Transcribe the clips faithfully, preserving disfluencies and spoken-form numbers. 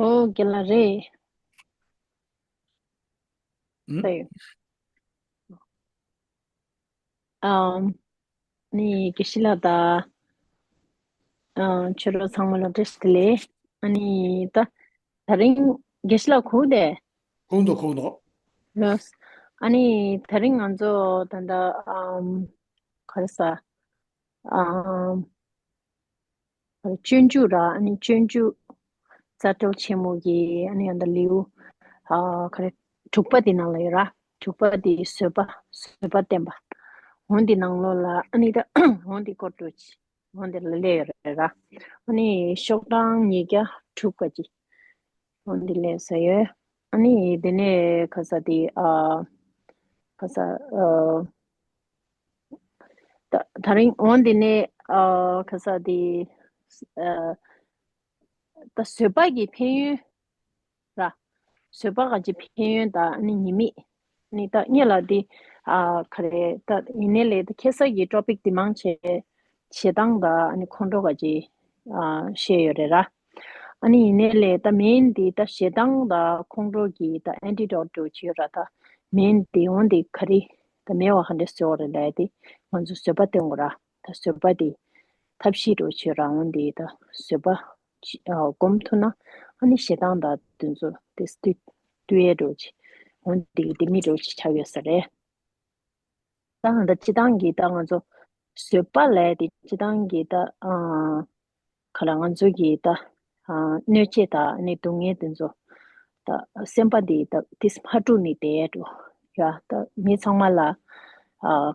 ཨོ་རྒན་ལགས་རེད། ཨུམ། ཨ་ནི་དགེ་བཤེས་ལགས་དང་། ཨ། ཁྱོད་རང་ཚང་མ་ལ་བཀྲ་ཤིས་བདེ་ལེགས། ཨ་ནི་ད་དེ་རིང་དགེ་བཤེས་ལགས་གོ་བདེ། གོ་འདུག་གོ་འདུག་ལགས། ཨ་ནི་དེ་རིང་ང་ཚོ་ད་ལྟ་ཨམ། ག་རེ་ཟ། ཨམ། སྤྱོད་འཇུག་ར། ཨ་ནི་སྤྱོད་འཇུག་རྩ་འགྲེལ་ཆེན་མོ་གི་ཨ་ནི་ཡང་ད་ལེའུ། ཨ། ག་རེ། དྲུག་པ་དེ་ནང་ལ་ཡོད་ར། དྲུག་པ་དེ་བཟོད་པ། བཟོད་པ་བསྟན་པ། འོ་འདི་ནང་ལོགས་ལ་ཨ་ནི་ད་འོ་འདི་སྐོར་འགྲོ་ཅི། འོ་འདི་ལ་སླེབས་ཡོད་རེད་ར། ཨ་ནི་ཤོག་གྲངས་ཉིས་བརྒྱ་དྲུག་ག་ཅི། འོ་འདི་སླེབས་ས་ཡོད། ཨ་ནི་དེ་ནས་ག་ས་དེ། ཨ། ག་ས། ཨ། ད་དེ་རིང་འོ་འདི་ནས། ཨ། ག་ས་དེ། ཨ། ད་བཟོད་པ་གི་ཕན་ཡོན་ར། བཟོད་པ་ག་ཅི་ཕན་ཡོན་དང་ཨ་ནི་ཉེས་དམིགས། ཨ་ནི་ད་སྔོན་ལ་དེ། ཨ། ག་རེ། ད་ཡིན་ནའི་ལས་ད་ཁ་སང་གི་ཊོ་པིག་དེ་མང་ཆེ་ཞེ་སྡང་དང་ཨ་ནི་ཁོང་ཁྲོ་ག་ཅི། ཨ། བཤད་ཡོད་རེད་ར། ཨ་ནི་ཡིན་ནའི་ལས་ད་མེན་དེ་ད་ཞེ་སྡང་དང་ཁོང་ཁྲོ་གི་ད་ཨན་ཊི་ཌོ་ཊི་འདྲ་བོ་ཅིག་ཡོད་ར། ད་མེན་དེ་འོ་འདི་ག་རེ། ད་མེད་པ་ག་འདྲ་བཟོ་དགོས་རེད་ལབ་དེ་ང་ཚོ་བཟོད་པ་བསྟེན་དགོས་ར། ད་བཟོད་པ་དེ་ཐབས་ཤེས་འདྲ་བོ་ཅིག་ཡོད་ར། འོ་འདི་ད་བཟོད་པ་ཅི། ཨ། སྒོམ་ཐུབ་ན་ཨ་ནི་ཞེ་སྡང་དང་དེ་ཚོ་དེ་བཏུལ་བཏུལ་ཡས་འདྲ་བོ་ཅིག་འོ་འདི་ལྡེ་མིག་འདྲ་བོ་ཅིག་ཆགས་ཡོད་ས་རེད། ད་ད་སྤྱིར་བཏང་གི་ད་ང་ཚོ་བཟོད་པ་ལབ་དེ་སྤྱིར་བཏང་གི་ད། ཨ། ག་ལ་ང་ཚོ་གི་ད། ཨ། གནོད་བྱེད་དང་ནི་སྡུག་བསྔལ་དེ་ཚོ། ད་སེམས་པ་འདི་ད་དེ་མ་དཀྲུགས་ནས་བསྡད་འགྲོ་ཡ། ད་མི་ཚང་མ་ལ། ཨ།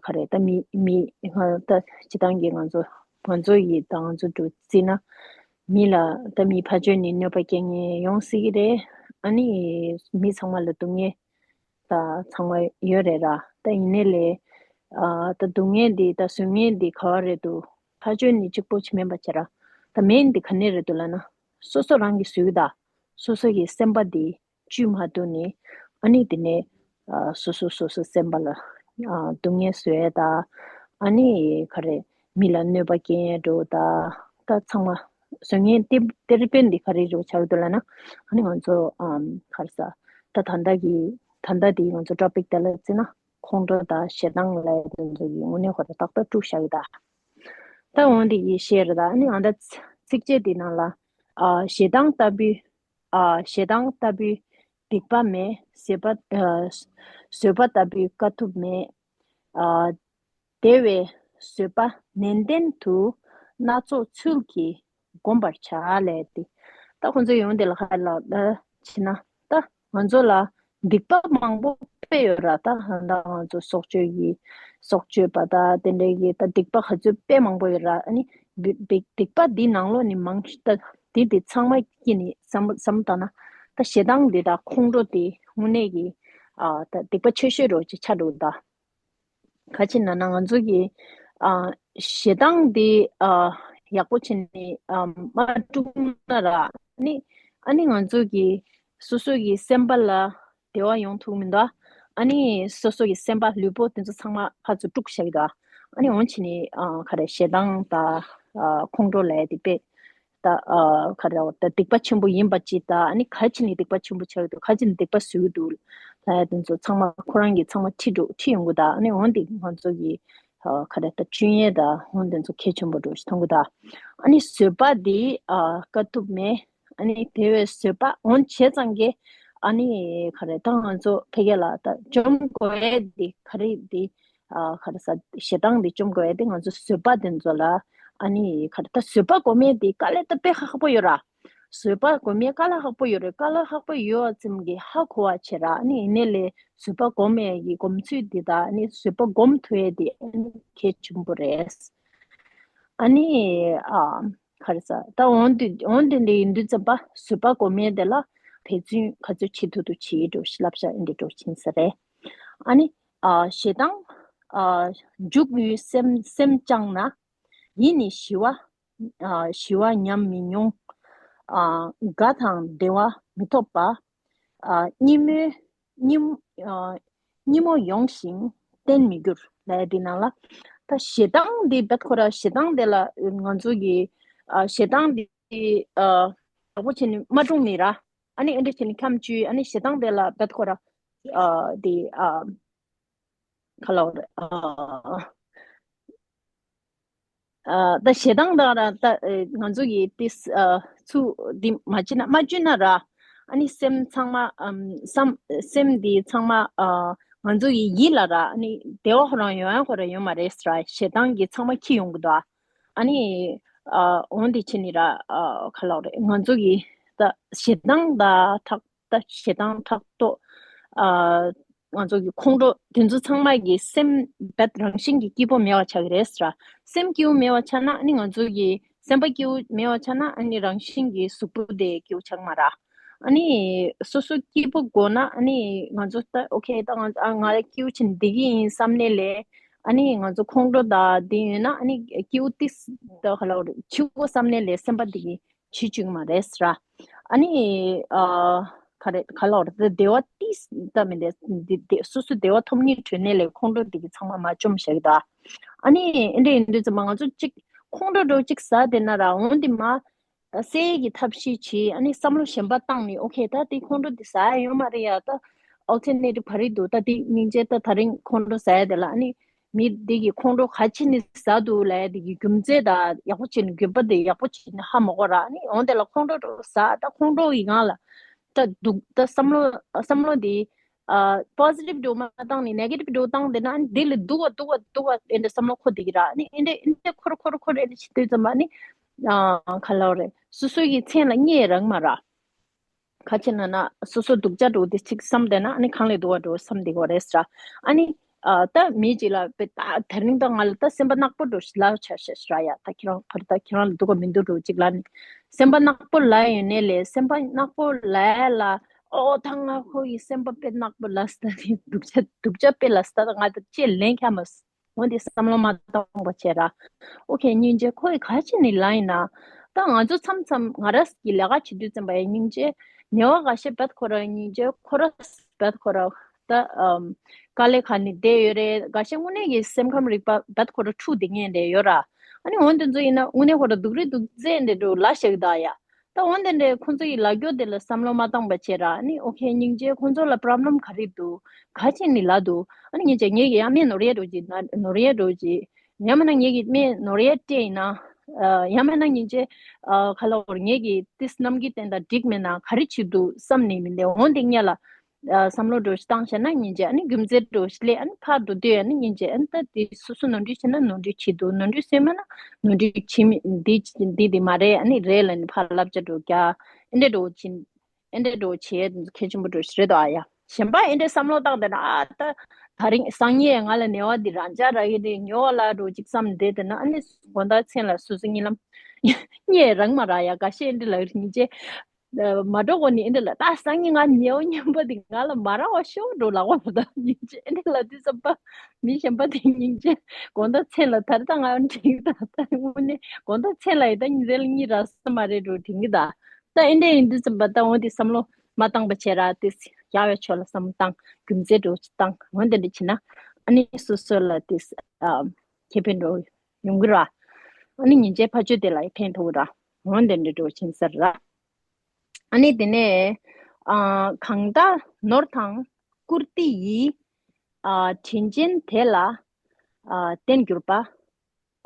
ག་རེ། ད་མི་མི་ད་སྤྱིར་བཏང་གི་ང་ཚོ་ང་ཚོ་ཡི་ད་ང་ཚོ་འགྲོ་རྩིས་ན། མི་ལ་ད་མི་ཕར་ཕྱོགས་ནས་གནོད་པ་སྐྱེལ་མཁན་ཡོང་སྲིད་ཀྱི་རེད། ཨ་ནི་མི་ཚང་མ་ལ་སྡུག་བསྔལ་ད་ཚང་མ་ཡོད་རེད་ར། ད་ཡིན་ནའི་ལས། ཨ། ད་སྡུག་བསྔལ་འདི་ད་བཟོད་ངན་འདི་ག་བ་རེད་འདུག་ཕར་ཕྱོགས་ནས་གཅིག་པོ་ཅིག་མིན་པ་བྱས་ར། ད་མེན་འདི་ག་ནས་རེད་འདུག་ལབ་ན། སོ་སོ་རང་གིས་བཟོས་ད། སོ་སོ་གི་སེམས་པ་འདི་བཅོས་མ་ཐུབ་ནས། ཨ་ནི་དེ་ནས། ཨ། སོ་སོ་སོ་སོ་སེམས་པ་ལ། ཨ། སྡུག་བསྔལ་བཟོ་ཡས་ད། ཨ་ནི་ག་རེ། མི་ལ་གནོད་པ་སྐྱེལ་ཡས་འདྲ་བོ་ད། ད་ཚང་མ་བཟོད་ངན་དེ་དེ་རིགས་པས་འདི་ག་རེ་རེད་བྱ་གི་འདུག་ལབ་ན། ཨ་ནི་ང་ཚོ། ཨམ། ག་རེ་ཟ། ད་ད་ལྟ་གི་ད་ལྟ་འདི་ང་ཚོ་ཊོ་པིག་དེ་ལ་བརྩིས་ན། ཁོང་ཁྲོ་དང་ཞེ་སྡང་ལབ་ཡས་དེ་ཚོ་གི་དངོས་གནས་ཁོ་རང་ཏག་ཏག་དཀྲུགས་བཞག་གི་ད། ད་འོ་འདི་གི་བཤད་རེད་ད། ཨ་ནི་ཨ་ད་ཚིགས་བཅད་འདི་ནང་ལ། ཨ། ཞེ་སྡང་ལྟ་བུའི། ཨ། ཞེ་སྡང་ལྟ་བུའི་སྡིག་པ་མེད། བཟོད་པ། ཨ། བཟོད་པ་ལྟ་བུའི་དཀའ་ཐུབ་མེད། ཨ། དེ་བས་བཟོད་པ་ནན་ཏན་དུ་སྣ་ཚོགས་ཚུལ་གྱིས་བསྒོམ་པར་བྱ་ལབ་དེ། ད་ཁོང་ཚོས་ཡོང་དེ་ལ་ཁ་ལ་ད་བྱས་ན། ད་ང་ཚོ་ལ་སྡིག་པ་མང་པོ་དཔེ་ཡོད་ར། ད་ད་ང་ཚོ་སྲོག་གཅོད་ཀྱི་སྲོག་གཅོད་པ་ད་དེ་འདྲའི་གི་ད་སྡིག་པ་ག་ཚོད་དཔེ་མང་པོ་ཡོད་ར། ཨ་ནི་སྡིག་སྡིག་པ་འདི་ནང་ལོགས་ནས་མང་ཤོས་ད་འདི་འདི་ཚང་མ་སྐྱེས་ནས་བསམ་བསམ་བཏང་ན། ད་ཞེ་སྡང་འདི་དང་ཁོང་ཁྲོ་དེ་དངོས་གནས་ཀྱི། ཨ། ད་སྡིག་པ་ཆེ་ཤོས་རོ་ཅིག་ཆགས་འདུག་ད། ག་ཅི་ན་ན་ང་ཚོ་གི། ཨ། ཞེ་སྡང་འདི། ཨ། ཡག་པོ་བྱས་ནས། ཨ། མ་དཀྲུགས་ན་ར། ཨ་ནི་ཨ་ནི་ང་ཚོ་གི་སོ་སོ་གི་སེམས་པ་ལ་བདེ་བ་ཡོང་ཐུབ་མི་འདུག་ཨ་ནི་སོ་སོ་གི་སེམས་པ་ལུས་པོ་དེ་ཚོ་ཚང་མ་ཕར་ཚུར་དཀྲུགས་བཞག་གི་འདུག་ཨ་ནི་འོང་བྱས་ནས། ཨ། ག་རེ། ཞེ་སྡང་དང་། ཨ། ཁོང་ཁྲོ་ལབ་ཡས་དེ་དཔེ། ད། ཨ། ག་རེ། ད་སྡིག་པ་ཆེན་པོ་ཡིན་པ་ཅིག་ད། ཨ་ནི་ག་ཅི་ནས་སྡིག་པ་ཆེན་པོ་ཆགས་ཀྱི་འདུག་ག་ཅི་ནས་སྡིག་པ་བཟོ་གི་འདུག་ལབ་ཡ་དེ་ཚོ་ཚང་མ་ཁོ་རང་གིས་ཚང་མ་ཁྲིད་འགྲོ་ཁྲིད་ཡོང་གི་ད། ཨ་ནི་འོ་འདི་ང་ཚོ་གི། ཨ། ག་རེ། ད་སྐྱོན་ཡས་ད་འོ་འདི་ཚོ་གལ་ཆེན་པོ་འདྲ་ཞིག་མཐོང་གི་ད། ཨ་ནི་བཟོད་པ་འདི། ཨ། དཀའ་ཐུབ་མེད། ཨ་ནི་དེ་བས་བཟོད་པ་འོ་བྱས་ཙང་གི། ཨ་ནི་ག་རེ། ད་ང་ཚོ་ཕ་གི་ལ་ད་བཅོམ་དགོས་ཡས་འདི་ག་རེ་འདི། ཨ། ག་རེ་ཟ། ཞེ་སྡང་འདི་བཅོམ་དགོས་ཡས་དེ་ང་ཚོ་བཟོད་པ་དེ་ཚོ་ལ། ཨ་ནི་ག་རེ། ད་བཟོད་པ་སྒོམ་ཡས་དེ་དཀའ་ལས་ད་དཔེ་ཁག་པོ་ཡོད་ར། བཟོད་པ་སྒོམ་ཡས་དཀའ་ལས་ཁག་པོ་ཡོད་རེད། དཀའ་ལས་ཁག་པོ་ཡོད་པ་ཙམ་གྱིས་ཧ་གོ་བ་བྱེད་ར། ཨ་ནི་ཡིན་ནའི་ལས་བཟོད་པ་སྒོམ་ཡས་ཀྱི་སྒོམ་ཚུལ་འདི་དང་། ཨ་ནི་བཟོད་པ་སྒོམ་ཐུབ་ཡས་དེ་ཨ་ནི་གལ་ཆེན་པོ་རེད། ཨ་ནི། ཨ། ག་རེ་ཟ། ད་འོན་ཏེ་འོན་ཏེ་འདི་ཡིན་དུས་ཙམ་པ་བཟོད་པ་སྒོམ་ཡས་དེ་ལ་འབད་བརྩོན་ག་ཚོད་བྱེད་ཐུབ་ཐུབ་བྱེད་འགྲོ་ཞེས་བསླབ་བྱ་འདི་འགྲོ་ཕྱིན་ས་རེད། ཨ་ནི། ཨ། ཞེ་སྡང་། ཨ། འཇུག་ཡུལ་སེམས་སེམས་བཅངས་ན། ཡིད་ནི་ཞི་བ། ཨ། ཞི་བ་ཉམས་མི་མྱོང་། ཨ། དགའ་དང་བདེ་བ་མི་ཐོབ་པ། ཨ། གཉིད་མོ། གཉིད། ཨ། གཉིད་མོ་ཡོང་ཞིང་བརྟན་མི་འགྱུར་ལབ་ཡ་དེ་ནང་ལ། ད་ཞེ་སྡང་འདི་རྦད་ཁོ་ར་ཞེ་སྡང་དེ་ལ་ང་ཚོ་གི། ཨ། ཞེ་སྡང་འདི། ཨ། ཡག་པོ་བྱས་ནས་མ་དཀྲུགས་ནས་ར། ཨ་ནི་ཨེ་འདྲ་བྱས་ནས་ཁམས་བཅུའི་ཨ་ནི་ཞེ་སྡང་དེ་ལ་བད་ཁོ་ར་ཨ་དེ་ཨ་ག་ལབ་རེད། ཨ་ཨ་ད་ཞེ་སྡང་དང་ར་ད་ཨེ་ང་ཚོ་ཡི་ཏིས་ཨ་ཚུ་འདི་མ་བྱེད་ན་མ་བྱུང་ན་ར། ཨ་ནི་སེམས་ཚང་མ་ཨམ་སམ་སེམས་འདི་ཚང་མ་ཨ་ང་ཚོ་ཡི་ཡིད་ལ་ར་ཨ་ནི་བདེ་བ་ཁོ་རང་ཡོང་ཡ་ཁོ་ར་ཡོད་མ་རེད་ཟེར་ར། ཞེ་སྡང་གི་ཚང་མ་ཁྱི་ཡོང་གི་འདུག་ཨ་ནི་ཨ་འོན་ཏེ་ཕྱི་ནི་ར་ཨ་ག་ལབ་རེད། ང་ཚོ་གི་ད་ཞེ་སྡང་ད་ཐག་ད་ཞེ་སྡང་ཕྲག་དོག་ཨ་ང་ཚོ་གི་ཁོང་ཁྲོ་དེ་ཚོ་ཚང་མ་གི་སེམས་བད་རང་བཞིན་གྱི་སྐྱིད་པོ་མེད་པ་ཆགས་ཀྱི་རེད་ཟེར། སེམས་སྐྱིད་པོ་མེད་པ་ཆགས་ན་ཨ་ནི་ང་ཚོ་གི་སེམས་པ་སྐྱིད་པོ་མེད་པ་ཆགས་ན་ཨ་ནི་རང་བཞིན་གྱི་གཟུགས་པོ་དེ་སྐྱིད་པོ་ཆགས་མ་ར། ཨ་ནི་སོ་སོ་སྐྱིད་པོ་དགོས་ན་ཨ་ནི་ང་ཚོ་ད་ཨོ་ཁེ་ད་ང་ཨ་ང་ལ་སྐྱིད་པོ་བྱེད་འདི་གི་ཡིན་བསམ་ནས་ལས་ཨ་ནི་ང་ཚོ་ཁོང་ཁྲོ་ད་འདི་ཡོད་ན་ཨ་ནི་སྐྱིད་པོ་ཏིས་ད་ག་ལབ་རེད། ཆུ་བོ་བསམ་ནས་ལས་སེམས་པ་འདི་གི་བྱེད་བཅུག་མ་རེད་ཟེར། ཨ་ནི་ཨ་ག་རེ་ག་ལབ་རེད། བདེ་བ་ཏིས་ད་མི་འདེ་འདི་འདི་སོ་སོ་བདེ་བ་ཐོབ་ནི་གྲོལ་ནས་ལས་ཁོང་ཁྲོ་འདི་གི་ཚང་མ་མ་བཅོམ་བཞག་གི་ད། ཨ་ནི་ཨེ་འདྲ་ཡིན་དུས་ཙམ་པ་ང་ཚོ་གཅིག་ཁོང་ཁྲོ་འདྲ་གཅིག་ཟ་བསྡད་ན་ར་འོན་ཏེ་མ་སེལ་གྱི་ཐབས་ཤེས་བྱེད། ཨ་ནི་བསམ་བློ་གཞན་པ་བཏང་ནས་ཨོ་ཁེ་ད་དེ་ཁོང་ཁྲོ་འདི་ཟ་ཡ་ཡོད་མ་རེད་ཡ། ད་ཨོལ་ཊར་ནེ་ཊིབ་ག་རེ་འདུག་ད་དེ་སྙིང་རྗེ་ད་ད་རིང་ཁོང་ཁྲོ་ཟ་ཡ་དེ་ལ་ཨ་ནི། མི་འདི་གི་ཁོང་ཁྲོ་ག་ཅི་ནས་ཟ་འདུག་ལབ་ཡ་འདི་གི་རྒྱུ་མཚན་དང་ཡག་པོ་བྱས་ནས་རྒྱུ་མཚན་དེ་ཡག་པོ་བྱས་ནས་ཧ་མ་གོ་ར། ཨ་ནི་འོན་ཏེ་ལ་ཁོང་ཁྲོ་ཟ་ད་ཁོང་ཁྲོ་ཡི་ངང་ལ་ད་འདུག་ད་བསམ་བློ་བསམ་བློ་འདི་ཨ་པོ་སི་ཊིབ་འདྲ་མ་བཏང་ནས་ནེ་གེ་ཊིབ་འདྲ་བཏང་བསྡད་ན་ཨ་ནི་འདི་ལ་སྡུག་པ་སྡུག་པ་སྡུག་པ་ཨེ་འདྲ་བསམ་བློ་འཁོར་བསྡད་ཀྱི་ར། ཨ་ནི་ཨེ་འདྲ་ཨེ་འདྲ་འཁོར་འཁོར་འཁོར་ཨེ་འདྲ་བྱེད་དུས་ཙམ་པ་ཨ་ནི་ཨ་ག་ལབ་རེད། སོ་སོ་ཡི་མཚན་ལ་བརྙས་རང་མ་ར། ག་ཅི་ན་ན་སོ་སོ་སྡུག་ཅག་འདྲ་བོ་དེ་ཅིག་བསམ་བསྡད་ན་ཨ་ནི་གང་ལས་སྡུག་པ་འདྲ་བོ་བསམ་བསྡད་ཀྱི་ཡོད་རེད་ཟེར། ཨ་ནི་ཨ་ད་མི་གཅིག་ལ་དཔེ་ད་དེ་རིང་ད་ང་ལ་ད་སེམས་པ་ནག་པོ་འདྲ་བོ་ཞིག་ལབ་བྱ་ཤ་ཞེས་ར་ཡ། ད་ཁྱེད་རང་ག་རེ་ད་ཁྱེད་རང་ལ་སྡུག་པ་མི་འདུག་འདྲ་བོ་ཅིག་ལབ་ནས་སེམས་པ་ནག་པོ་ལབ་ཡོད་ནས་ལས་སེམས་པ་ནག་པོ་ལབ་ཡ་ལ་ཨོ་ད་ང་ཁོ་ཡི་སེམས་པ་དཔེ་ནག་པོ་ལབ་སྟ་དེ་སྡུག་ཅག་སྡུག་ཅག་དཔེ་ལབ་སྟ་ད་ང་ད་ཅེས་ལན་ཁ་མ་འོན་ཏེ་བསམ་བློ་མ་བཏང་བ་བྱས་ར། ཨོ་ཁེ་སྙིང་རྗེ་ཁོ་ཡི་ག་ཅི་ནི་ལ་ཡིན་ན། ད་ང་ཚོ་མཚམས་མཚམས་ང་རང་གི་ལས་ཀ་བྱེད་དུས་ཙམ་པ་ཡི་སྙིང་རྗེ་ཉེ་བ་འགའ་ཤས་བད་ཁོ་ར་སྙིང་རྗེ་ཁོ་ར་བད་ཁོ་ར་ད་ཨམ་དཀའ་ལས་ཁ་ནི་བསྡད་ཡོད་རེད། འགའ་ཤས་དངོས་གནས་ཀྱི་སེམས་ཁམས་རིག་པ་བད་ཁོ་ར་འཁྲུག་བསྡད་མཁན་རེད་ཡོད་ར། ཨ་ནི་འོན་ཏེ་ཚོ་ཡིན་ན་དངོས་གནས་ཁོ་ར་སྡུག་རུས་སྡུག་ཚད་འདྲ་འདྲ་ལ་ཞིག་ད་ཡ། ད་འོན་ཏེ་འདྲའི་ཁོང་ཚོ་ཡི་ལ་རྒྱོ་དེ་ལ་བསམ་བློ་མ་བཏང་པ་བྱས་ར། ཨ་ནི་ཨོ་ཁེ་སྙིང་རྗེ་ཁོང་ཚོ་ལ་པྲོབ་ལེམ་ག་རེ་འདུག་ག་ཅི་ནི་ལ་འདུག་ཨ་ནི་ངས་ཀྱང་ངས་ཀྱི་ཡ་མེད་ནོར་ཡ་འགྲོ་གི་ན་ནོར་ཡ་འགྲོ་གི་ཡ་མ་ན་ངས་ཀྱི་མེད་ནོར་ཡ་སྤྲད་ཡིན་ན་ཡ་མ་ན་སྙིང་རྗེ་ཁ་ལོ་བར་ངས་ཀྱི་ཏིས་རྣམ་གི་བསྟན་དང་འགྲིག་མེད་ན་ག་རེ་བྱེད་འདུག་བསམ་ནས་མི་འདས་འོན་ཏེ་ངས་ལ། བསམ་བློ་འདྲ་ཞིག་བཏང་བྱས་ན་སྙིང་རྗེ་ཨ་ནི་རྒྱུ་མཚན་འདྲ་ཞིག་སླེབས་ཨ་ནི་ཕར་འགྲོ་དུས་ཨ་ནི་སྙིང་རྗེ་ཨ་ནི་ད་དེ་སོ་སོ་ནོར་འཁྲུལ་བྱས་ན་ནོར་འཁྲུལ་བྱེད་འདུག་ནོར་འཁྲུལ་བྱས་མེད་ན་ནོར་འཁྲུལ་བྱེད་མི་འདི་འདི་འདི་མ་རེད་ཨ་ནི་རེད་ལ་ནི་ཕར་བསླབ་བྱ་འགྲོ་རྒྱ་ཨེ་འདྲ་འགྲོ་ཕྱིན་ཨེ་འདྲ་འགྲོ་བྱེད་གལ་ཆེན་པོ་འདྲ་ཞིག་རེད་དོ་ཨ་ཡ། གཞན་པ་ཨེ་འདྲ་བསམ་བློ་བཏང་བསྡད་ན་ཨ་ད་ད་རིང་སང་ཉིན་ང་ལ་ནེ་བ་འདི་རང་ཅག་ར་ཡི་རེད་ཉོ་བ་ལ་འགྲོ་ཅིག་བསམ་བསྡད་དེ་ན་ཨ་ནི་དགོང་དག་མཚན་ལ་སོ་སོ་གཉིད་ལམ་གཉིད་རང་མ་ར་ཡ་འགའ་ཤས་ཨེ་འདྲ་ལ་རིང་རྗེ། མ་འགྲོ་གོ་ནི་ཨེ་འདྲ་ལ་ད་སང་ཉིན་ང་ཉེའུ་ཉན་པ་དེ་ང་ལ་མ་ར་བ་ཤོག་འགྲོ་ལ་གོ་ད་ཉིན་ཅེ་ཨེ་འདྲ་ལ་དུས་ཙམ་པ་མི་གཞན་པ་དེ་ཉིན་ཅེ་དགོང་དག་མཚན་ལ་ད་རེ་ད་ང་འགྲིག་ད་ད་དངོས་གནས་དགོང་དག་མཚན་ལ་ཡི་ད་ཉིན་མཚན་ལ་གཉིད་ར་ས་མ་རེད་འགྲོ་དྲན་གི་ད་ད་ཨེ་འདྲ་ཡིན་དུས་ཙམ་པ་ད་འོན་ཏེ་བསམ་བློ་མ་བཏང་པ་བྱས་ར་དེ་ཡག་ཡོད་ཆོག་ལ་བསམ་བློ་བཏང་རྒྱུ་མཚན་འགྲོ་བཏང་འོན་ཏེ་འདྲ་བྱེད་ན་ཨ་ནི་སོ་སོ་ལ་དེ་ཁེ་ཕན་འགྲོ་ཡོང་གི་ར་ཨ་ནི་ཉིན་ཅེ་ཕ་ཆོས་དེ་ལ་ཡི་ཕན་ཐོགས་གི་ར་འོན་ཏེ་འདྲ་འགྲོ་ཕྱིན་ས་ར། ཨ་ནི་དེ་ནས་ཨ་གང་དག་ནོར་དང་བཀུར་སྟི་ཡིས། ཨ་དྲིན་ཅན་དེ་ལ་ཨ་བརྟེན་གྱུར་པ།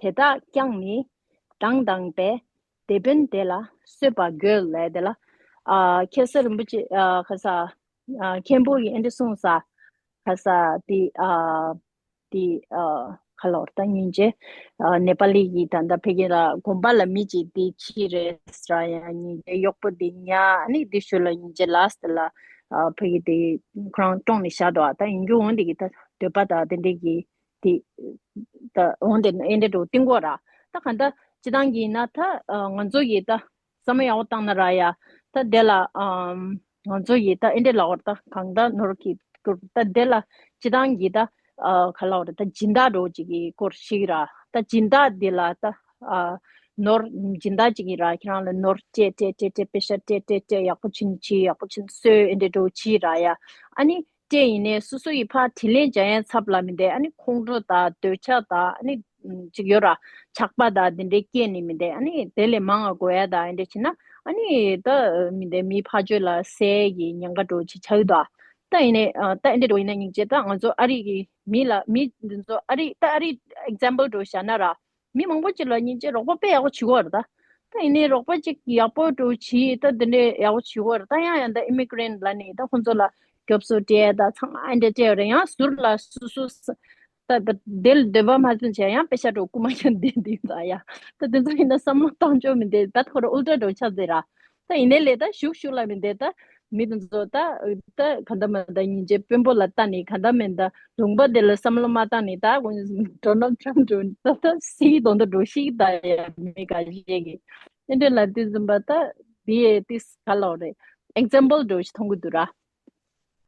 དེ་དག་ཀྱང་ནི་བགྲང་དང་པས་དེད་དཔོན་དེ་ལ་གསོད་པ་དགོས་ལས་དེ་ལ། ཨ་ཁེ་སར་རིན་པོ་ཆེ་ཨ་ཁ་ས་ཨ་མཁན་པོ་ཡིས་ཨེ་འདྲ་གསུངས་ས་ཁ་ས་དེ་ཨ། དེ་ཨ་ག་ལབ་ར་ད་སྙིང་རྗེ་ཨ་ནེ་པ་ལི་གི་ད་ལྟ་ཕ་གི་ལ་དགོན་པ་ལ་མི་གཅིག་དེ་ཁྱི་རེད་ཟེར་ཡང་སྙིང་རྗེ་གཡོག་པོ་དེ་ཉ་ཨ་ནི་དེ་ཞོལ་ལ་སྙིང་རྗེ་ལ་ཟེར་ལ་ཨ་ཕ་གི་དེ་ཁོ་རང་བཀྲོངས་ནས་བཞག་འདུག་ཨ་ད་ཡིན་རྒྱུ་འོན་དེ་གི་ད་འདོད་པ་ད་དེ་འདྲས་གི་དེ་ད་འོན་དེ་ཨེ་འདྲས་འགྲོ་གཏིང་གོ་ར་ད་ག་ད་སྤྱི་བཏང་གི་ཡིན་ན་ད་ཨ་ང་ཚོ་གི་ད། བསམ་བློ་ཡག་པོ་བཏང་ན་ར་ཡ། ད་དེ་ལ་ཨམ་ང་ཚོ་ཡི་ད་ཨེ་འདྲས་ལབ་པ་རེད་ད་གང་ལྟར་ནོར་གྱི་སྐོར་ད་དེ་ལ་སྤྱི་བཏང་གི་ད་ཨ་ག་ལབ་པ་རེད་ད་སྦྱིན་བདག་འདྲ་བོ་ཅིག་གི་སྐོར་ཞིག་ར་ད་སྦྱིན་བདག་དེ་ལ་ད་ཨ་ནོར་སྦྱིན་བདག་ཅིག་གི་ར་ཁྱེད་རང་ལ་ནོར་སྤྲད་སྤྲད་སྤྲད་སྤྲད་པེ་ཤ་སྤྲད་སྤྲད་སྤྲད་ཡག་པོ་ཕྱིན་ཅི་ཡག་པོ་ཕྱིན་གསོས་ཨེ་འདྲས་འདྲ་བོ་ཅི་ར་ཡ་ཨ་ནི་སྤྲད་ཡིན་ནས་སོ་སོ་ཡི་ཕར་དྲིན་ལན་འཇལ་ཡ་ཚབ་ལ་མི་འདས་ཨ་ནི་ཁོང་ཁྲོ་ད་འདོད་ཆགས་ད་ཨ་ནི། ཅིག་ཡོད་ར། ཆག་པ་དང་དེ་འདྲའི་སྐྱེས་ནི་མི་འདུག་ཨ་ནི་དེ་ལས་མང་བ་དགོས་ཡ་དང་ཨེ་འདྲ་བྱས་ན་ཨ་ནི་ད་མི་འདུག་མི་ཕར་ཕྱོགས་ལ་བསད་ཀྱི་ཉེན་ཁ་འདྲ་ཅིག་ཆགས་ཀྱི་འདུག་ད་ཡིན་ནའི་ད་ཨེ་འདྲ་འདྲ་ཡིན་ན་སྙིང་རྗེ། ད་ང་ཚོ་ཨ་རི་གི་མི་ལ་མི་འདི་ཚོ་ཨ་རི་ད་ཨ་རི་ཨེག་ཛམ་པལ་འདྲ་བཞག་ན་ར། མི་མང་པོ་ཅིག་ལ་སྙིང་རྗེ་རོགས་པ་དཔེ་ཡག་པོ་བྱེད་ཀྱི་ཡོད་རེད་ད། ད་ཡིན་ནའི་རོགས་པ་ཅིག་ཡག་པོ་འདྲ་བྱེད་ད་འདི་འདྲའི་ཡག་པོ་བྱེད་ཀྱི་ཡོད་རེད་ད། ཡང་ཡང་ད་ཨི་མི་གྷི་རེན་ཊི་ལ་ནི་ད་ཁོང་ཚོ་ལ་རྒྱབ་སྐྱོར་སྤྲད་ད་ཚང་མ་ཨེ་འདྲ་སྤྲད་ཡོད་རེད། ཡང་ཟུར་ལ་སོ་སོ་ད་ད་དེ་ལ་འདོད་པ་མ་ཚིམ་བྱས་ཡང་པེ་ཤ་འདྲ་རྐུ་མ་ཡང་བསྡད་འདུག་ད་ཡ། ད་དེ་ཚོ་ཡིན་ན་བསམ་བློ་བཏང་ཆོག་མི་འདུག་ད་ཁོ་རང་ཨུལ་ཊ་འདྲ་ཆགས་བསྡད་ར། ད་ཡིན་ནའི་ལས་ད་ཞུགས་ཞུགས་ལ་མི་འདུག་ད། མི་དེ་ཚོ་ད་ད་ག་འདྲ་མ་འདྲ་སྙིང་རྗེ་དཔོན་པོ་ལ་ལྟ་ནི་ག་འདྲ་མིན་ད། ལུང་པ་དེ་ལ་བསམ་བློ་མ་བཏང་ནི་ད་ཁོ་ཌོ་ནལ་ཊམ་འདྲ་ད་ད་སི་དོན་དུ་འགྲོ་ཤིག་ད་ཡ་མི་ག་ཞིག་གི་དེ་འདྲ་ལ་དུས་ཙམ་པ་ད་དེ་ཡ་ཏིས་ག་ལོ་རེད། ཨེག་ཛམ་པལ་འདྲ་ཞིག་མཐོང་གི་འདུག་ར།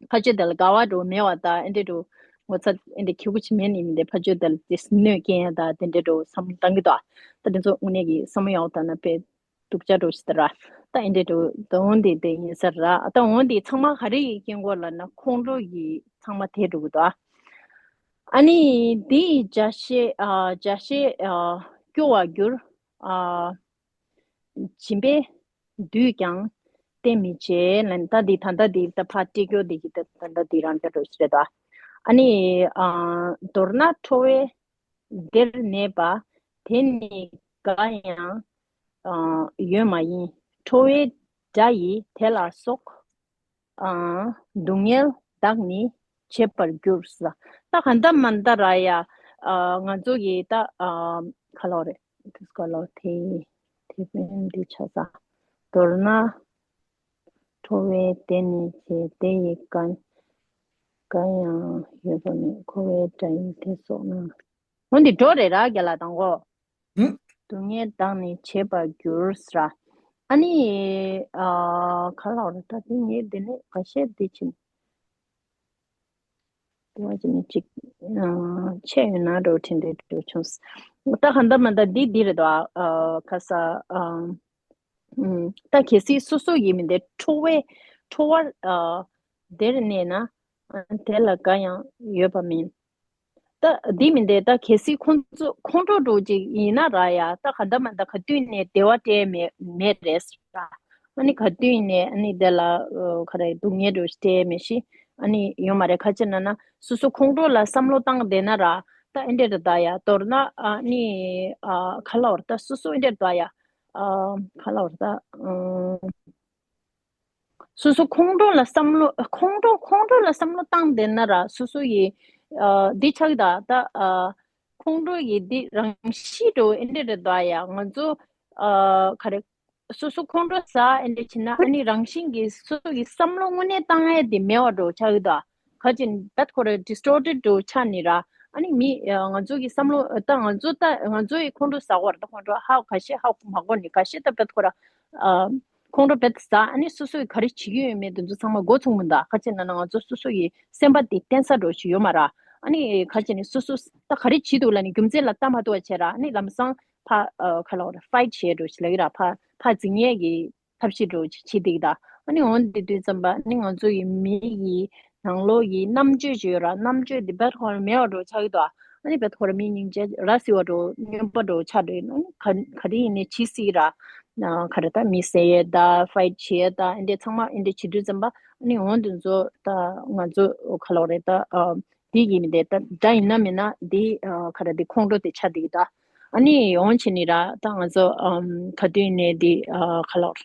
ཕ་ཆོས་དེ་ལ་དགའ་བ་འདྲ་མེད་པ་ད་ཨེ་འདྲ་འདྲ་ངོ་ཚ་ཨེ་འདྲ་ཁྱེད་ཀུ་ཅི་མེད་ནི་མི་འདུག་ཕ་ཆོས་དེ་ལ་ཏིས་གནོད་སྐྱེལ་ཡ་ད་དེ་འདྲ་འདྲ་བསམ་བློ་བཏང་གི་འདུག་ད་དེ་ཚོ་དངོས་གནས་ཀྱི་བསམ་བློ་ཡག་པོ་བཏང་ན་དཔེ། སྡུག་ཅག་འདྲ་ཞིག་ད་ར། ད་ཨེ་འདྲ་འདྲ་ད་འོན་ཏེ་དེ་ཡིན་ས་ར། ད་འོན་ཏེ་ཚང་མ་ག་རེ་ཡི་རྐྱེན་སྐོར་ལ་ན་ཁོང་ཁྲོ་ཡི་ཚང་མ་དེ་འགྲོ་གི་འདུག་ཨ་ནི་དེ་ཡི་འཇའ་ཤེལ་ཨ་འཇའ་ཤེལ་ཨ་སྐྱོ་བར་འགྱུར། ཨ་སྦྱིན་པས་བསྡུས་ཀྱང་བསྟེན་མི་བྱེད་ལ་ད་འདི་ད་ལྟ་འདི་ད་ཕར་སྤྲད་རྒྱུ་འདི་གི་ད་ད་ལྟ་འདི་རང་འཇའ་འདྲ་ཞིག་རེད་ད། ཨ་ནི་ཨ་མདོར་ན་ཁྲོ་བས་བདེར་གནས་པ། དེ་ནི་འགའ་ཡང་ཡོད་མ་ཡིན། ཁྲོ་བོའི་དགྲ་ཡིས་དེ་ལ་སོགས། སྡུག་བསྔལ་བདག་ནི་བྱེད་པར་འགྱུར། ད་ག་འདྲ་མ་འདྲ་ར་ཡ། ང་ཚོ་གི་ད་ག་ལོ་རེད། དེ་ག་ལོ་དེ་དེ་དཔེ་འདི་ཆ་ས། མདོར་ན། ཁྲོ་བོའི་དེ་ནི་བྱེད་དེ་ཡི་འགའ་ཡང་ཡོད་པ་མེད། ཁྲོ་བོའི་དགྲ་ཡིས་དེ་སོགས་ན། འོ་འདི་འགྲོ་རེད་ར་རྒན་ལགས་དང་གོ། ཧུམ། སྡུག་བསྔལ་བདག་ནི་བྱེད་པར་འགྱུར་ཟེར། ཨ་ནི། ཨ་ག་ལ་བ་རེད་ད་དེ་ངས་འདི་ནས་ག་བཤད་འདི་ཕྱིན། དེ་བ་ཅི་ནས་ཅིག་ཨ་ཆད་ཡོད་ན་འགྲོ་དྲན་འདི་འགྲོ་བྱུང་། ད་ག་འདྲ་མ་འདྲ་འདི་འདི་རེད་དོ། ཨ་ག་ས་ཨ། ད་གལ་སྲིད་སོ་སོ་ཡིན་མིན་དེ་ཁྲོ་བའི་ཁྲོ་བར་དེར་གནས་ན་དེ་ལ་འགའ་ཡང་ཡོད་པ་མིན། ད་འདི་མིན་དེ་ད་གལ་སྲིད་ཁོང་ཚོ་ཁོང་ཁྲོ་འདྲ་ཅིག་ཡིན་ན་ར་ཡ་ད་ག་འདྲ་མ་འདྲ་ག་དུས་ནས་བདེ་བ་སྤྲད་མེད་མེད་རེད་ཟེར། ཨ་ནི་ག་དུས་ནས་ཨ་ནི་དེ་ལ་ག་རེ་སྡུག་བསྔལ་འདྲ་སྤྲད་མེད་ཤི། ཨ་ནི་ཡོད་མ་རེད། ཁ་ཅིག་ན་ན་སོ་སོ་ཁོང་ཁྲོ་ལ་བསམ་བློ་བཏང་བསྡད་ན་ར་ད་ཨེ་འདྲ་རེད་ད་ཡ། མདོར་ན་ཨ་ནི་ག་ལ་བར་ད་སོ་སོ་ཨེ་འདྲ་རེད་ད་ཡ། ཨ་ག་ལ་བར་ད་ཨ་སོ་སོ་ཁོང་ཁྲོ་ལ་བསམ་བློ་ཁོང་ཁྲོ་ཁོང་ཁྲོ་ལ་བསམ་བློ་བཏང་བསྡད་ན་ར་སོ་སོ་ཡི་ཨ་འདི་ཆགས་ད་ད་ཨ་ཁོང་ཁྲོ་ཡི་འདི་རང་གཤིས་འགྲོ་ཨེ་འདྲ་རེད་ད་ཡ། ང་ཚོ་ཨ་ག་རེ་སོ་སོ་ཁོང་ཁྲོ་ཟ་ཨེ་འདྲ་བྱས་ན་ཨ་ནི་རང་བཞིན་གྱིས་སོ་སོ་གི་བསམ་བློ་དངོས་གནས་བཏང་ཡ་དེ་མེད་པ་འགྲོ་ཆགས་ཡོད་ད། ག་ཅིན་བད་ཁོ་ར་distorted འགྲོ་ཆགས་ནི་ར། ཨ་ནི་མི་ང་ཚོ་གི་བསམ་བློ་ད་ང་ཚོ་ད་ང་ཚོ་ཡི་ཁོང་ཁྲོ་ཟ་བར་ད་ཁོང་ཁྲོ་ཧ་ག་ཤེད་ཧ་མ་གོ་ནི་ག་ཤེད་ད་བད་ཁོ་ར་ཁོང་ཁྲོ་བད་ཟ་ཨ་ནི་སོ་སོ་ཡི་ག་རེ་བྱེད་ཀྱི་ཡོད་མེད་དེ་ཚོ་ཚང་མ་མགོ་ཚོས་མི་འདུག་ག་ཅིན་ན་ན་ང་ཚོ་སོ་སོ་ཡི་སེམས་པ་དེ་བརྟེན་ས་འགྲོ་ཞིག་ཡོད་མ་ར། ཨ་ནི་ག་ཅིན་ནི་སོ་སོ་ད་ག་རེ་བྱེད་འདུག་ལ་ནི་རྒྱུ་མཚན་ལ་ལྟ་མ་ཐུབ་པ་བྱས་ར། ཨ་ནི་ལམ་སང་ཕ་ག་ལ་བར་ཕའིཊ་བྱས་འགྲོ་ཞིག་ལ་གི་ར་ཕ་ཕ་འཛིང་ཡས་ཀྱི་ཐབས་ཤེས་འགྲོ་བྱེད་འདུག་ད། ཨ་ནི་འོན་ཏེ་དུས་ཙམ་པ་ཨ་ནི་ང་ཚོ་ཡི་མི་ཡི་ནང་ལོགས་ཀྱི་རྣམ་དཔྱོད་ཅིག་ཡོད་ར། རྣམ་དཔྱོད་འདི་བད་ཁོ་ར་མེད་པ་འགྲོ་ཆགས་ཀྱི་འདུག་ཨ་ནི་བད་ཁོ་ར་མི་སྙིང་རྗེ་ར་སི་བ་འགྲོ་སྨྱོན་པ་འགྲོ་ཆགས་འགྲོ་ཡིན། ཨ་ནི་ག་ག་རེ་ཡིན་ནའི་བྱེད་སྲིད་ར། ག་རེ་ད་མི་བསད་ཡས་ད་ཕའིཊ་བྱེད་ཡས་ད་ཨ་འདྲ་ཚང་མ་ཨ་འདྲ་བྱེད་དུས་ཙམ་པ་ཨ་ནི་འོན་ཏེ་ཚོ་ད་ང་ཚོ་ག་ལ་བ་རེད་ད། འདི་ཡིན་མི་འདི་ད་འདྲ་ཡིན་ན་མིན་ན་འདི་ག་རེ་འདི་ཁོང་ཁྲོ་དེ་ཆགས་འདུག་ད། ཨ་ནི་འོན་ཆེ་ནི་ར་ད་ང་ཚོ་ཨམ་ག་དུས་ནས་འདི་ཨ་ག་ལ་བར་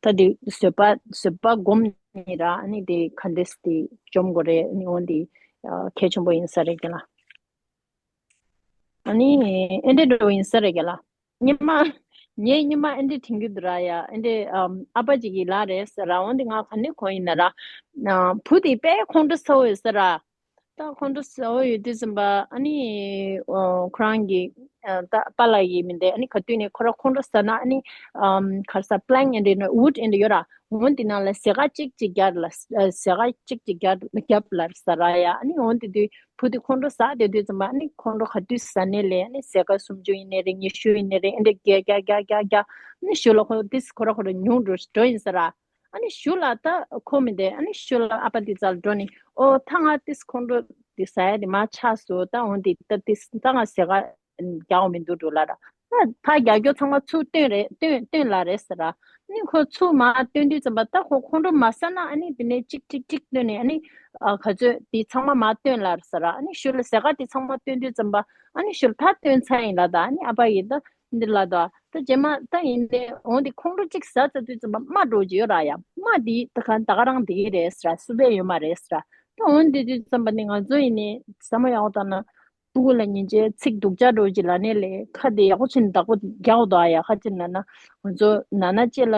ད་འདི་བཟོད་པ་བཟོད་པ་སྒོམ་ནི་ར། ཨ་ནི་འདི་ག་འདྲས་འདི་འཇོམས་དགོས་རེད། ཨ་ནི་འོན་འདི་ཨ་གལ་ཆེན་པོ་ཡིན་ས་རེད་རྒན་ལགས། ཨ་ནི་ཨེ་འདྲས་འགྲོ་ཡིན་ས་རེད་རྒན་ལགས། སྔོན་མ་ངས་སྔོན་མ་ཨེ་འདྲས་དྲན་གྱི་འདུག་ར་ཡ། ཨེ་འདྲས་ཨམ་ཨ་ཕ་ཅིག་གིས་ལབ་རེད་ཟེར་ར། འོན་ཏེ་ང་ག་ནས་གོ་ཡིན་ན་ར། ཨ་བུ་དེ་དཔེ་ཁོང་ཁྲོ་ཟ་འོ་ཡོད་ས་ར། ད་ཁོང་ཁྲོ་ཟ་འོ་ཡོད་དུས་ཙམ་པ་ཨ་ནི་ཨོ་ཁོ་རང་གི་ཨ་ད་པཱ་ལགས་ཡིན་མིན་དེ་ཨ་ནི་ག་དུས་ནས་ཁོ་ར་ཁོང་ཁྲོ་ཟ་ན་ཨ་ནི་ཨམ་ག་རེ་ཟ་པི་ལེང་ཨེ་འདྲ་ན་ཝུད་ཨེ་འདྲ་ཡོད་ར། འོན་ཏེ་ནང་ལ་ཟས་ཀ་གཅིག་གཅིག་རྒྱབ་ལ་ཟས་ཀ་གཅིག་གཅིག་རྒྱབ་རྒྱབ་ལ་ཟ་ར་ཡ། ཨ་ནི་འོན་ཏེ་དུས་བུ་དེ་ཁོང་ཁྲོ་ཟ་དེ་དུས་ཙམ་པ་ཨ་ནི་ཁོང་ཁྲོ་ག་དུས་ཟ་ནས་ལས་ཨ་ནི་ཟས་ཀ་སུམ་ཅུ་ཡིན་ནའི་རེད་ཉི་ཤུ་ཡིན་ནའི་རེད་ཨེ་འདྲ་རྒྱག་རྒྱག་རྒྱག་རྒྱག་རྒྱག་ཨ་ནི་ཞོ་ལ་ཁོ་དེ་ཁོ་ར་ཁོ་ར་ཉུང་འགྲོ་འགྲོ་ཡིན་ས་ར། ཨ་ནི་ཞུ་ལ་ད་ཁོ་མི་འདེ་ཨ་ནི་ཞུ་ལ་ཨ་ཕ་དེ་རྩ་ལ་འགྲོ་ནི་ཨོ་ད་ང་དེ་ཁོང་ཁྲོ་དེ་ཟ་ཡ་དེ་མ་ཆགས་སོ། ད་འོན་ཏེ་ད་དེ་ད་ང་ཟས་ཀ་ རྒྱག་འོ་མི་འདུག་འགྲོ་ལ་ར། ད་ཕར་རྒྱག་རྒྱུ་ཚང་མ་ཚུར་བཏོན་རེད། བཏོན་བཏོན་ལ་རེད་ཟེར་ར། ཨ་ནི་ཁོ་ཚུར་མར་བཏོན་དུས་ཙམ་པ་ད་ཁོ་ཁོང་ཁྲོ་མ་ཟ་ན། ཨ་ནི་དེ་ནས་གཅིག་གཅིག་གཅིག་བཏོན་ནས། ཨ་ནི་ཨ་ག་ཚོད་དེ་ཚང་མ་མར་བཏོན་ལ་ཟེར་ར། ཨ་ནི་ཞོར་ལ་ཟས་ཁ་དེ་ཚང་མ་བཏོན་དུས་ཙམ་པ། ཨ་ནི་ཞོར་ད་བཏོན་ཚར་ཡིན་ལ། ད་ཨ་ནི་ཨ་ཕ་ཡིས་ད་འདི་ལ་ད་ད་རྗེས་མ་ད་ཡིན་ནས་འོང་དེ་ཁོང་ཁྲོ་གཅིག་ཟ་ཚར་དུས་ཙམ་པ་རྨ་འགྲོ་གི་ཡོད་ར་ཡ། རྨ་དེ་ད་ག་ད་ག་རང་དེ་གི་རེད་ཟེར་ར། སུ་བས་ཡོད་མ་རེད་ཟེར་ར། ད་འོང་དེ་དུས་ཙམ་པ་ནི་ང་ཚོ་ཡིན་ནས་ཟ་མ་ཡག་པོ་བཏང་ན། སྤུ་གུ་ལ་ཉིན་རྗེས་ཚིག་སྡུག་ཅག་འགྲོ་གི་ལ་ནས་ལས་ཁ་དེ་ཡག་པོ་བྱས་ནས་བདག་པོ་རྒྱག་འོ་དོ་ཨ་ཡ། ཁ་ཅིག་ན་ན་ང་ཚོ་ན་ན་ཅེ་ལ་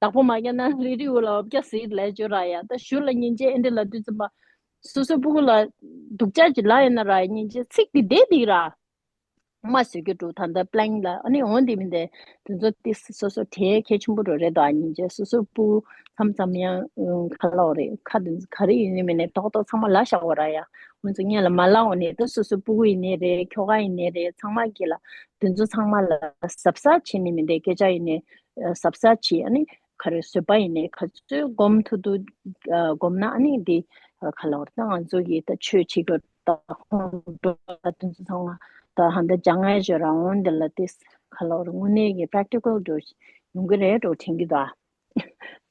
བདག་པོ་མ་རྒྱག་ན་རི་རི་འུ་ལ་འོ་བརྒྱ་ཟིག་ལས་བྱོས་ར་ཡ། ད་ཞུ་ལ་ཉིན་རྗེས་ཨེ་འདྲ་ལ་དུས་ཙམ་པ་སོ་སོ་སྤུ་གུ་ལ་སྡུག་ཅག་ཅིག་ལ་ཡིན་ན་ར་ཉིན་རྗེས་ཚིག་དེ་བསྡད་འདུག་ར། མ་བཟོད་རྒྱུ་འགྲོ་ད་ལྟ་པི་ལེན་ལ། ཨ་ནི་འོང་དེ་མིན་ཏེ་དེ་ཚོ་ཏི་སོ་སོ་དེ་གལ་ཆེན་པོ་འགྲོ་རེད་དོ། ཨ་ཉིན་རྗེས་སོ་སོ་སྤུ་མཚམས་མཚམས་ཡང་ཁ་ལོག་རེད། ཁ་དེ་ཚོ་ག་རེ་ཡིན་ནི་མིན་ནས་ཏོག་ཏོག་ཚང་མ་ལ་བཞག་པ་ར་ཡ། འོན་ཚོ་ངས་ལ་མ་ལ་འོ་ནས་ད་སོ་སོ་སྤུ་གུ་ཡིན་ནི་རེད། ཁྱོ་ག་ཡིན་ནི་རེད། ཚང་མ་གི་ལ་དེ་ཚོ་ཚང་མ་ལ་གཟབ་གཟབ་བྱེད་ནི་མིན་ཏེ་སྐད་ཆ་ཡིན་ནི་གཟབ་གཟབ་བྱེད། ཨ་ནི་ག་རེ་བཟོད་པ་ཡིན་ནི་ག་ཚོད་སྒོམ་ཐུབ་ཐུབ་སྒོམ་ན། ཨ་ནི་འདི་ག་ལོག་རེད། ད་ང་ཚོ་གི་ད་ཆོས་བྱེད་དགོས། ད་ཁོང་འགྲོ་ལ་དེ་ཚོ་ཚང་མ་ད་ཧ་འདི་སྦྱང་ཡ་བྱོས་རང་འོང་འདི་ལ་ཏིས་ཁ་ལོར་དངོས་གནས་ཀྱི་པྲེག་ཊི་ཀལ་འགྲོ་ཡོང་གི་རེད་འགྲོ་དྲན་གི་འདུག་ཨ།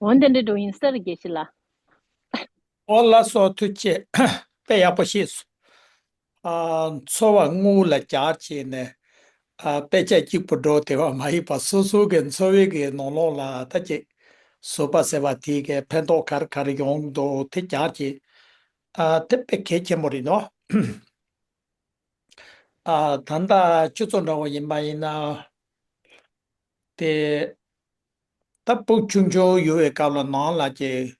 འོན་ཏེ་འདི་འགྲོ་ཡིན་སར་དགེ་བཤེས་ལ། ཨོ་ལགས་སོ། ཐུགས་རྗེ་ཆེ། དཔེ་ཡག་པོ་ཤེས་སོང་། ཨ། འཚོ་བ་དངུལ་ལ་སྦྱར་བྱས་ནས། ཨ། དཔེ་ཆ་གཅིག་པུ་འགྲོ་དེ་བ་མ་ཡིན་པ་སོ་སོ་གི་འཚོ་བའི་གི་ནང་ལོགས་ལ་ད་ཅིག་བཟོད་པ་ཟེར་བ་དེ་གི་ཕན་ཐོགས་ག་རེ་ག་རེ་ཡོང་འདུག་དེ་སྦྱར་བྱས། ཨ། དེ་དཔེ་གལ་ཆེན་པོ་རེད་ནོ། ཨ། ད་ལྟ་ཁྱོད་ཚོ་འདྲ་བོ་ཡིན་པ་ཡིན་ན། དེ་ད་ཕྲུ་གུ་ཆུང་ཆུང་ཡོད་པའི་སྐབས་ལ་ནང་ལ་ཀྱི།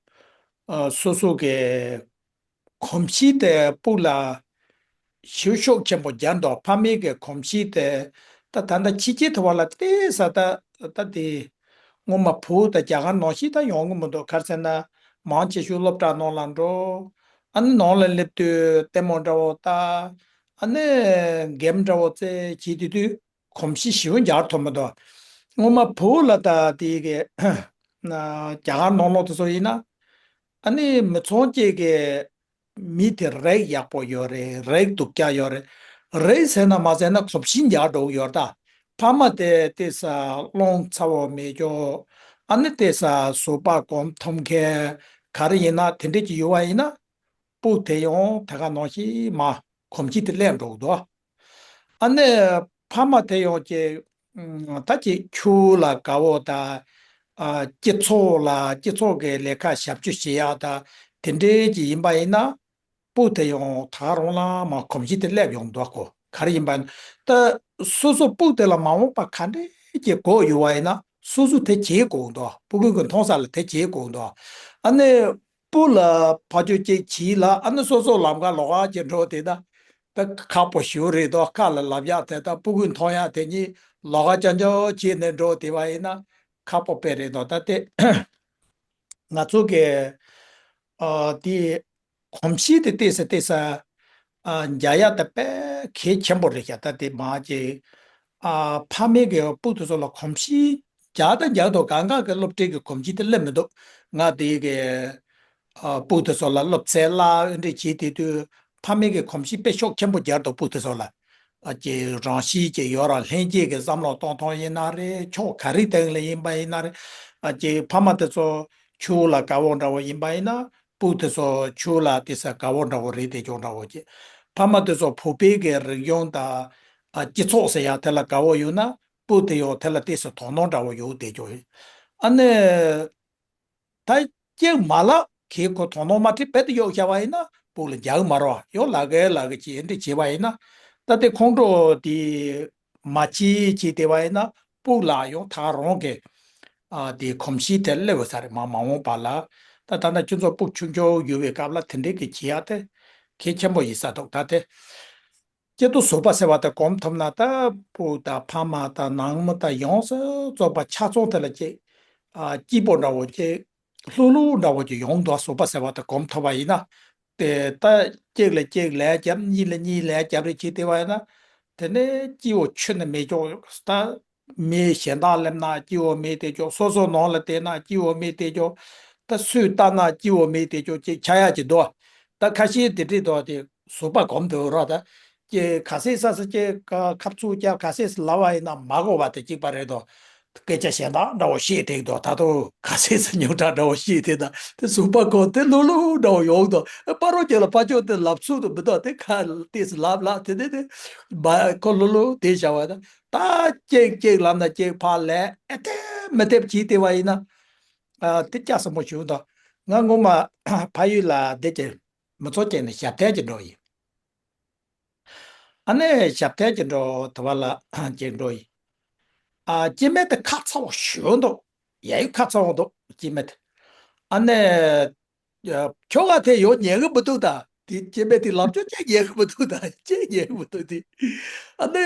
ཨ། སོ་སོ་གི་གོམས་གཤིས་དེ་ཕྲུ་གུ་ལ་ཞེ་ཤུགས་ཆེན་པོ་སྦྱར་འདུག་ཕ་མའི་གི་གོམས་གཤིས་དེ། ད་ད་ལྟ་ཕྱི་རྒྱལ་དུ་བ་ལ་ཏོག་ཙམ་ད་ད་དེ་སྔོན་མ་བོད་དང་རྒྱ་གར་ནང་བཞིན་ད་ཡོང་གི་མི་འདུག་ག་རེ་ཟེར་ན། མང་ཆེ་ཤོས་སློབ་གྲྭ་ནང་ལ་འགྲོ། ཨ་ནི་ནང་ལ་སླེབས་དུས་ལྟད་མོ་འདྲ་བོ་ལྟ། ཨ་ནི་གེམ་འདྲ་བོ་རྩེ་བྱེད་དུས་དུས་གོམས་གཤིས་ཞེ་པོ་འཇགས་ཐུབ་མི་འདུག་སྔོན་མ་བོད་ལ་ད་དེ་གི་ན་རྒྱ་གར་ནང་ལོགས་དེ་ཚོ་ཡིན་ན། ཨ་ནི་མི་ཚང་གཅིག་གི་མི་དེ་རིགས་ཡག་པོ་ཡོད་རེད། རིགས་སྡུག་ཅག་ཡོད་རེད། རིགས་ཟེར་ན་མ་ཟེར་ན་གོམས་གཤིས་འཇགས་འགྲོ་གི་ཡོད་ད། ཕ་མ་དེ་ཏོག་ཙམ་རླུང་ཚ་བོ་མེད་ཅོག་ཨ་ནི་ཏོག་ཙམ་བཟོད་པ་སྒོམ་ཐུབ་མཁན་ག་རེ་ཡིན་ན་དེ་འདྲས་ཀྱི་ཡོད་པ་ཡིན་ན། ཕྲུ་གུ་དེ་ཡང་དེ་ག་ནང་བཞིན་མ་གོམས་གཤིས་དེ་སླེབས་འགྲོ་གི་འདུག་ཨ་ནི་ཕ་མ་དེ་ཡང་ཀྱི་ད་ཀྱི་ཁྱོ་ག་ལ་དགའ་བོ་དང་། ཨ། སྤྱི་ཚོགས་ལ་སྤྱི་ཚོགས་ཀྱི་ལས་ཀ་ཞབས་ཞུ་བྱེད་ཡག་དང་དེ་འདྲས་ཀྱི་ཡིན་པ་ཡིན་ན། ཕྲུ་གུ་དེ་ཡང་ད་རུང་ལ་མ་གོམས་གཤིས་དེ་སླེབས་ཡོང་འདུག་གོ་ག་རེ་ཡིན་པ་ཡིན་ན། ད་སོ་སོ་ཕྲུ་གུ་དེ་ལ་མ་འོངས་པ་ག་འདྲས་ཀྱི་དགོས་ཡོད་པ་ཡིན་ན་སོ་སོ་དེ་བྱེད་དགོས་འདུག་ཕྲུ་གུ་གི་མཐོང་ས་ལ་དེ་བྱེད་དགོས་འདུག་ཨ་ནི། སྤུ་ལ་ཕ་ཆོས་ཅིག་བྱིས་ལ་ཨ་ནི་སོ་སོ་ལམ་ཁ་ལོགས་ཀ་ཅིག་འགྲོ་དེ་ད་ད་ཁག་པོ་ཞིག་རེད་དོ། ཁ་ལ་ལབ་ཡག་དེ་ད་སྤུ་གུས་མཐོང་ཡག་དེ་གཉིས་ལོགས་ཀ་ཅང་ཅང་བྱས་ནས་འགྲོ་དེ་བ་ཡིན་ན་ཁག་པོ་དཔེ་རེད་དོ། ད་དེ་ང་ཚོ་གི་ཨ་དེ་གོམས་གཤིས་དེ་ཏོག་ཙམ་ཏོག་ཙམ་ཨ་འཇགས་ཡག་དེ་དཔེ་གལ་ཆེན་པོ་རེད་ཤག་ད་དེ་མ་ཅིག་ཨ་ཕ་མའི་གི་སྤུ་གུ་དེ་ཚོ་ལ་གོམས་གཤིས་རྒྱག་དང་རྒྱག་དང་གང་ག་གི་སློབ་གྲྭའི་གི་གོམས་གཤིས་དེ་སླེབས་མི་འདུག་ང་དེ་གི་ཨ་སྤུ་གུ་དེ་ཚོ་ལ་སློབ་ཚན་བསླབ་འདི་བྱེད་དེ་དུས་ཕ་མའི་གི་གོམས་གཤིས་དཔེ་ཤུགས་ཆེན་པོ་རྒྱག་འདུག་སྤུ་གུ་དེ་ཚོ་ལ་ཨ་ཀྱི་རང་གཤིས་ཀྱི་ཡོད་ར་ལྷན་སྐྱེས་ཀྱི་བསམ་བློ་གཏོང་སྟངས་ཡིན་ན་རེད། ཕྱོགས་ག་རེ་སྟེང་ལ་ཡིན་པ་ཡིན་ན་རེད། ཨ་ཀྱི་ཕ་མ་དེ་ཚོ་ཆུ་བོ་ལ་དགའ་བོ་འདྲ་བོ་ཡིན་པ་ཡིན་ན་སྤུ་གུ་དེ་ཚོ་ཆུ་བོ་ལ་དེ་ས་དགའ་བོ་འདྲ་བོ་རེད། དེ་ཅོག་འདྲ་བོ་ཀྱི་ཕ་མ་དེ་ཚོ་བོད་པའི་གི་རིག་གཞུང་དང་ཨ་སྤྱི་ཚོགས་ཟེར་ཡག་དེ་ལ་དགའ་བོ་ཡོད་ན་སྤུ་གུ་དེ་ཡོད་དེ་ལ་དེ་ས་དོ་སྣང་འདྲ་བོ་ཡོད། དེ་ཅོག་ཡིན། ཨ་ནི། ད་ཅིག་མ་ལབ་ཁྱེད་ཁོ་དོ་སྣང་མ་བྱེད་པའི་དུ་གཡོག་བྱ་བ་ཡིན་ན་སྤུ་གུ་ལ་རྒྱག་མ་རོགས་ཡོང་ལ་གེ་ལ་གེ་བྱེད་འདི་བྱེད་པ་ཡིན་ན། ད་དེ་ཁོང་ཁྲོ་དེ་མ་བྱེད་བྱེད་དེ་བ་ཡིན་ན་སྤུ་གུ་ལ་ཡང་ད་རང་གི་ཨ་དེ་གོམས་གཤིས་དེ་སླེབས་ས་རེད། མ་མ་འོངས་པ་ལ་ད་ད་ལྟ་ཁྱོད་ཚོ་སྤུ་གུ་ཆུང་ཆུང་ཡོད་པའི་སྐབས་ལ་དེ་འདྲའི་གི་བྱེད་ཡ་དེ་གལ་ཆེན་པོ་ཡིན་ས་འདུག་ད་དེ། སྐྱིད་སྡུག་བཟོད་པ་ཟེར་བ་དེ་སྒོམ་ཐུབ་ན་ད་སྤུ་གུ་དང་ཕ་མ་དང་ནང་མི་དང་ཡོངས་སུ་རྫོགས་པ་ཆ་ཚང་དེ་ལ་ཅིག་ཨ་སྐྱིད་པོ་འདྲ་བོ་ཅིག་ལྷུག་ལྷུག་འདྲ་བོ་ཅིག་ཡོང་འདུག་བཟོད་པ་ཟེར་བ་དེ་སྒོམ་ཐུབ་པ་ཡིན་ན། དེ་ད་གཅིག་ལ་གཅིག་ལན་རྒྱབ་གཉིས་ལ་གཉིས་ལན་རྒྱབ་རེ་བྱེད་དེ་བ་ཡིན་ན། དེ་ནས་སྐྱིད་པོ་ཁྱོན་ནས་མེད་ཀྱོག་ད་མི་གཞན་དག་སླེབས་ན་སྐྱིད་པོ་མེད་དེ་ཀྱོག་སོ་སོ་ནང་ལ་བལྟས་ན་སྐྱིད་པོ་མེད་དེ་ཀྱོག་ད་སུས་ལྟ་ན་སྐྱིད་པོ་མེད་དེ་ཀྱོག་ཅིག་ཆགས་ཡག་ཅིག་འདུག་ད་ཁ་ཤས་དེ་འདྲས་འདུག་དེ་བཟོད་པ་སྒོམ་དུ་རོགས་ད། ཀྱི་ག་སེ་ས་ས་ཀྱི་ཁ་ཁབ་ཚུགས་རྒྱབ་ག་སེ་ས་ལབ་པ་ཡིན་ན་མ་གོ་བ་དེ་གཅིག་པ་རེད་དོ། སྐད་ཆ་གཞན་དག་འདྲ་བོ་བཤད་བསྡད་འདུག་ད་དུང་ག་སེ་ས་ཉུང་དྲགས་འདྲ་བོ་བཤད་དེ་ད་དེ་གཟུགས་པ་གོ་དེ་ལྷུག་ལྷུག་འདྲ་བོ་ཡོང་འདུག་ཨ་པ་རོ་ཁྱོད་ལ་ཕ་ཆོས་དེ་ལབ་ཚུགས་དུ་མི་འདུག་དེ་ཁ་ཏིས་ལབ་ལབ་དེ་དེ་དེ་བ་ཁོ་ལྷུག་ལྷུག་དེ་བྱ་བ་ད་ད་ཅིག་ཅིག་ལབ་ན་ཅིག་ཕར་ལས་ཨེ་ཐེབས་མི་ཐེབས་བྱས་བསྡད་པ་ཡིན་ན་ཨ་དེ་སྐྱ་སེར་མོ་བྱུང་འདུག་ང་ངོ་མ་ཕ་ཡུལ་ལ་བསྡད་ཀྱི་མི་ཚོགས་ཀྱི་ནས་ཞབས་ཐལ་གྱི་འགྲོ་ཡིན། ཨ་ནེ་ཞབས་ཐལ་གྱི་འགྲོ་དུ་བ་ལ་གྱི་འགྲོ་ཡིན། ཨ་སྐྱེ་དམན་དེ་ཁ་ཚ་བོ་ཞུ་འདུག་ཡ་ཡི་ཁ་ཚ་བོ་འདུག་སྐྱེ་དམན་དེ། ཨ་ནེ་ཁྱོ་ག་དེ་ཡོང་ཉན་གི་མི་འདུག་ད་དེ་སྐྱེ་དམན་དེ་ལབ་ཆོག་ཅེས་ཉན་གི་མི་འདུག་ད་ཅེས་ཉན་གི་མི་འདུག་དེ། ཨ་ནེ་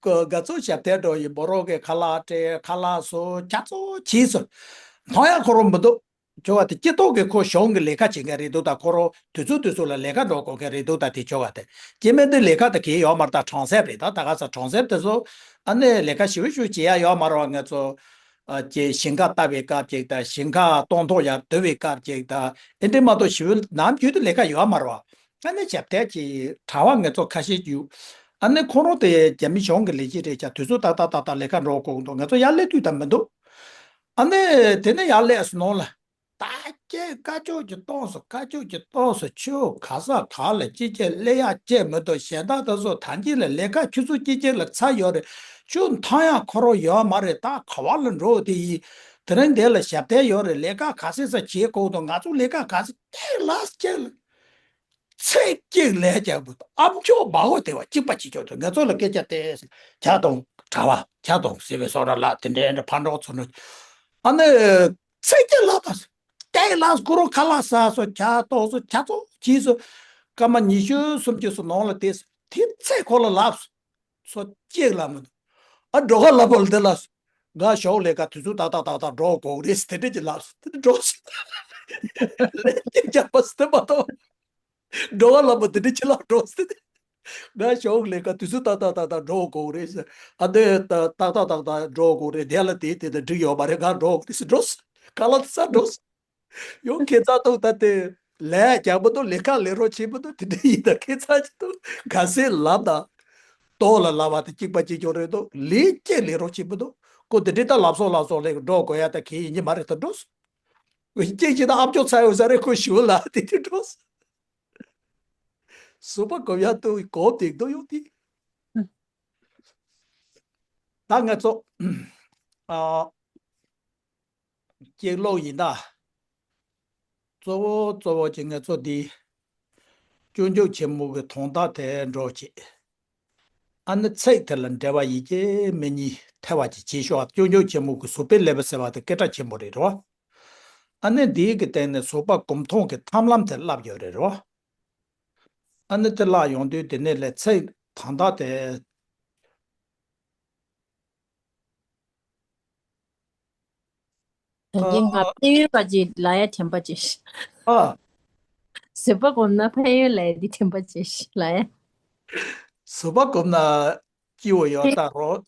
ག་ཚོད་ཞབས་ཐལ་འགྲོ་ཡིན་མོ་རོག་གི་ཁ་ལག་སྤྲད་ཁ་ལག་བཟོ་ཁྱ་ཚོ་བྱིས་སོ། མཐོང་ཡ་ཁོ་རང་མི་འདུག་ཁྱོ་ག་དེ་སྤྱི་ཚོགས་ཀྱི་ཁོ་གཞུང་གི་ལས་ཀ་བྱེད་མཁན་རེད་འདུག་ད་ཁོ་རང་དུས་ཚོད་དུས་ཚོད་ལ་ལས་ཀ་འགྲོ་དགོས་མཁན་རེད་འདུག་ད་དེ་ཁྱོ་ག་དེ་སྐྱེ་དམན་དེ་ལས་ཀ་དེ་གས་ཡོད་མ་རེད་ད་གྲོང་གསེབ་རེད་ད་ད་ག་ས་གྲོང་གསེབ་དེ་ཚོ་ཨ་ནེ་ལས་ཀ་ཞེ་པོ་ཞིག་བྱེད་ཡ་ཡོད་མ་རེད་བ་ང་ཚོ་ཨ་ཀྱེ་ཞིང་ཁ་བཏབ་པའི་སྐབས་ཅིག་ད་ཞིང་ཁ་སྟོང་ཐོག་ཡར་བསྡུ་བའི་སྐབས་ཅིག་ད་ཨེ་འདྲེ་མ་གཏོགས་ཞེ་པོ་ནམ་རྒྱུན་དུ་ལས་ཀ་ཡོད་མ་རེད་བ་ཨ་ནེ་ཞབས་ཐལ་གྱི་གྲྭ་བ་ང་ཚོ་ཁ་ཤས་ཡོད་ཨ་ནེ་ཁོ་རང་དེ་རྒྱ་མི་གཞུང་གི་ལས་བྱེད་རེད་ཀྱང་དུས་ཚོད་ཏག་ཏག་ཏག་ཏག་ལས་ཀ་འགྲོ་དགོས་འདུག་ང་ཚོ་ཡར་སླེབས་དུས་ད་མི་འདུག་ཨ་ནེ་དེ་ནས་ཡར་སླེབས་སོང་ནང་ལ། ད་ཁྱེད་དཀའ་ཕྱོགས་ཀྱི་ཏོག་སུ་དཀའ་ཕྱོགས་ཀྱི་ཏོག་སུ་ཆུ་ག་ས་ག་ལ་ཅི་བྱེད་སླེབས་ཡག་ཅེས་མི་འདུག་གཞན་དག་དེ་ཚོ་ཐང་ཅིག་ལ་ལས་ཀ་ཁྱུ་ཚོ་ཅི་བྱེད་ལ་ཚ་ཡོད་རེད། ཆུ་འཐུང་ཡག་ཁོ་རང་ཡོད་མ་རེད། ད་ག་བ་ལ་འགྲོ་དེ་ཡིན། དེ་རིང་འདི་ལ་ཞབས་ཐལ་ཡོད་རེད། ལས་ཀ་ག་སེ་ས་བྱེད་དགོས་འདུག་ང་ཚོ་ལས་ཀ་ག་སེ་ལས་ལས་ཅེས་ལ། ཚིག་གཅིག་ལས་ཀྱང་མི་འདུག་ཨ་མཆོག་འབའ་བོ་དེ་བ་གཅིག་པ་གཅིག་ཀྱང་འདུག་ང་ཚོ་ལ་སྐད་ཆ་དེ་ཇ་དང་གྲྭ་བ་ཇ་དང་ཟེར་བའི་སོགས་ར་ལ་དེ་འདྲའི་འདྲ་ཕར་འགྲོ་ཚུར་འགྲོ། ཨ་ནི་ཚིག་གཅིག་ལབ་པ་སྟེགས་ལ་ཁོ་རང་ཁ་ལག་ཟ་སོ་ཇ་ཏོག་སོ་ཇ་ཚོ་གྱིས་སོ་སྐར་མ་ཉི་ཤུ་སུམ་ཅུ་སོ་ནང་ལ་དེ་དེ་ཚེ་ཁོ་ལ་ལབ་སོ། སོ་གཅིག་ལ་མི་འདུག་ཨ་འགྲོ་ཁ་ལ་བོལ་དེ་ལ་སོ། ང་ཞོགས་ལས་ཀ་དུས་ཚོད་ཏག་ཏག་ཏག་ཏག་འགྲོ་དགོས་རེད་དེ་འདྲ་ཅིག་ལབ་སོ་དེ་འདྲ་འགྲོ་སོ། ལས་ཀྱི་རྒྱག་པ་སོ་དེ་མ་གཏོགས། འགྲོ་བ་ལ་མ་དེ་འདྲ་ཅིག་ལབ་འགྲོ་སོ་དེ། ང་ཞོགས་ལས་ཀ་དུས་ཚོད་ཏག་ཏག་ཏག་ཏག་འགྲོ་དགོས་རེད་ཟེར། ཨ་འདི་ཏག་ཏག་ཏག་ཏག་འགྲོ་དགོས་རེད་དེ་ལ་དེ་དེ་ལ་འགྲིག་ཡོད་མ་རེད་ང་འགྲོ་དགོས་རེད་ཟེར་འགྲོ་སོ། ཁ་ལག་ས་འགྲོ་སོ། ཡང་ཁྱད་མཚར་འདུག་ད་དེ་ལས་རྒྱག་མི་འདུག་ལས་ཀ་ལས་རོགས་བྱེད་མི་འདུག་དེ་འདྲ་ཡིན་ད་ཁྱད་མཚར་ཅིག་འདུག་ག་སེ་ལབ་ད། ལྟོགས་ལ་ལབ་པ་དེ་གཅིག་པ་གཅིག་རྐྱང་རེད་འདུག་ལས་ཀྱི་ལས་རོགས་བྱེད་མི་འདུག་ཁོ་དེ་འདྲ་ད་ལབ་སོང་ལབ་སོང་ལས་འགྲོ་དགོས་ཡ་ད་གལ་ཡིན་གྱི་མ་རེད་ད་འགྲོ་སོང་། གཅིག་ཅིག་ད་ཨ་མཆོག་ཚ་ཡོད་ས་རེད་ཁོ་ཞུ་ལ་དེ་དེ་འགྲོ་སོང་། གཟུགས་པོ་གོམས་ཡ་ཏུ་གོམས་དེ་འདུག་ཡོང་དེ། ད་ང་ཚོ་ཨ། གཅིག་ཀློག་ཡིན་ད། གཙོ་བོ་གཙོ་བོ་གཅིག་ང་ཚོ་འདི། སྤྱོད་འཇུག་ཆེན་མོ་གི་དོན་དག་དེ་འགྲོ་བྱེད། ཨ་ནི་ཚིག་དེ་ལ་འབྲེལ་བ་ཡིན་གྱི་མིན་གཉིས་ཐེ་བ་གཅིག་བྱེད་ཤོག་སྤྱོད་འཇུག་ཆེན་མོ་གི་གཟུགས་པོའི་ཀླད་པ་ཟེར་བ་དེ་སྐད་གྲགས་ཆེན་པོ་རེད་རོ། ཨ་ནི་འདིའི་གི་སྟེང་ནས་གཟུགས་པ་གོམས་མཐོང་གི་ཐབས་ལམ་དེ་བསླབ་ཡོད་རེད་རོ། ཨ་ནི་དེ་བསླབ་ཡོང་དུས་དེ་ནས་ལས་ཚིག་དང་དག་དེ། ད་གིན་ང་ཕན་ཡོན་པ་ཅིག་ལ་ཡ་དྲན་པ་ཅིག་ཨ། གཟུགས་པ་གོམས་ན་ཕན་ཡོན་ལ་ཡ་འདི་དྲན་པ་ཅིག་ལ་ཡ། གཟུགས་པ་གོམས་ན་སྐྱིད་པོ་ཡོད་ད་རོ།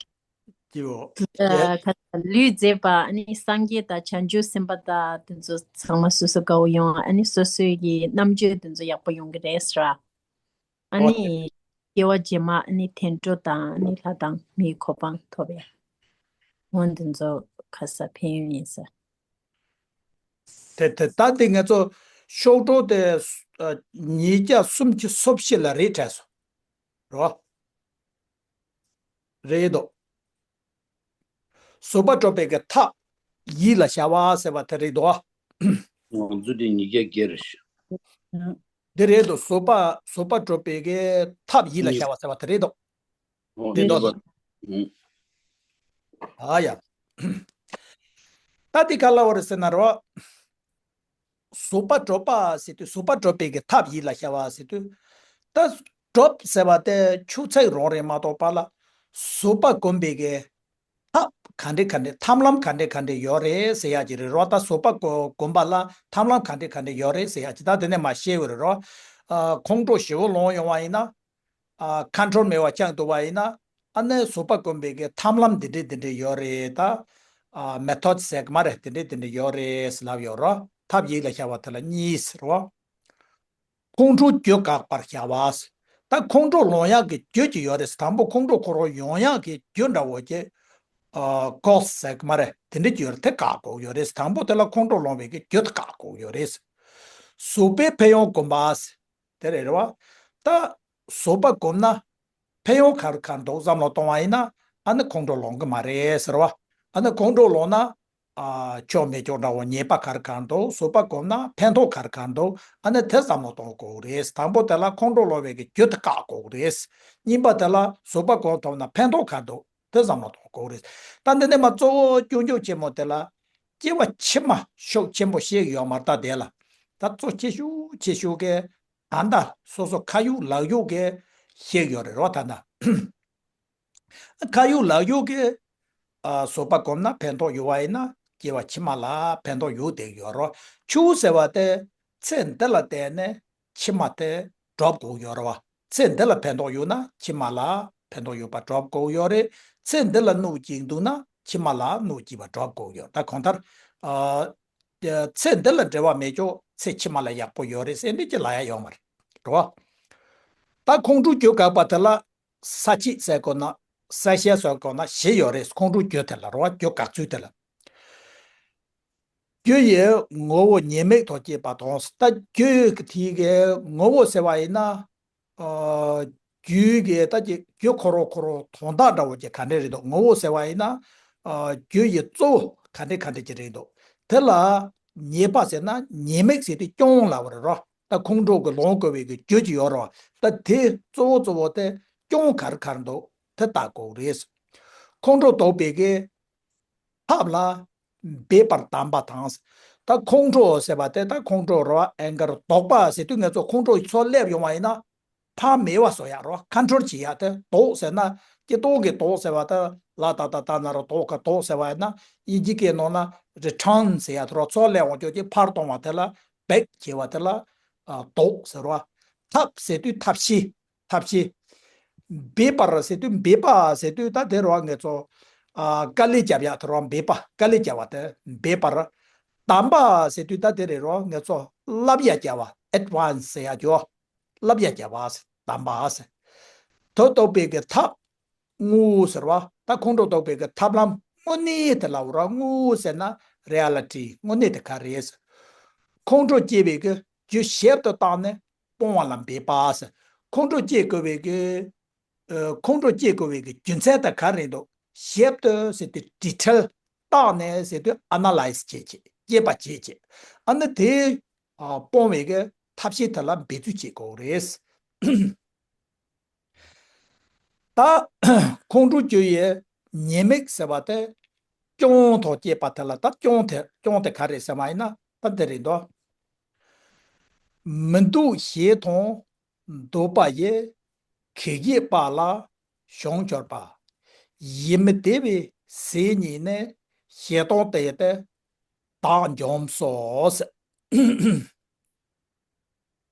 སྐྱིད་པོ། ཨ། ཁ་ལུས་མཛེས་པ་ཨ་ནི་སངས་རྒྱས་དང་བྱང་ཆུབ་སེམས་དཔའ་དང་དེ་ཚོ་ཚང་མ་སོ་སོ་དགའ་བོ་ཡོང་ཨ་ནི་སོ་སོའི་གི་རྣམ་དཔྱོད་དེ་ཚོ་ཡག་པོ་ཡོང་གི་རེད་ཟེར་བ། ཨ་ཨོ་ནི། སྐྱེ་བ་རྗེས་མ་ཨ་ནི་དལ་འགྲོ་དང་ཨ་ནི་ལྷ་དང་མིའི་གོ་འཕང་ཐོབ་ཡ། འོ་འདི་ཚོ་ཁ་ས་ཕན་ཡོན་ཡིན་ས། དེ་དེ་ད་འདི་ང་ཚོ་ཤོག་གྲོགས་དེ་ཨ་ཉིས་བརྒྱ་སུམ་ཅུ་སོ་བཞི་ལ་རེད་དྲན་སོང་། རོ། རེད་དོ། གཟུགས་པ་སྒྲུབ་པའི་གི་ཐབས་ཡིད་ལ་བྱ་བ་ཟེར་བ་དེ་རེད་དོ། ང་ཚོ་དེ་ཉིས་བརྒྱ་བརྒྱད་རེད་ཤག་འདི་རེད་དོ། གཟུགས་པ་གཟུགས་པ་སྒྲུབ་པའི་གི་ཐབས་ཡིད་ལ་ཉིས་བྱ་བ་ཟེར་བ་དེ་རེད་དོ། ཨོ་དེ་ཉིས་དོ། པ། ཨ་ཡ། ད་འདི་ག་ལ་བ་རེད་ཟེར་ན་རོ། གཟུགས་པ་སྒྲུབ་པ་ཟེར་དུས་གཟུགས་པ་སྒྲུབ་པའི་གི་ཐབས་ཡིད་ལ་བྱ་བ་ཟེར་དུས། ད་སྒྲུབ་ཟེར་བ་དེ་ཆུ་ཚད་རང་རེད་མ་གཏོགས་པ་ལ། གཟུགས་པ་གོམས་པའི་གི་ཐབས་ག་འདྲ་ག་འདྲ་ཐབས་ལམ་ག་འདྲ་ག་འདྲ་ཡོད་རེད་ཟེར་ཡག་ཅིག་རེད་རོ། ད་གཟུགས་པ་གོ་གོམས་པ་ལ་ཐབས་ལམ་ག་འདྲ་ག་འདྲ་ཡོད་རེད་ཟེར་ཡག་ཅིག་ད་དེ་ནས་མ་ཤེས་འོས་རེད་རོ། ཨ་ཁོང་ཁྲོ་ཞེ་བོ་ལངས་ཡོང་བ་ཡིན་ན། ཨ་ཁ་འཕྲོར་མེད་པ་བཅངས་ཐུབ་པ་ཡིན་ན། ཨ་ནི་གཟུགས་པ་གོམས་པའི་གི་ཐབས་ལམ་འདི་འདྲས་འདི་འདྲས་ཡོད་རེད་ད། ཨ་མེ་ཐོད་ཟེར་གི་མ་རེད་འདི་འདྲས་འདི་འདྲས་ཡོད་རེད་ཟེར་ལབ་ཡོད་རོ། ཐབས་ཡིད་ལ་བྱ་བ་དེ་ལ་གཉིས་ཟེར་རོ། ཁོང་ཁྲོ་རྒྱུ་དགག་པར་བྱ་བ། ད་ཁོང་ཁྲོ་ལངས་ཡག་གི་རྒྱུ་ཅིག་ཡོད་རེད། དང་པོ་ཁོང་ཁྲོ་ཁོ་རང་ཡོང་ཡག་གི་རྒྱུ་འདྲ་བོ་ཅིག་ཨ། ཀོ་སི་ཟེར་གི་མ་རེད། དེ་འདྲ་ཅིག་ཡོད་རེད། དེ་བཀག་དགོས་ཡོད་རེད། དང་པོ་དེ་ལ་ཁོང་ཁྲོ་ལངས་པའི་གི་རྒྱུ་དེ་བཀག་དགོས་ཡོད་རེད། གཟུགས་པོའི་ཕན་ཡོན་སྒོམ་པ། དེ་རེད་རེད་བ། ད་གཟུགས་པ་སྒོམ་ན་ཕན་ཡོན་ག་རེ་ག་རེ་འདུག་བསམ་བློ་གཏོང་བ་ཡིན་ན། ཨ་ནི་ཁོང་ཁྲོ་ལངས་གི་མ་རེད་ཟེར་བ། ཨ་ནི་ཁོང་ཁྲོ་ལངས་ན། ཨ། ཆོག་མི་ཆོག་འདྲ་བོ་ཉེས་པ་ག་རེ་ག་རེ་འདུག་གཟུགས་པ་སྒོམ་ན་ཕན་ཐོགས་ག་རེ་ག་རེ་འདུག་ཨ་ནི་དེ་བསམ་བློ་གཏོང་དགོས་རེད། དང་པོ་དེ་ལ་ཁོང་ཁྲོ་ལངས་པའི་གི་རྒྱུ་དེ་བཀག་དགོས་རེད། གཉིས་པ་དེ་ལ་གཟུགས་པ་སྒོམ་ཐུབ་ན་ཕན་ཐོགས་ག་རེ་འདུག་དེ་བསམ་བློ་གཏོང་དགོས་རེད། ད་འདི་ནས་མ་གཙོ་བོ་སྐྱོན་ཆོག་ཆེན་མོ་དེ་ལ། སྐྱེ་བ་ཕྱི་མ་ཤུགས་ཆེན་པོ་བཤད་ཡོད་མ་རེད། ད་དེ་ལ་ད་གཙོ་ཆེ་ཤོས་ཆེ་ཤོས་གི་ད་ལྟ་སོ་སོ་ཁ་ཡོད་ལག་ཡོད་གི་བཤད་ཡོད་རེད་རོ། ད་ལྟ་ཁ་ཡོད་ལག་ཡོད་གི་ཨ། གཟུགས་པ་སྒོམ་ན་ཕན་ཐོགས་ཡོད་པ་ཡིན་ན་སྐྱེ་བ་ཕྱི་མ་ལ་ཕན་ཐོགས་ཡོད་བསྡད་ཡོད་རོ། ཆུ་ཟེར་བ་དེ་ཚེ་འདི་ལ་བརྟེན་ནས་ཕྱི་མ་དེ་སྒྲོབ་དགོས་ཡོད་རེད་བ། ཚེ་འདི་ལ་ཕན་ཐོགས་ཡོད་ན་ཕྱི་མ་ལ་ཕན་ཐོགས་ཡོད་པ་སྒྲོབ་དགོས་ཡོད་རེད། ཚེ་འདི་ལ་གནོད་ཀྱིན་འདུག་ན་ཕྱི་མ་ལ་གནོད་ཀྱིན་པ་སྒྲོབ་དགོས་ཡོད། ད་གང་ལྟར་ཨ། ཚེ་འདི་ལ་འབྲེལ་བ་མེད་ཀྱང་ཚེ་ཕྱི་མ་ལ་ཡག་པོ་ཡོད་རེད་ཟེར་འདི་ཅི་ལ་ཡ་ཡོད་མ་རེད་རོ། ད་ཁོང་ཁྲོ་རྒྱུ་དགག་པ་དེ་ལ། ས་བཅད་ཟེར་དགོས་ན། ས་བཅད་ཟེར་དགོས་ན་བཞི་ཡོད་རེད། ཁོང་ཁྲོ་རྒྱུ་དེ་ལ་རོ། རྒྱུ་དགག་ཚུལ་དེ་ལ། རྒྱུ་ཡི་ངོ་བོ་ཉེས་དམིགས་ཐོག་བཅད་པ་དང་། ད་རྒྱུ་ཡི་གི་དེ་གི་ངོ་བོ་ཟེར་བ་ཡིན་ན། ཨ། རྒྱུ་གི་ད་ཅི་རྒྱུ་ཁོ་རང་ཁོ་རང་དོན་དག་འདྲ་བོ་ཅིག་ག་འདྲ་རེད་འདུག་ངོ་བོ་ཟེར་བ་ཡིན་ན། ཨ། རྒྱུ་ཡི་གཙོ་བོ་ག་འདྲ་ག་འདྲ་ཅིག་རེད་འདུག་དེ་ལ་ཉེས་པ་ཟེར་ན་ཉེས་དམིགས་ཟེར་དུས་སྐྱོན་ལབ་པ་རེད་རོ། ད་ཁོང་ཁྲོ་གི་ལངས་དགོས་པའི་གི་རྒྱུ་ཅིག་ཡོད་རེད་བ། ད་དེ་གཙོ་བོ་གཙོ་བོ་དེ་སྐྱོན་ག་རེ་ག་རེ་འདུག་དེ་བརྟག་དགོས་རེད། ཁོང་ཁྲོ་ལྡོག་པའི་གི་ཐབས་ལ་འབད་པར་གདམས་པ་དང་། ད་ཁོང་ཁྲོ་ཟེར་བ་དེ་ད་ཁོང་ཁྲོ་རེད་བ། ཨེང་གར་ལྡོག་པ་ཟེར་དུས་ང་ཚོ་ཁོང་ཁྲོ་ཚུར་སླེབས་ཡོང་བ་ཡིན་ན། ཕར་མེད་པ་བཟོ་ཡག་རོ། ཁོན་ཊོལ་བྱེད་ཡག་དེ། ལྡོག་ཟེར་ན་སྐྱིད་ཏོག་གི་ལྡོག་ཟེར་བ་དེ། ལ་ད་ད་ད་ན་རོ་ལྡོག་ག་ལྡོག་ཟེར་བ་ཡིན་ན། དབྱིན་ཇི་སྐད་ནང་ན་རི་ཊརན་ཟེར་ཡག་དེ་རོ། ཚུར་སླེབས་འོང་ཆོག་ཅིག་ཕར་གཏོང་བ་དེ་ལ་བེག་བྱེད་པ་དེ་ལ་ཨ། ལྡོག་ཟེར་རོ། ཐབས་ཟེར་དུས་ཐབས་ཤེས། ཐབས་ཤེས། འབད་པར་ཟེར་དུས་འབད་པ་ཟེར་དུས་ད་དེ་རོ། ང་ཚོ་ཨ། དཀའ་ལས་རྒྱབ་ཡག་དེ་རོ། འབད་པ་དཀའ་ལས་རྒྱབ་པ་དེ་འབད་པར། གདམས་པ་ཟེར་དུས་ད་དེ་རེད་རོ། ང་ཚོ་བསླབ་ཡག་རྒྱབ་པ། ཨེཌ་ཝན་སི་ཟེར་ཡག་ཅོ། བསླབ་ཡག་རྒྱབ་པ་ཟེར། གདམས་པ་ཟེར། དེ་ལྡོག་པའི་གི་ཐབས། དངོས་ཟེར་བ། ད་ཁོང་ཁྲོ་ལྡོག་པའི་གི་ཐབས་ལམ་དངོས་གནས་དེ་ལབ་ར། དངོས་ཟེར་ན་རི་ཨེ་ལི་ཊི། དངོས་གནས་དེ་ག་རེ་ཟེར། ཁོང་ཁྲོ་སྐྱེ་བའི་གི་རྒྱུ་ཞིབ་ཏུ་བརྟགས་ནས་སྤོང་བ་ལ་འབད་པ་ཟེར། ཁོང་ཁྲོ་སྐྱེ་དགོས་པའི་གི་ཨ། ཁོང་ཁྲོ་སྐྱེ་དགོས་པའི་གི་རྒྱུ་མཚན་དེ་ག་རེ་འདུག་ཞིབ་ཏུ་ཟེར་དུས་ཌི་ཊེལ་བརྟགས་ནས་ཟེར་དུས་ཨ་ན་ལའི་ཛི་བྱེད་བྱེད། དཔྱད་པ་བྱེད་བྱེད། ཨ་ནི་དེ་ཨ། སྤོང་བའི་གི་ཐབས་ཤེས་དེ་ལ་འབད་རྩོལ་བྱེད་དགོས་རེད། ད་ཁོང་ཁྲོ་རྒྱུ་ཡི་ཉེས་དམིགས་ཟེར་བ་དེ་སྐྱོན་ཐོག་བཅད་པ་དེ་ལ། ད་སྐྱོན་དེ་སྐྱོན་དེ་ག་རེ་ཟེར་བ་ཡིན་ན་ད་འདི་རེད་འདུག་མི་འདུག་ཞེས་དང་འདོད་པ་ཡི། གེགས་བྱེད་པ་ལ་ཞེན་གྱུར་པ། ཡིད་མི་བདེ་བའི་ཟས་རྙེད་ནས། ཞེ་སྡང་དེ་ཡིས་བདག་འཇོམས་སོ་ཟེར།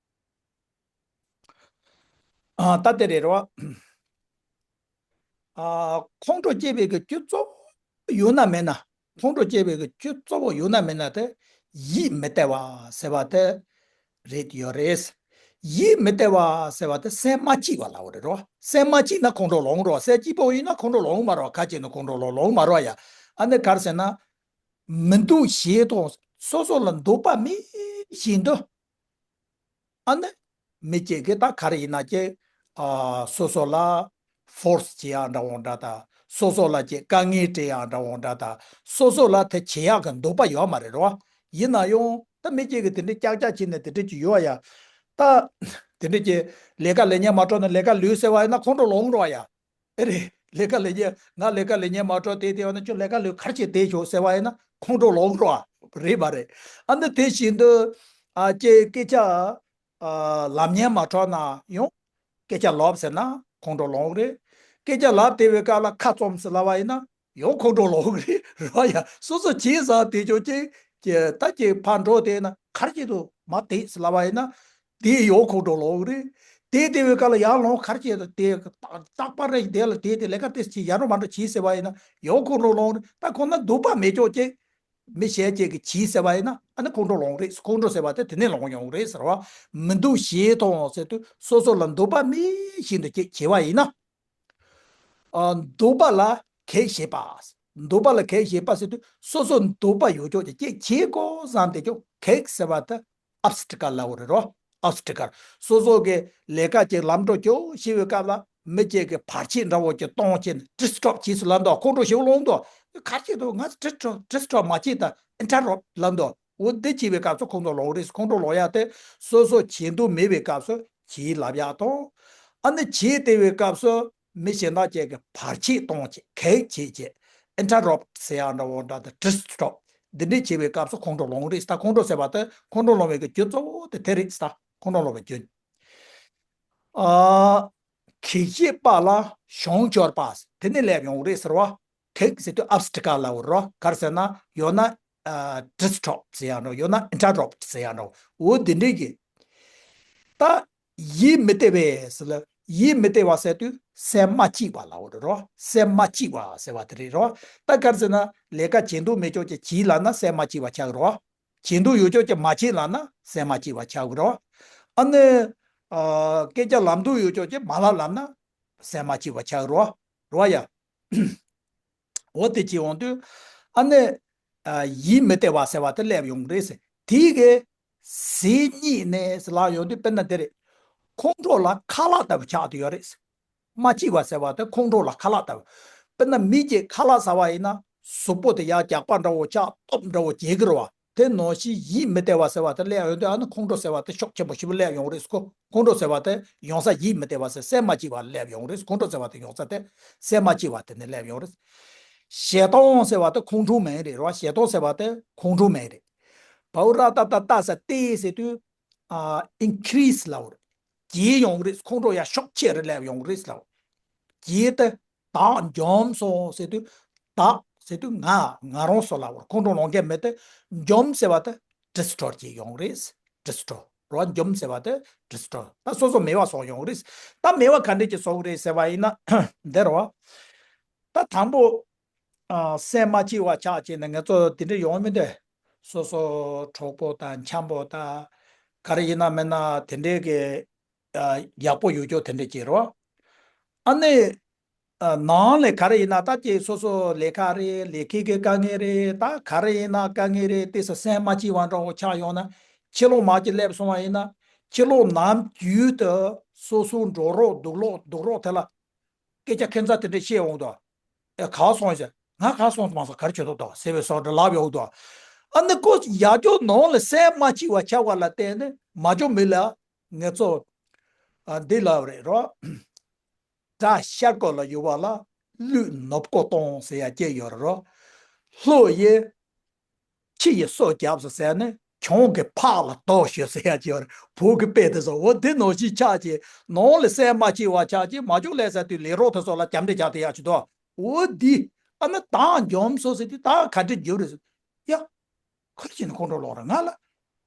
ཨ། ད་དེ་རེད་རོ། ཨ། ཁོང་ཁྲོ་སྐྱེ་བའི་གི་རྒྱུ་གཙོ་བོ་ཡོད་ན་མེད་ན། ཁོང་ཁྲོ་སྐྱེ་བའི་གི་རྒྱུ་གཙོ་བོ་ཡོད་ན་མེད་ན་དེ་ཡིད་མི་བདེ་བ་ཟེར་བ་དེ་རེད་ཡོད་རེད། ཡིད་མི་བདེ་བ་ཟེར་བ་དེ་སེམས་མ་སྐྱིད་པ་ལབ་པ་རེད་རོ། སེམས་མ་སྐྱིད་ན་ཁོང་ཁྲོ་ལངས་རོ། སེམས་སྐྱིད་པོ་ཡིན་ན་ཁོང་ཁྲོ་ལངས་མ་རོ། ག་བྱས་ན་ཁོང་ཁྲོ་ལངས་ལངས་མ་རོ་ཡ། ཨ་ནི་ག་རེ་ཟེར་ན། མི་འདུག་ཞེས་དང་སོ་སོ་ལ་འདོད་པ་མེད་བཞིན་དུ། ཨ་ནི་མི་སྐྱེ་གི་ད་ག་རེ་ཡིན་ན་ཅིག་ཨ། སོ་སོ་ལ་ཕོར་སི་བྱེད་ཡག་འདྲ་བོ་འདྲ་དང་། སོ་སོ་ལ་ཅིག་དཀའ་ངལ་སྤྲད་ཡག་འདྲ་བོ་འདྲ་དང་། སོ་སོ་ལ་དེ་བྱེད་ཡག་གི་འདོད་པ་ཡོད་མ་རེད་རོ། ཡིན་ན་ཡང་ད་མི་སྐྱེ་གི་དེ་འདྲའི་ཀྱག་ཀྱག་བྱས་ནས་དེ་འདྲ་ཅིག་ཡོད་ཡ། ད་དེ་འདྲ་ཅིག་ལས་ཀ་ལས་ཉན་མ་འགྲོ་ན་ལས་ཀ་ལུས་ཟེར་བ་ཡིན་ན་ཁོང་ཁྲོ་ལངས་རོ་ཡ། ཨེ་རེད། ལས་ཀ་ལས་ཉན། ང་ལས་ཀ་ལས་ཉན་མ་འགྲོ་དེ་དེ་བ་ན་ཁྱོད་ལས་ཀ་ལས་གར་བྱེད་བསྡད་ཤོག་ཟེར་བ་ཡིན་ན་ཁོང་ཁྲོ་ལངས་རོགས་རེད་པ་རེད། ཨ་ནི་དེ་བཞིན་དུ་ཨ་ཀྱེ་སྐད་ཆ་ཨ་ལབ་ཉན་མ་འགྲོ་ན་ཡང་སྐད་ཆ་ལབ་ཟེར་ན་ཁོང་ཁྲོ་ལངས་རེད། སྐད་ཆ་ལབ་བསྡད་པའི་སྐབས་ལ་ཁ་བཙུམ་ཟེར་ལབ་པ་ཡིན་ན་ཡང་ཁོང་ཁྲོ་ལངས་རེད་རོ་ཡ། སོ་སོ་བྱས་ཟ་བསྡད་ཆོག་ཅིག་ཀྱེ་ད་ཀྱེ་ཕར་འགྲོ་བསྡད་ན་གར་བྱེད་དུ་མ་བསྡད་ཟེར་ལབ་པ་ཡིན་ན། དེ་ཡང་ཁོང་ཁྲོ་ལངས་རེད། དེ་དེ་བའི་སྐབས་ལ་ཡར་ལངས་གར་བྱེད་དེ་རྟག་པར་རེ་དེ་ལ་དེ་དེ་ལས་ཀ་དེ་བྱེད་ཡར་རོ་མར་རོ་བྱེད་ཟེར་བ་ཡིན་ན་ཡང་ཁོང་ཁྲོ་ལངས་རེད། ད་ཁོང་ན་འདོད་པ་མེད་ཆོག་ཅིག་མི་གཞན་གཅིག་གིས་བྱས་ཟེར་བ་ཡིན་ན་ཨ་ནི་ཁོང་ཁྲོ་ལངས་རེད། ཁོང་ཁྲོ་ཟེར་བ་དེ་དེ་ནས་ལངས་ཡོང་རེད་ཟེར་བ། མི་འདུག་ཞེས་མཐོང་ཟེར་དུས་སོ་སོ་ལ་འདོད་པ་མེད་བཞིན་དུ་ཅིག་བྱས་པ་ཡིན་ན། ཨ། འདོད་པ་ལ་གེགས་བྱེད་པ། འདོད་པ་ལ་གེགས་བྱེད་པ་ཟེར་དུས་སོ་སོ་འདོད་པ་ཡོད་ཀྱོག་ཅིག་ཅིག་བྱེད་དགོས་བསམ་བསྡད་ཀྱོག་གེགས་ཟེར་བ་དེ་ཨབ་སི་ཊི་ཀལ་ལབ་དགོས་རེད་རོ། ཨབ་སི་ཊི་ཀལ། སོ་སོ་གི་ལས་ཀ་ཅིག་ལམ་འགྲོ་ཀྱོག་བྱེད་པའི་སྐབས་ལ་མི་གཅིག་གིས་བར་ཆད་འདྲ་བོ་ཅིག་གཏོང་བྱས་ནས་ཌི་སི་ཊརབ་བྱས་སུ་ལབ་འདུག་ཁོང་ཁྲོ་ཞེ་པོ་ལངས་འདུག་ག་རེ་བྱེད་འདུག་ང་ཌི་སི་ཊརབ་ཌི་སི་ཊརབ་མ་བྱེད་དང་ཨིན་ཊར་རབ་ཊི་ལབ་འདུག་འོ་འདི་བྱེད་པའི་སྐབས་སུ་ཁོང་ཁྲོ་ལངས་རེད། ཁོང་ཁྲོ་ལངས་ཡ་དེ་སོ་སོ་བྱེད་འདོད་མེད་པའི་སྐབས་སུ་བྱས་ལབ་ཡ་དང་། ཨ་ནི་བྱས་བསྡད་པའི་སྐབས་སུ་མི་གཞན་དག་ཅིག་གིས་བར་ཆད་གཏོང་བྱེད་གེགས་བྱེད་བྱེད་ཨིན་ཊར་རབ་ཊི་ཟེར་ཡ་འདྲ་བོ་འདྲ་དང་ཌི་སི་ཊརབ་འདི་འདྲས་བྱེད་པའི་སྐབས་སུ་ཁོང་ཁྲོ་ལངས་རེད། ད་ཁོང་ཁྲོ་ཟེར་བ་དེ་ཁོང་ཁྲོ་ལངས་པའི་གི་རྒྱུ་གཙོ་བོ་དེ་དེ་རེད། ད་ཁོང་ཁྲོ་ལངས་པའི་རྒྱུ། ཨ། གེགས་བྱེད་པ་ལ་གཞན་སྐྱོར་པ་དེ་ནས་སླེབས་ཡོང་རེད་ཟེར་བ། གེགས་ཟེར་དུས་ཨབ་སི་ཊི་ཀལ་ལབ་དགོས་རེད་རོ། ག་རེ་ཟེར་ན་ཡང་ན་ཨ། ཌི་སི་ཊརབ་ཟེར་ཡ་འདྲ་བོ་ཡང་ན་ཨིན་ཊར་རབ་ཊི་ཟེར་ཡ་འདྲ་བོ་འོ་འདི་འདྲས་ཀྱི། ད་ཡིད་མི་བདེ་བས་ཟེར་ལ་ཡིད་མི་བདེ་བ་ཟེར་དུས་སེམས་མ་སྐྱིད་པ་ལབ་དགོས་རེད་རོ། སེམས་མ་སྐྱིད་པ་ཟེར་བ་དེ་རེད་རོ། ད་ག་རེ་ཟེར་ན་ལས་ཀ་བྱེད་འདོད་མེད་ཀྱོག་ཅིག་བྱས་ལབ་ན་སེམས་མ་སྐྱིད་པ་ཆགས་ཀྱི་རོ། བྱེད་འདོད་ཡོད་ཀྱོག་ཅིག་མ་བྱས་ལབ་ན་སེམས་མ་སྐྱིད་པ་ཆགས་ཀྱི་རོ། ཨ་ནི། ཨ། སྐད་ཆ་ལབ་འདོད་ཡོད་ཀྱོག་ཅིག་མ་ལབ་ལབ་ན་སེམས་མ་སྐྱིད་པ་ཆགས་ཀྱི་རོ། རོ་ཡ། འོ་དེ་བྱས་འོང་དུས་ཨ་ནི། ཨ། ཡིད་མི་བདེ་བ་ཟེར་བ་དེ་སླེབས་ཡོང་གི་རེད་ཟེར། དེ་གི་ཟེར་སྙིང་ནས་ལབ་ཡོང་དུས་དཔེར་ན་དེ་རེད། ཁོང་ཁྲོ་ལ་ཁ་ལག་ལྟ་བུ་ཆགས་བསྡད་ཡོད་རེད། མ་སྐྱིད་པ་ཟེར་བ་དེ་ཁོང་ཁྲོ་ལ་ཁ་ལག་ལྟ་བུ། དཔེར་ན་མི་གཅིག་ཁ་ལག་ཟ་བ་ཡིན་ན་གཟུགས་པོ་དེ་ཡར་རྒྱགས་པ་འདྲ་བོ་ཆགས་སྟོབས་འདྲ་བོ་རྒྱས་ཀྱི་རེད་བ། དེ་ནང་བཞིན་ཡིད་མི་བདེ་བ་ཟེར་བ་དེ་སླེབས་ཡོང་དུས་ཨ་ནི་ཁོང་ཁྲོ་ཟེར་བ་དེ་ཤུགས་ཆེན་པོ་ཞེ་པོ་སླེབས་ཡོང་རེད། ཁོ་ཁོང་ཁྲོ་ཟེར་བ་དེ་ཡོང་ས་ཡིད་མི་བདེ་བ་ཟེར་སེམས་མ་སྐྱིད་པ་སླེབས་ཡོང་རེད། ཁོང་ཁྲོ་ཟེར་བ་དེ་ཡོང་ས་དེ་སེམས་མ་སྐྱིད་པ་དེ་ནས་སླེབས་ཡོང་རེད། ཞེ་སྡང་ཟེར་བ་དེ་ཁོང་ཁྲོ་མིན་རེད་རོ། ཞེ་སྡང་ཟེར་བ་དེ་ཁོང་ཁྲོ་མིན་རེད། བའུ་ར་ཏ་ཏ་ཏ་ས་ཏེ་ཟེར་དུས། ཨ། ཨིན་ཀི་རི་སི་ལབ་དགོས་རེད། རྒྱས་ཡོང་གི་རེད། ཁོང་ཁྲོ་ཡར་ཤུགས་ཆེ་རུ་སླེབས་ཡོང་གི་རེད་ལབ། རྒྱས་ཏེ་བདག་འཇོམས་སོ་ཟེར་དུས། བདག་ཟེར་དུས་ང་ང་རང་སོ་ལབ་དགོས་རེད། ཁོང་ཁྲོ་ལངས་མཁན་མེད་དེ། འཇོམས་ཟེར་བ་དེ་ཌི་སི་ཊརབ་བྱས་ཡོང་གི་རེད། ཌི་སི་ཊརབ་རོ། འཇོམས་ཟེར་བ་དེ་ཌི་སི་ཊརབ། ད་སོ་སོ་མེད་པ་བཟོ་ཡོང་གི་རེད། ད་མེད་པ་ག་འདྲས་ཀྱིས་བཟོ་གི་རེད་ཟེར་བ་ཡིན་ན་འདི་རེད་བ། ད་དང་པོ། ཨ། སེམས་མ་སྐྱིད་པ་ཆགས་བྱས་ནས་ང་ཚོ་དེ་འདྲ་ཡོང་མི་འདུག་སོ་སོ་གྲོགས་པོ་དང་འཆམ་པོ་དང་། ག་རེ་ཡིན་ན་མིན་ན་དེ་འདྲའི་གི། ཨ། ཡག་པོ་ཡོད་ཀྱོག་དེ་འདྲ་ཅིག་རོ། ཨ་ནི། ཨ། ནང་ལ་ག་རེ་ཡིན་ན་ད་ཅིག་སོ་སོ་ལས་ཀ་རེད། ལས་ཀའི་གི་དཀའ་ངལ་རེད། ད་ག་རེ་ཡིན་ན་དཀའ་ངལ་རེད། དེ་སོ་སེམས་མ་སྐྱིད་པ་འདྲ་བོ་ཆགས་ཡོང་ན། ཕྱི་ལོགས་མར་ཅིག་སླེབས་སོང་བ་ཡིན་ན། ཕྱི་ལོགས་ནམ་རྒྱུན་དུ་སོ་སོ་འགྲོ་རོགས་འདུག་རོགས་འདུག་རོགས་དེ་ལ། སྐད་ཆ་ཁྱད་མཚར་དེ་འདྲ་བཤད་འོང་དོ། ཨེ། ག་སོང་ཟེར། ང་ག་སོང་མ་སོང་། ག་རེ་བྱེད་དོ་དོ་ཟེར་བའི་བཟོ་འདྲ་ལབ་ཡོང་དོ། ཨ་ནི་ཁོ་ཡག་ཀྱོག་ནང་ལ་སེམས་མ་སྐྱིད་པ་ཆགས་པ་ལ་བརྟེན་ནས་མ་འཇོན་མི་ལ་ང་ཚོ། ཨ། འདི་ལབ་རེད་རོ། བྲག་ཤར་ཁོག་ལ་ཡོད་པ་ལ་ཀླུས་ནུབ་སྒོ་གཏོང་ཟེར་ཡ་སྐད་ཡོད་རེད་རོ། ལྷོ་ཡི། ཁྱི་ཡིས་སོ་བརྒྱབ་སོང་ཟེར་ནས་གྱོང་གི་ཕག་ལ་རྡོ་གཞུས་ཟེར་ཡ་ཅིག་ཡོད་རེད། བོད་ཀྱི་དཔེ་དེ་ཚོ་འོ་དེ་ནང་བཞིན་ཆགས་ཀྱི། ནང་ལ་སེམས་མ་སྐྱིད་པ་ཆགས་ཀྱི། མ་འཇོན་ལས་ཟེར་དུས་ལས་རོགས་དེ་ཚོ་ལ་རྒྱབ་འདྲེ་རྒྱག་དེ་ཡག་ཅིག་འདུག་འོ་འདི། ཨ་ནི་བདག་འཇོམས་སོ་ཟེར་དུས་བདག་ག་འདྲེ་འཇོམས་རེད་ཟེར། ཡ། ག་རེ་བྱས་ནས་ཁོང་ཁྲོ་ལངས་རེད། ང་ལ་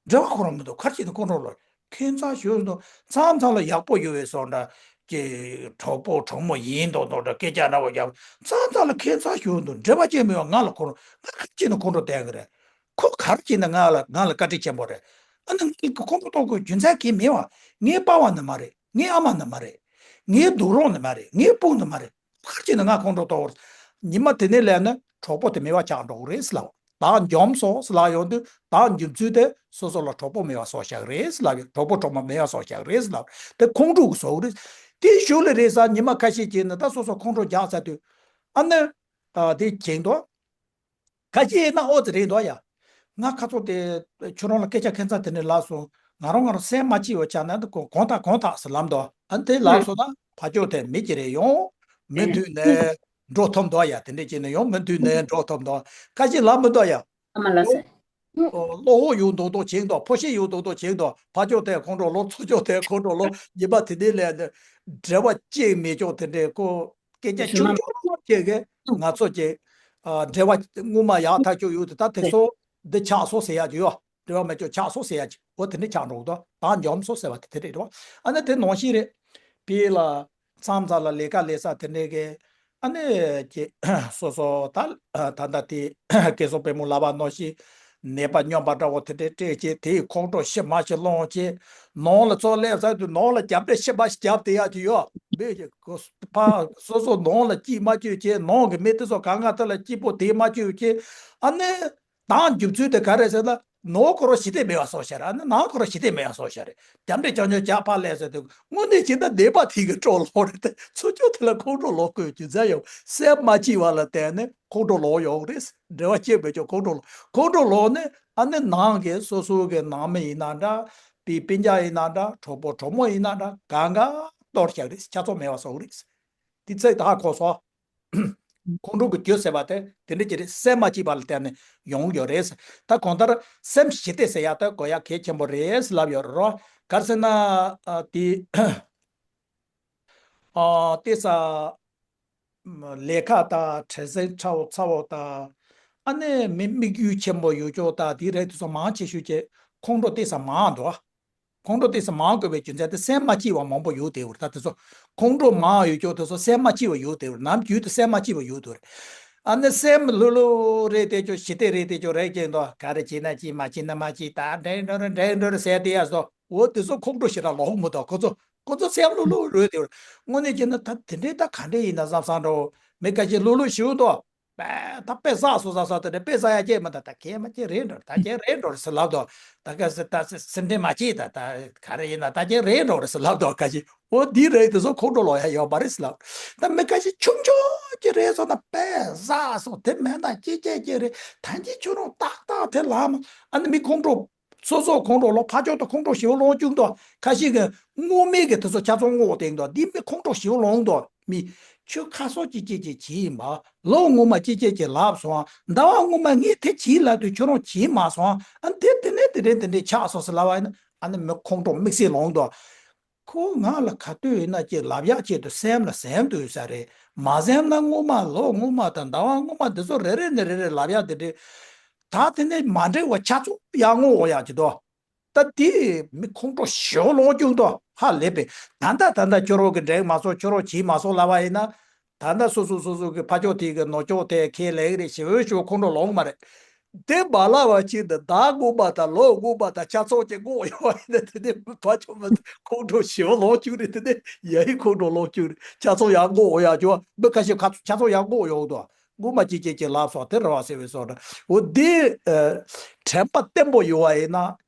འབྲེལ་བ་ཁོ་རང་མི་འདུག་ག་རེ་བྱས་ནས་ཁོང་ཁྲོ་ལངས། ཁྱད་མཚར་ཞིག་འདུག་མཚམས་མཚམས་ལ་ཡག་པོ་ཡོད་པའི་བཟོ་འདྲ། ཀྱི་གྲོགས་པོ་གྲོགས་མོ་ཡིན་མདོག་མདོག་འདྲ། སྐད་ཆ་འདྲ་བོ་རྒྱབ། མཚམས་མཚམས་ལ་ཁྱད་མཚར་ཞིག་འདུག་འབྲེལ་བ་ཅན་མེད་པ། ང་ལ་ཁོ་རང་ང་ག་རེ་བྱས་ནས་ཁོང་ཁྲོ་ལྡན་གི་རེད། ཁོ་ག་རེ་བྱས་ནས་ང་ལ་ང་ལ་བཀའ་དྲིན་ཆེན་པོ་རེད། ཨ་ནི་ཁོང་ཁྲོ་གཏོང་དགོས་རྒྱུ་མཚན་གང་ཡང་མེད་པ། ངའི་པ་ཕ་ནི་མ་རེད། ངའི་ཨ་མ་ནི་མ་རེད། ངའི་དུག་རོགས་ནི་མ་རེད། ངའི་སྤུན་ནི་མ་རེད། ག་རེ་བྱས་ནས་ང་ཁོང་ཁྲོ་གཏོང་བར། ཉི་མ་དེ་ནས་ལས་ནི་གྲོགས་པོ་དེ་མེད་པ་ཆགས་འགྲོ་གི་རེད་ཟེར་ལབ། བདག་འཇོམས་སོ་ཟེར་ལབ་ཡོང་དུས་བདག་འཇོམས་ཚུལ་དེ་སོ་སོ་ལ་གྲོགས་པོ་མེད་པ་བཟོ་བཞག་གི་རེད་ཟེར་ལབ་ཡོང་། གྲོགས་པོ་གྲོགས་མོ་མེད་པ་བཟོ་བཞག་གི་རེད་ཟེར་ལབ། དེ་ཁོང་ཁྲོ་གི་བཟོ་གི་རེད། དེ་ཞོར་ལ་རེས་གཟའ་ཉི་མ་ཁ་ཤས་ཀྱིས་ནི་ད་སོ་སོ་ཁོང་ཁྲོ་རྒྱག་ཚར་དུས། ཨ་ནི། ཨ། དེ་བྱེད་འདུག་ཁ་ཅིག་ཡིན་ན་ཨོ་ཙི་རེད་འདུག་ཡ། ང་ཁ་ཚོ་དེ་ཁྱོད་རང་ལ་སྐད་ཆ་ཁྱད་མཚར་དེ་འདྲ་ལབ་སོང་། ང་རང་ང་རང་སེམས་མ་སྐྱིད་པ་ཆགས་ན་དེ་གོ་གོང་ཐག་གོང་ཐག་ཟེར་ལབ་འདུག་ཨ་ནི་དེ་ལབ་སོང་ན་ཕར་ཕྱོགས་དེ་མི་གཅིག་རེ་ཡོང་མུ་མཐུད་ནས་འགྲོ་ཐུབ་འདུག་ཡ། དེ་འདྲ་བྱས་ནས་ཡོང་མུ་མཐུད་ནས་འགྲོ་ཐུབ་འདུག་ཁ་ཅིག་ལབ་མི་འདུག་ཡ། ཨ་མ་ལགས་སེ། ཨོ། བློ་ཕོག་ཡོང་མདོག་མདོག་བྱེད་འདུག་ཕོ་ཤེད་ཡོང་མདོག་མདོག་བྱེད་འདུག་ཕར་ཕྱོགས་དེ་ཁོང་ཁྲོ་ལངས། ཚུར་ཕྱོགས་དེ་ཁོང་ཁྲོ་ལངས། ཉི་མ་དེ་འདྲ་ལས་ནས་འབྲེལ་བ་གཅིག་མེད་ཀྱོག་དེ་འདྲའི་ཁོ། སྐད་ཆ་ཆུང་ཆུང་ཅིག་གིས་ང་ཚོ་ཀྱི། ཨ། འབྲེལ་བ་སྔོན་མ་ཡག་ཐག་ཆོད་ཡོད་དེ་ད་དེ་ཚོ་འདི་ཆགས་སོང་ཟེར་ཡ་ཅིག་ཡོད། འབྲེལ་བ་མེད་ཀྱོག་ཆགས་སོང་ཟེར་ཡ་ཅིག་འོ་དེ་འདྲ་ཆགས་འགྲོ་གི་འདུག་བདག་འཇོམས་སོ་ཟེར་བ་དེ་དེ་རེད་འདུག་ཨ་ནི་དེ་ནང་བཞིན་རེད། དཔེ་ལ་མཚམས་མཚམས་ལ་ལས་ཀ་ལས་ས་དེ་འདྲའི་གི། ཨ་ནི་ཀྱེ་སོ་སོ་ད་ད་ལྟ་དེ་སྐལ་བཟང་དཔལ་མོ་ལབ་པ་ནང་བཞིན་ནད་པ་སྨྱོན་པ་འདྲ་བོ་དེ་འདྲའི་སྤྲད་བྱས་དེའི་ཁོང་ཁྲོ་ཞི་མ་ཞི་སློང་བྱས། ནང་ལ་ཚུར་སླེབས་ཚར་དུས་ནང་ལ་རྒྱབ་སྐྱོར་ཞི་མ་ཞི་རྒྱབ་དེ་ཡག་ཅིག་ཡོད་མེད་ཀྱི་གོ། ཕ་སོ་སོ་ནང་ལ་སྐྱིད་མ་བཅུག་བྱས། ནང་གི་མི་དེ་ཚོ་གང་ག་དེ་ལ་སྐྱིད་པོ་དེ་མ་བཅུག་བྱས། ཨ་ནི་དང་འཇུག་ཚུལ་དེ་ག་རེ་ཟེར་ན། ནང་ཁོ་རང་ཞི་བདེ་མེད་པ་བཟོ་བྱས་ར། ཨ་ནི་ནང་ཁོ་རང་ཞི་བདེ་མེད་པ་བཟོ་བྱས་རེད། རྒྱབ་སྐྱོར་རྐྱང་རྐྱང་རྒྱག་ཕར་སླེབས་ཟེར་དུས་དངོས་གནས་བྱས་ན་ནད་པ་དེ་གི་ཁོང་ཁྲོ་ལངས་རེད་དེ། ཚུར་ཕྱོགས་དེ་ལ་ཁོང་ཁྲོ་ལངས་དགོས་རྒྱུ་མཚན་ཡོད། སེམས་མ་སྐྱིད་པ་ལ་བརྟེན་ནས་ཁོང་ཁྲོ་ལངས་ཡོང་རེད། འབྲེལ་བ་བྱེད་མི་ཆོག་ཁོང་ཁྲོ་ལངས། ཁོང་ཁྲོ་ལངས་ནས་ཨ་ནི་ནང་གི་སོ་སོ་གི་ནང་མི་ཡིན་ན་འདྲ། སྤུན་སྤུན་ཀྱག་ཡིན་ན་འདྲ། གྲོགས་པོ་གྲོགས་མོ་ཡིན་ན་འདྲ། གང་ག་གཏོར་བཞག་རེད། ཆ་ཚང་མེད་པ་བཟོ་གི་རེད། དེ་ཚད་ད་ཧ་གོ་སོང་། ཁོང་ཁྲོ་གི་རྒྱུ་ཟེར་བ་དེ་དེ་འདྲ་ཅིག་རེད། སེམས་མ་སྐྱིད་པ་ལ་བརྟེན་ནས་ཡོང་གི་ཡོད་རེད། ད་གང་ལྟར་སེམས་ཞི་བདེ་ཟེར་ཡག་དེ་དགོས་ཡག་གལ་ཆེན་པོ་རེད་ལབ་ཡོད་རེད། ག་རེ་ཟེར་ན། ཨ་དེ་ཨ་དེ་ས་ལས་ཀ་དང་། བྲེལ་ཟིང་ཚ་བོ་ཚ་བོ་དང་། ཨ་ནི་མི་དམིགས་ཡུལ་ཆེན་པོ་ཡོད་ཅོག་དང་དེ་རེད། དེ་ཚོ་མང་ཆེ་ཤོས་ཀྱི་ཁོང་ཁྲོ་དེ་ས་མང་འདུག་ཁོང་ཁྲོ་དེ་ས་མང་དགོས་པའི་རྒྱུ་མཚན་དེ་སེམས་མ་སྐྱིད་པ་མང་པོ་ཡོད་དེ་བར། ད་དེ་ཚོ་ཁོང་ཁྲོ་མང་ཡོད་ཅོག་དེ་ཚོ་སེམས་མ་སྐྱིད་པ་ཡོད་དེ་བར། ནམ་རྒྱུན་དུ་སེམས་མ་སྐྱིད་པ་ཡོད་དེ་བར། ཨ་ནི་སེམས་ལྷོད་ལྷོད་རེད་དེ་ཅོག་ཞི་བདེ་རེད་དེ་ཅོག་རེད་ཀྱི་འདུག་ག་རེ་བྱས་ན་བྱས། མ་བྱས་ན་མ་བྱས། ད་འདྲེ་འགྲོ་རེད། འདྲེ་འགྲོ་རེད་ཟེར་དེ་ཡ་སོ། འོ་དེ་ཚོ་ཁོང་ཁྲོ་ཞེ་དྲག་ལངས་མི་འདུག་ཁོ་ཚོ་ཁོ་ཚོ་སེམས་ལྷོད་ལྷོད་རེད་དེ་བར། དངོས་གནས་བྱས་ན་ད་དེ་འདྲའི་ད་ག་འདྲ་ཡིན་ན་བསམ་བསམ་འདྲ་བོ། མི་ཁ་ཤས་ལྷོད་ལྷོད་ཞེ་པོ་འདུག་པ། ད་དཔེ་བསགས་སོང་བསགས་སོང་། དེ་འདྲ་དཔེ་བསགས་ཡ་ཅིག་མ་གཏོགས། ད་གས་མ་གས་རེད་འགྲོ། ད་གས་རེད་འགྲོ་རེད་ཟེར་ལབ་འདུག་ད་ག་ཟེར། ད་སེམས་ཁྲལ་མ་བྱེད། ད་ད་ག་རེ་ཡིན་ན་ད་གས་རེད་འགྲོ་རེད་ཟེར་ལབ་འདུག་ཁ་ཤས། འོ་འདི་རེད། དེ་ཚོ་ཁོང་ཁྲོ་ལངས་ཡ་ཡོད་མ་རེད་ཟེར་ལབ། ད་མི་ཁ་ཤས་ཆུང་ཆུང་ཅིག་རེད་སོང་ན་དཔེ་བསགས་སོང་། དེ་མེད་ན་ཅི་བྱེད་ཀྱི་རེད། ད་གིན་ཁྱོད་རང་ཏག་ཏག་དེ་ལབ་མ། ཨ་ནི་མི་ཁོང་ཁྲོ། སོ་སོ་ཁོང་ཁྲོ་ལངས། ཕར་ཕྱོགས་དང་ཁོང་ཁྲོ་ཞེ་པོ་ལངས་བཅུག་འདུག་ཁ་ཤས་ཀྱིས་སྔོན་མའི་གི་དེ་ཚོ་ཆ་ཚང་བསྔོགས་བསྡད་འདུག་འདི་མི་ཁོང་ཁྲོ་ཞེ་པོ་ལངས་འདུག་མི་ཁྱོད་ཁ་སང་ཅི་ཅི་ཅི་བྱས་ཡིན་པ། ལོ་སྔོན་མ་ཅི་ཅི་ཅི་ལབ་སོང་། ཟླ་བ་སྔོན་མ་ངས་དེ་བྱས་ལབ་དུས་ཁྱོད་རང་བྱས་མ་སོང་། ཨ་ནི་དེ་དེ་ནས་དེ་འདྲས་དེ་འདྲས་ཆགས་སོང་ཟེར་ལབ་པ་ཡིན་ན། ཨ་ནི་མི་ཁོང་ཁྲོ་དམིགས་བསལ་ལངས་འདུག་ཁོ་ང་ལ་ག་དུས་ཡིན་ན་ཅིག་ལབ་ཡག་ཆེད་དུ་སེམས་ལ་ཟིན་དུ་ཡོད་ས་རེད། མ་ཟིན་ན་སྔོན་མ་ལོ་སྔོན་མ་དང་ཟླ་བ་སྔོན་མ་འདི་ཚོ་རེ་རེ་ནས་རེ་རེ་ལབ་ཡག་དེ་འདྲས། ད་དེ་ནས་མ་འགྲིག་པ་ཆ་ཚང་ཡར་བསྔོགས་ཡག་ཅིག་འདུག་ད་དེ་མི་ཁོང་ཁྲོ་ཞེ་པོ་ལངས་བཅུག་འདུག་ཧ་ལས་པས། ད་ལྟ་ད་ལྟ་ཁྱོད་རང་གིས་འགྲིག་མ་སོང་། ཁྱོད་རང་བྱས་མ་སོང་ལབ་པ་ཡིན་ན། ད་ལྟ་སོ་སོ་སོ་སོ་གི་ཕར་ཕྱོགས་དེ་གི་ནང་ཕྱོགས་དེ་ཁས་ལེན་གི་རེད། ཞེ་པོ་ཞེ་པོ་ཁོང་ཁྲོ་ལངས་མ་རེད། དེ་མ་ལབ་པ་ཅིག་འདི་ཟླ་སྔོན་མ་དང་ལོ་སྔོན་མ་དང་ཆ་ཚང་ཅིག་བསྔོགས་ཡོང་བ་ཡིན་ན། དེ་ནས་མི་ཕར་ཕྱོགས་མི་ཁོང་ཁྲོ་ཞེ་པོ་ལངས་བཅུག་རེད། དེ་ནས་ཡ་ཡི་ཁོང་ཁྲོ་ལངས་བཅུག་རེད། ཆ་ཚང་ཡར་བསྔོགས་ཡག་ཅིག་མི་ཁ་ཤས་ཁ་ཆ་ཚང་ཡར་བསྔོགས་ཡོང་འདུག་སྔོན་མ་ཅི་ཅི་ཅི་ལབ་སོང་། དེ་རེད་པ་ཟེར་བའི་བཟོ་འདྲ། འོ་འདི་ཨ་དྲན་པ་བརྟན་པོ་ཡོད་པ་ཡིན་ན།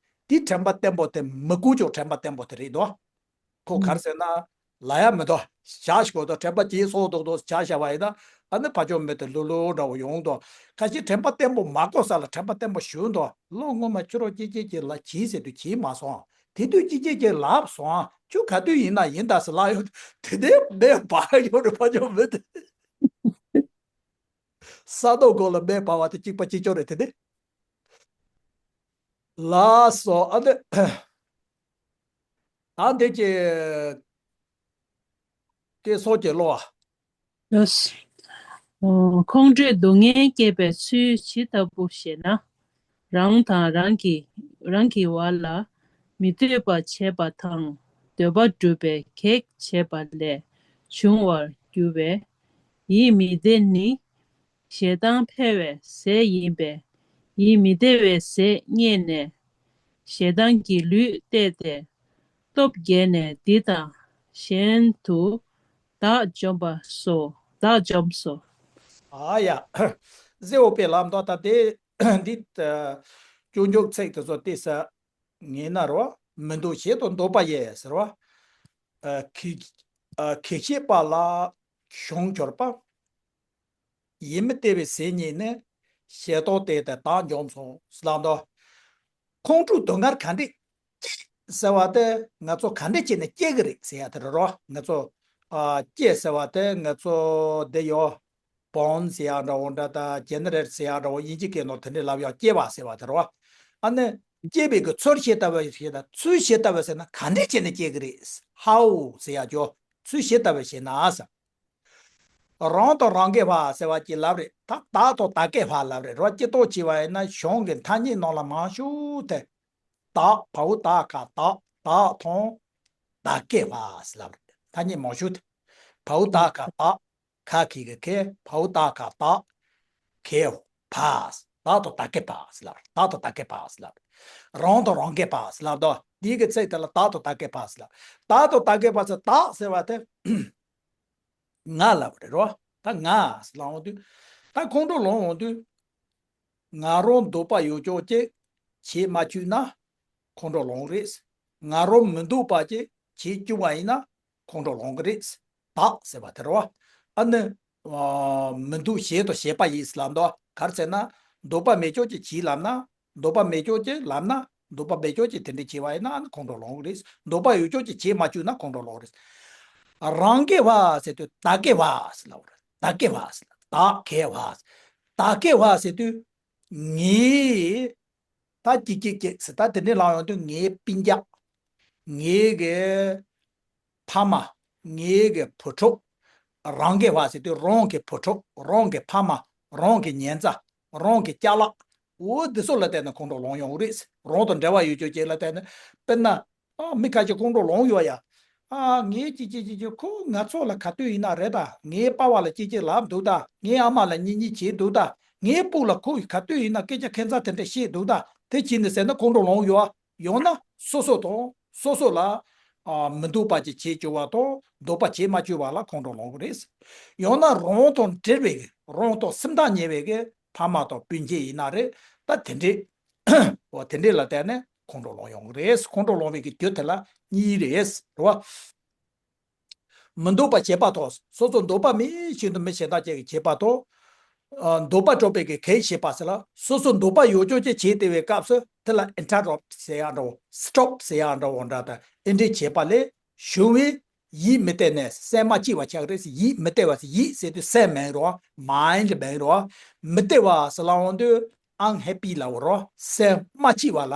དེ་དྲན་པ་བརྟན་པོ་དེ་མི་དགོས་ཀྱང་དྲན་པ་བརྟན་པོ་དེ་རེད་དོ། ཁོ་ག་རེ་ཟེར་ན། ལབ་ཡག་མི་འདུག་བཞག་ཤོག་དོ། དྲན་པ་ཇེ་སོ་སྡུག་སྡུག་བཞག་བཞག་པ་ཡིན་ན། ཨ་ནི་ཕར་ཕྱོགས་མི་དེ་ལྷོད་ལྷོད་འདྲ་བོ་ཡོང་འདུག་ཁ་ཤས་དྲན་པ་བརྟན་པོ་མ་དགོས་ས་ལ་དྲན་པ་བརྟན་པོ་ཞུ་འདུག་ལོ་སྔོན་མ་ཁྱོད་རང་ཅི་ཅི་ཅི་ལབ་བྱས་ཟེར་དུས་བྱས་མ་སོང་། དེ་དུས་ཅི་ཅི་ཅི་ལབ་སོང་། ཁྱོད་ག་དུས་ཡིན་ན་ཡིན་ད་ཟེར་ལབ་ཡོང་། དེ་ནས་མེ་འབར་ཡོང་རེད། ཕར་ཕྱོགས་མི་དེ། ས་རྡོ་སྒང་ལ་མེ་འབར་བ་དེ་གཅིག་པ་གཅིག་རྐྱང་རེད། དེ་ནས་ལགས་སོ། ཨ་ནི་ད་འདི་ཀྱི་སྐལ་བཟང་གྱི་བློ་ཨ། ལགས་སོ། ཁོང་ཁྲོས་སྡུག་བསྔལ་སྐྱེད་པའི་ཚུལ་ཇི་ལྟ་བུ་ཞེ་ན། རང་དང་རང་གི་རང་གི་བར་ལ་མི་འདོད་པ་བྱེད་པ་དང་འདོད་པ་སྒྲུབ་པའི་གེགས་བྱེད་པ་ལས་བྱུང་བར་འགྱུར་བས། ཡིད་མི་བདེ་ནི་ཞེ་སྡང་འཕེལ་བའི་ཟས་ཡིན་པས། ཡིད་མི་བདེ་བའི་ཟས་རྙེད་ནས་ཞེ་སྡང་གི་ལུས་བརྟས་ཏེ། སྟོབས་རྒྱས་ནས་འདི་དང་གཞན་དུ་བདག་འཇོམས་པ་སོ། བདག་འཇོམས་སོ། ཨ་ཡ། གཟེ་འོ་པའི་ལམ་དོ། ད་དེ་འདི་སྐྱོན་འཇུག་ཚིག་དེ་ཚོ་ཏོག་ཙམ་ངེས་ན་རོ། མི་འདུག་བྱེད་དུ་འདོད་པ་ཡིས་ཟེར་བ། ཨ་གེགས་ཨ་གེགས་བྱེད་པ་ལ་ཞོང་གྱུར་པ། ཡིད་མི་བདེ་བའི་ཟས་རྙེད་ནས། ཞེ་སྡང་བརྟས་ཏེ་བདག་འཇོམས་སོ་ལབ་འདུག་ཁོང་ཁྲོ་སྡུག་བསྔལ་ག་འདྲས་སྐྱེ་ཟེར་བ་དེ་ང་ཚོ་ག་འདྲས་བྱས་ནས་སྐྱེ་གི་རེད་ཟེར་ཡ་དེ་རེད་རོ། ང་ཚོ་ཨ་སྐྱེ་ཟེར་བ་དེ་ང་ཚོ་འདི་ཡོ། Born ཟེར་ཡ་འདྲ་བོ་འདྲ་དང་། Generate ཟེར་ཡ་འདྲ་བོ་དབྱིན་ཇི་སྐད་ནང་དེ་འདྲས་ལབ་ཡ། སྐྱེ་བ་ཟེར་བ་དེ་རེད་རོ། ཨ་ནི་སྐྱེ་བའི་གི་ཚུལ་ཇི་ལྟ་བུ་ཞིག་དང་། ཚུལ་ཇི་ལྟ་བུ་ཟེར་ན་ག་འདྲས་བྱས་ནས་སྐྱེ་གི་རེད། How ཟེར་ཡ་ཅོ། ཚུལ་ཇི་ལྟ་བུ་ཞེ་ན་ཟེར། རང་དང་རང་གི་བར་ཟེར་བ་ཅིག་ལབ་རེད། ད་བདག་དང་བདག་གི་བར་ལབ་རེད་རོ། སྤྱིར་བཏང་བྱས་པ་ཡིན་ན་གཞུང་གི་ཐ་སྙད་ནང་ལ་མང་ཤོས་དེ། བདག་བའོ་བཏགས་ག་བདག་བདག་དང་བདག་གི་བར་ལབ་རེད། ཐ་སྙད་མང་ཤོས་དེ། བའོ་བཏགས་ག་བདག་ཁ་གི་གི་ཁེ། བའོ་ད་ག་བདག་གེ་བ། བདག་དང་བདག་གི་བ་ཟེར་ལབ། བདག་དང་བདག་གི་བ་ཟེར་ལབ། རང་དང་རང་གི་བ་ཟེར་ལབ་དོ། འདི་གི་ཚིག་དེ་ལ་བདག་དང་བདག་གི་བ་ཟེར་ལབ། བདག་དང་བདག་གི་བ་ཟེར། བདག་ཟེར་བ་དེ་ང་ལབ་རེད་རོ། ད་ང་ཟེར་ལབ་འོང་དུས། ད་ཁོང་ཁྲོ་ལངས་འོང་དུས། ང་རང་འདོད་པ་ཡོད་ཅོག་ཅིག་བྱེད་མ་བཅུག་ན་ཁོང་ཁྲོ་ལངས་རེད། ང་རང་མི་འདོད་པ་ཅིག་བྱེད་བཅུག་པ་ཡིན་ན་ཁོང་ཁྲོ་ལངས་གི་རེད། བདག་ཟེར་བ་དེ་རེད་བ། ཨ་ནི། ཨ། མི་འདོད་བྱེད་དང་བྱེད་པ་ཡིན་ལབ་འདུག་ག་རེ་ཟེར་ན། འདོད་པ་མེད་ཅོག་ཅིག་བྱེད་ལབ་ན། འདོད་པ་མེད་ཅོག་ཅིག་ལབ་ན། འདོད་པ་མེད་ཅོག་ཅིག་དེ་འདྲ་བྱེད་པ་ཡིན་ན་ཨ་ནི་ཁོང་ཁྲོ་ལངས་གི་རེད། འདོད་པ་ཡོད་ཅོག་ཅིག་བྱེད་མ་བཅུག་ན་ཁོང་ཁྲོ་ལངས་གི་རེད། རང་གི་བ་ཟེར་དུས་བདག་གི་བ་ཟེར་ལབ་རེད། བདག་གི་བ་ཟེར། བདག་གི་བ། བདག་གི་བ་ཟེར་དུས། ངའི། ད་ཅིག་ཅིག་ཅིག་ཟེར། ད་དེ་འདྲའི་ལབ་ཡོང་དུས་ངའི་སྤུན་ཀྱག་ངའི་གི་ཕ་མ། ངའི་གི་བུ་ཕྲུག་རང་གི་བ་ཟེར་དུས་རང་གི་བུ་ཕྲུག་རང་གི་ཕ་མ། རང་གི་ཉེ་ཚན། རང་གི་ཅ་ལག་འོ་འདི་ཚོ་ལ་བརྟེན་ནས་ཁོང་ཁྲོ་ལངས་ཡོང་གི་རེད། རང་དང་འབྲེལ་བ་ཡོད་ཅོག་ཅིག་ལ་བརྟེན་ནས། དཔེར་ན། ཨ། མི་ཁ་ཅིག་ཁོང་ཁྲོ་ལངས་ཡོད་ཡ། ཨ། ངའི་ཅི་ཅི་ཅི་ཅི་ཁོ་ང་ཚོ་ལ་ག་དུས་ཡིན་ན་རེད་ད། ངའི་པ་ཕ་ལ་ཅི་ཅི་ལབ་འདུག་ད། ངའི་ཨ་མ་ལ་གཉིས་གཉིས་བྱས་འདུག་ད། ངའི་སྤུ་ལ་ཁོ་ག་དུས་ཡིན་ན་སྐད་ཆ་ཁྱད་མཚར་དེ་འདྲ་བཤད་འདུག་ད། དེ་བྱས་ནས་ཟེར་ན་ཁོང་ཁྲོ་ལངས་ཡོད། ཡང་ན་སོ་སོ་དང་སོ་སོ་ལ། ཨ། མི་འདོད་པ་ཅིག་བྱེད་བཅུག་པ་དང་འདོད་པ་བྱེད་མ་བཅུག་པ་ལ་ཁོང་ཁྲོ་ལངས་གི་རེད། ཡང་ན་རང་དང་འབྲེལ་བའི་རང་དང་སེམས་ཐག་ཉེ་བའི་གི་ཕ་མ་དང་སྤུན་མཆེད་ཡིན་ན་རེད། ད་དེ་འདྲའི། འོ་དེ་འདྲའི་ལ་བརྟེན་ནས་ཁོང་ཁྲོ་ལངས་ཡོང་གི་རེད། ཁོང་ཁྲོ་ལངས་པའི་གི་རྒྱུ་དེ་ལ་གཉིས་རེད། རེད་བ། མི་འདོད་པ་བྱེད་པ་དང་སོ་སོ་འདོད་པ་མེད་བཞིན་དུ་མི་གཞན་དག་ཅིག་གིས་བྱེད་པ་དང་། ཨ། འདོད་པ་སྒྲུབ་པའི་གི་གེགས་བྱེད་པ་ཟེར་ལ། སོ་སོ་འདོད་པ་ཡོད་ཅོག་ཅིག་བྱེད་བསྡད་པའི་སྐབས་སུ་དེ་ལ་interrupt་ཟེར་ཡག་འདྲ་བོ། stop་ཟེར་ཡག་འདྲ་བོ་འདྲ་དང་། ཨེ་འདྲའི་བྱེད་པ་ལས་བྱུང་བའི་ཡིད་མི་བདེ་ནི་སེམས་མ་སྐྱིད་པ་ཆགས་རེད། ཡིད་མི་བདེ་བ་ཟེར། ཡིད་ཟེར་དུས་སེམས་མིན་རོ། mind་མིན་རོ། མི་བདེ་བ་ཟེར་ལབ་འོང་དུས་unhappy་ལབ་རོ། སེམས་མ་སྐྱིད་པ་ལ།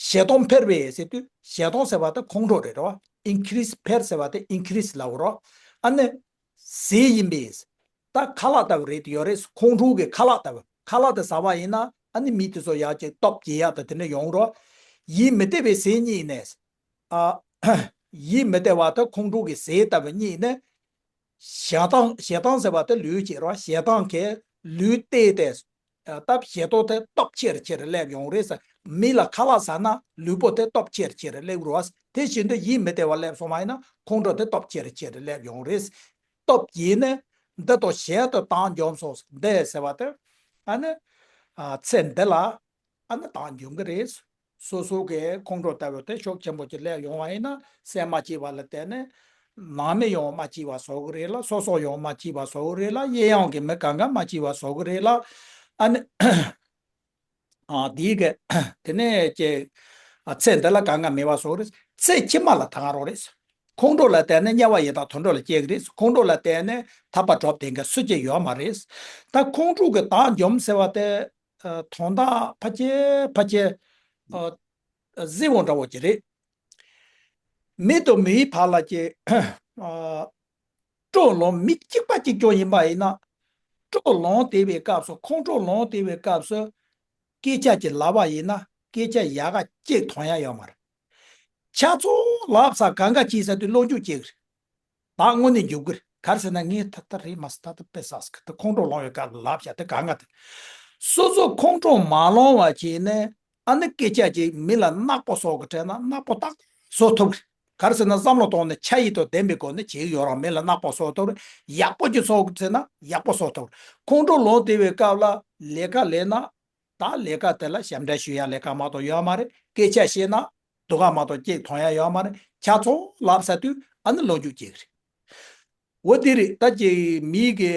ཞེ་སྡང་འཕེལ་བའི་ཟེར་དུས་ཞེ་སྡང་ཟེར་བ་དེ་ཁོང་ཁྲོ་རེད་རོ། increase་འཕེལ་ཟེར་བ་དེ་increase་ལབ་རོ། ཨ་ནི། ཟས་ཡིན་པས། ད་ཁ་ལག་ལྟ་བུ་རེད། ཡོད་རེད། ཁོང་ཁྲོ་གི་ཁ་ལག་ལྟ་བུ། ཁ་ལག་དེ་ཟ་བ་ཡིན་ན་ཨ་ནི་མི་དེ་ཚོ་ཡག་ཅིག་སྟོབས་རྒྱས་ཡག་དང་དེ་འདྲ་ཡོང་རོ། ཡིད་མི་བདེ་བའི་ཟས་གཉིས་ནས། ཨ། ཡིད་མི་བདེ་བ་དང་ཁོང་ཁྲོ་གི་ཟས་ལྟ་བུ་གཉིས་ནི། ཞེ་སྡང་། ཞེ་སྡང་ཟེར་བ་དེ་ལུས་ཀྱི་རོ། ཞེ་སྡང་གིས་ལུས་བརྟས་ཏེ། སྟབས་ཞེ་སྡང་དེ་སྟོབས་ཆེར་ཆེར་སླེབས་ཡོང་རེད་ཟེར། མི་ལ་ཁ་ལག་ཟ་ན་ལུས་པོ་དེ་སྟོབས་ཆེར་ཆེར་སླེབས་རོ། དེ་བཞིན་དུ་ཡིད་མི་བདེ་བ་སླེབས་སོང་བ་ཡིན་ན་ཁོང་ཁྲོ་དེ་སྟོབས་ཆེར་ཆེར་སླེབས་ཡོང་རེད། སྟོབས་ཡིན་ནི། འདི་དང་གཞན་དུ་བཏང་འཇོམས་སོ། འདི་ཟེར་བ་དེ། ཨ་ནི། ཨ། ཚེ་འདི་ལ། ཨ་ནི་བཏང་འཇོམས་གི་རེད། སོ་སོ་གི་ཁོང་ཁྲོ་ལྟ་བུ་དེ་ཤུགས་ཆེན་པོ་ཅིག་སླེབས་ཡོང་བ་ཡིན་ན་སེམས་མ་སྐྱིད་པ་ལ་བརྟེན་ནས་ནང་མི་ཡང་མ་སྐྱིད་པ་བཟོ་གི་རེད་ལ། སོ་སོ་ཡང་མ་སྐྱིད་པ་བཟོ་གི་རེད་ལ། གཡས་གཡོན་གྱི་མི་གང་ག་མ་སྐྱིད་པ་བཟོ་གི་རེད་ལ། ཨ་ནི། ཨ། དེའི་གི། དེ་ནས་ཀྱི། ཨ། ཚེ་འདི་ལ་གང་ག་མེད་པ་བཟོ་གི་རེད། ཚེ་ཕྱི་མ་ལ་ཐང་རོགས་རེད། ཁོང་ཁྲོ་ལ་བརྟེན་ནས་དམྱལ་བ་ཡི་དྭགས་དུད་འགྲོ་ལ་སྐྱེ་གི་རེད། ཁོང་ཁྲོ་ལ་བརྟེན་ནས་ཐར་པ་སྒྲུབ་བསྡད་མཁན་སུ་གཅིག་ཡོད་མ་རེད། ད་ཁོང་ཁྲོ་གི་བཏང་འཇོམས་ཟེར་བ་དེ། ཨ། དོན་དག་ཕལ་ཆེར་ཕལ་ཆེར། ཨ། གཟི་བོ་འདྲ་བོ་ཅིག་རེད། མི་དང་མིའི་བར་ལ་ཀྱི། ཨ། སྤྲོ་ལངས། མི་གཅིག་པ་གཅིག་རྐྱང་ཡིན་པ་ཡིན་ན། སྤྲོ་ལངས་བསྡད་པའི་སྐབས་སུ། ཁོང་ཁྲོ་ལངས་བསྡད་པའི་སྐབས་སུ། སྐད་ཆ་ཅིག་ལབ་པ་ཡིན་ན་སྐད་ཆ་ཡག་ག་གཅིག་མཐོང་ཡ་ཡོད་མ་རེད། ཆ་ཚང་ལབ་ཚར་གང་ག་བྱས་ཚར་དུས་ལོ་རྒྱུས་སྐྱེ་གི་རེད། བདག་དངོས་གནས་འཇུག་གི་རེད། ག་རེ་ཟེར་ན་ངས་ད་ལྟ་རེད་མ་ཟེར། ད་ལྟ་དཔེ་བསགས་ཟེར་གི། ད་ཁོང་ཁྲོ་ལངས་པའི་སྐབས་ལ་ལབ་བཞག་དེ་གང་ག་དེ། སོ་སོ་ཁོང་ཁྲོ་མ་ལངས་པ་བྱས་ནས་ཨ་ནི་སྐད་ཆ་ཅིག་མི་ལ་ནག་པོ་བཟོ་གི་དྲན་ན་ནག་པོ་ཏག་ཏག་བཟོ་ཐུབ་གི་རེད། ག་རེ་ཟེར་ན་བསམ་བློ་གཏོང་ནས་ཆ་ཡིས་དང་ལྡན་པའི་སྒོ་ནས་བྱེད་ཀྱི་ཡོད་རེད། མི་ལ་ནག་པོ་བཟོ་ཐུབ་རེད། ཡག་པོ་ཅིག་བཟོ་གི་དྲན་ན་ཡག་པོ་བཟོ་ཐུབ་རེད། ཁོང་ཁྲོ་ལངས་བསྡད་པའི་སྐབས་ལ་ལས་ཀ་ལས་ན། ད་ལས་ཀ་དེ་ལ་ཞབས་འདྲེན་ཞུ་ཡ་ལས་ཀ་མ་གཏོགས་ཡོད་མ་རེད། སྐད་ཆ་བཤད་ན་སྡུག་ག་མ་གཏོགས་གཅིག་མཐོང་ཡ་ཡོད་མ་རེད། ཆ་ཚང་ལབ་ཚར་དུས་ཨ་ནི་ལོ་རྒྱུས་སྐྱེ་གི་རེད། འོ་དེ་རེད། ད་ཅིག་མི་གི་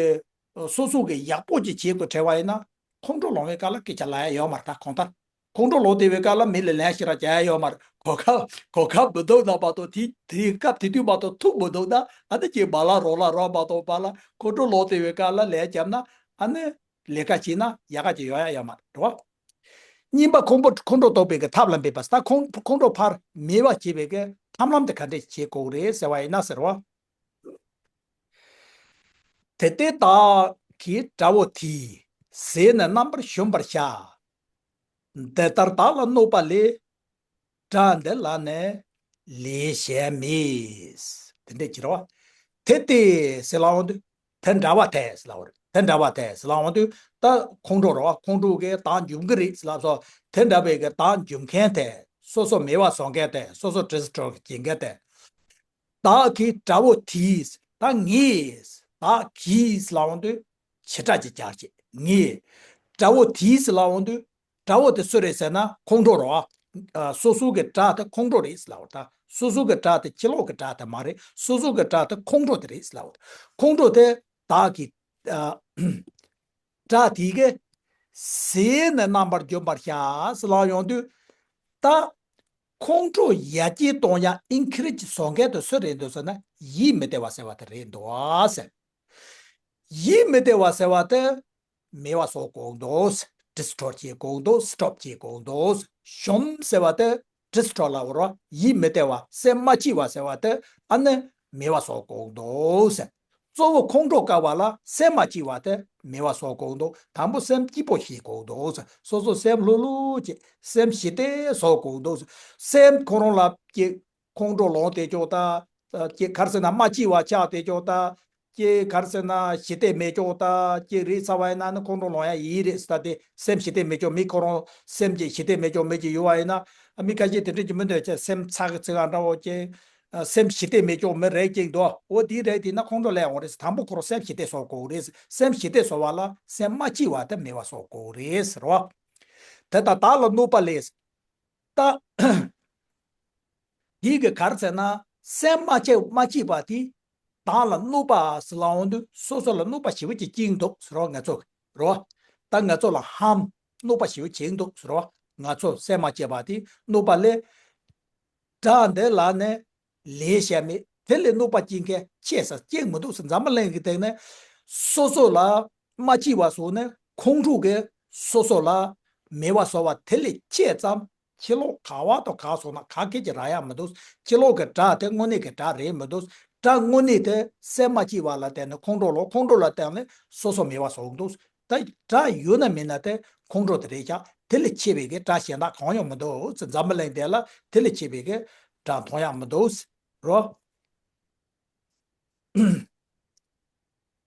སོ་སོ་གི་ཡག་པོ་ཅིག་བྱེད་དགོས་བྲེལ་བ་ཡིན་ན་ཁོང་ཁྲོ་ལངས་པའི་སྐབས་ལ་སྐད་ཆ་ལབ་ཡ་ཡོད་མ་རེད། ད་གང་ལྟར་ཁོང་ཁྲོ་ལངས་བསྡད་པའི་སྐབས་ལ་མི་ལ་ལན་ཞིག་ར་རྒྱག་ཡ་ཡོད་མ་རེད། གོ་སྐབས་གོ་སྐབས་མི་འདུག་ན་མ་གཏོགས། དེ་དེ་སྐབས་དེ་དུས་མ་གཏོགས་ཐུག་མི་འདུག་ན་ཨ་ནི་ཅིག་བ་ལ་རོ་ལ་རོ་མ་གཏོགས་བ་ལ། ཁོང་ཁྲོ་ལངས་བསྡད་པའི་སྐབས་ལ་ལན་བརྒྱབ་ན་ཨ་ནི། ལས་ཀ་བྱས་ན་ཡག་ག་ཅིག་ཡོང་ཡ་ཡོད་མ་རེད་བ། གཉིས་པ་ཁོང་ཁྲོ་ཁོང་ཁྲོ་ལྡོག་པའི་གི་ཐབས་ལ་འབད་པ། ད་ཁོང་ཁོང་ཁྲོ་ཕར་མེད་པ་བྱེད་པའི་གི་ཐབས་ལམ་དེ་ག་འདྲས་བྱེད་དགོས་རེད་ཟེར་བ་ཡིན་ན་ཟེར་བ། དེ་ལྟས་བདག་གིས་དགྲ་བོ་དེའི། ཟས་ནི་རྣམ་པར་ཞིམ་པར་བྱ། འདི་ལྟར་བདག་ལ་གནོད་པ་ལས། དགྲ་འདི་ལ་ནི་ལན་གཞན་མེད། དེ་འདྲས་བྱེད་རོགས། དེ་ལྟས་ཟེར་ལབ་འོང་དུས། དེ་འདྲ་བ་དེ་ཟེར་ལབ་པ་རེད། དེ་འདྲ་བ་དེ་ཟེར་ལབ་འོང་དུས་ད་ཁོང་ཁྲོ་རེད་བ། ཁོང་ཁྲོ་གིས་བདག་འཇོམས་ཀྱི་རེད་ཟེར་ལབ་སོང་། དེ་འདྲ་བའི་གི་བདག་འཇོམས་མཁན་དེ། སོ་སོ་མེད་པ་བཟོ་མཁན་དེ། སོ་སོ་དྲི་ཟ་དྲི་བ་བྱེད་མཁན་དེ། བདག་གི་དགྲ་བོ་དེས། ད་ངས། བདག་གིས་ལབ་འོང་དུས་བྱེ་བྲག་ཅིག་རྒྱག་བྱེད། ངས། དགྲ་བོ་དེས་ལབ་འོང་དུས། དགྲ་བོ་དེ་སུ་རེད་ཟེར་ན་ཁོང་ཁྲོ་རེད་བ། ཨ། སོ་སོ་གི་དགྲ་དེ་ཁོང་ཁྲོ་རེད་ལབ་པ་ད། སོ་སོ་གི་དགྲ་དེ་ཕྱི་ལོགས་གི་དགྲ་དེ་མ་རེད། སོ་སོ་གི་དགྲ་དེ་ཁོང་ཁྲོ་དེ་རེད་ལབ་པ་ད། ཁོང་ཁྲོ་དེ་བདག་གི། ཨ། དགྲ་དེ་གིས་ཟས་ནི་རྣམ་པར་འཇོམས་པར་བྱ་ཟེར་ལབ་ཡོང་དུས། ད་ཁོང་ཁྲོ་ཡར་རྒྱས་གཏོང་ཡག་ཨིན་ཁུ་རེ་ཇི་བཟོ་མཁན་དེ་སུ་རེད་འདུག་ཟེར་ན། ཡིད་མི་བདེ་བ་ཟེར་བ་དེ་རེད་འདུག་ཟེར། ཡིད་མི་བདེ་བ་ཟེར་བ་དེ་མེད་པ་བཟོ་དགོས་འདུག། ཌི་སི་ཊོར་བྱེད་དགོས་འདུག། སི་ཊོབ་བྱེད་དགོས་འདུག། གཞོམ་ཟེར་བ་དེ་ཌི་སི་ཊོར་ལབ་པ་རེད་བ། ཡིད་མི་བདེ་བ། སེམས་མ་སྐྱིད་པ་ཟེར་བ་དེ་ཨ་ནི་མེད་པ་བཟོ་དགོས་འདུག་ཟེར། གཙོ་བོ་ཁོང་ཁྲོ་སྐབས་ལ་སེམས་མ་སྐྱིད་པ་དེ་མེད་པ་བཟོ་དགོས་འདུག། དང་པོ་སེམས་སྐྱིད་པོ་བྱེད་དགོས་འདུག། སོ་སོ་སེམས་ལྷོད་ལྷོད་བྱེད། སེམས་ཞི་བདེ་བཟོ་དགོས་འདུག། སེམས་ཁོ་རང་ལ་ཀྱི་ཁོང་ཁྲོ་ལངས་བསྡད་ཀྱོག་ད། ཀྱི་ག་རེ་ཟེར་ན་མ་སྐྱིད་པ་ཆགས་བསྡད་ཀྱོག་ད། ཀྱི་ག་རེ་ཟེར་ན་ཞི་བདེ་མེད་ཀྱོག་ད། ཀྱི་རེད་ཚ་བ་ཡིན་ན་ནི་ཁོང་ཁྲོ་ལངས་ཡ་ཡིན་རེད་ཟེར། ད་དེ་སེམས་ཞི་བདེ་མེད་ཀྱོག་མི་ཁོ་རང་སེམས་ཀྱི་ཞི་བདེ་མེད་ཀྱོག་མི་ཅིག་ཡོད་པ་ཡིན་ན། མི་ཁ་ཤས་དེ་འདྲ་ཅིག་མི་འདོད་ཅེས། སེམས་ཚ་གི་ཚི་ག་འདྲ་བོ་ཅིག། ཨ། སེམས་ཞི་བདེ་མེད་ཀྱོག་མི་རེད་ཅིག་འདུག། འོ་དེ་རེད། དེ་ན་ཁོང་ཁྲོ་སླེབས་འོང་རེད་ཟེར། དང་པོ་ཁོ་རང་སེམས་ཞི་བདེ་བཟོ་དགོས་རེད་ཟེར། སེམས་ཞི་བདེ་བཟོ་བ་ལ་སེམས་མ་སྐྱིད་པ་དེ་མེད་པ་བཟོ་དགོས་རེད་ཟེར་བ། དེ་ལྟར་བདག་ལ་གནོད་པ་ལས། ད་དེ་གི་ག་རེ་ཟེར་ན་སེམས་མ་སྐྱིད་མ་སྐྱིད་པ་དེ། བདག་ལ་གནོད་པ་ཟེར་ལབ་འོང་དུས་སོ་སོ་ལ་གནོད་པ་ཞེ་པོ་ཅིག་བྱེད་ཀྱི་འདུག་ཟེར་བ། ང་ཚོ་རེད་བ། ད་ང་ཚོ་ལ་ཧམ། གནོད་པ་ཞེ་པོ་བྱེད་ཀྱི་འདུག་ཟེར་བ། ང་ཚོ་སེམས་མ་སྐྱིད་པ་དེ་གནོད་པ་ལས། དགྲ་འདི་ལ་ནི་ལས་གཞན་མེད། དེ་ལས་གནོད་པ་སྐྱེལ་མཁན་ཁྱད་ཟེར་གཅིག་མི་འདུག་ཟེར། འཛམ་བུ་གླིང་གི་སྟེང་ནས་སོ་སོ་ལ་མ་སྐྱིད་པ་བཟོས་ནས་ཁོང་ཁྲོ་གིས་སོ་སོ་ལ་མེད་པ་བཟོ་བ་དེ་ལས་ཁྱད་ཙམ། ཕྱི་ལོགས་ག་བ་དང་ག་སོང་ན་ག་སྐད་ཀྱི་རག་ཡག་མི་འདུག། ཕྱི་ལོགས་ཀྱི་དགྲ་དེ་དངོས་གནས་ཀྱི་དགྲ་རེད་མི་འདུག། དགྲ་དངོས་གནས་དེ་སེམས་མ་སྐྱིད་པ་ལ་བརྟེན་ནས་ཁོང་ཁྲོ་ལངས། ཁོང་ཁྲོ་ལ་བརྟེན་ནས་སོ་སོ་མེད་པ་བཟོ་གི་འདུག། ད་དགྲ་ཡོད་ན་མེད་ན་དེ་ཁོང་ཁྲོ་དེ་རེད་ཤག། དེ་ལས་ཆེ་བའི་གི་དགྲ་གཞན་དག་གང་ཡང་མི་འདུག་ཟེར། འཛམ་བུ་གླིང་འདི་ལ་དེ་ལས་ཆེ་བའི་གི་དགྲ་མཐོང་ཡག་མི་འདུག་ཟེར་རོ།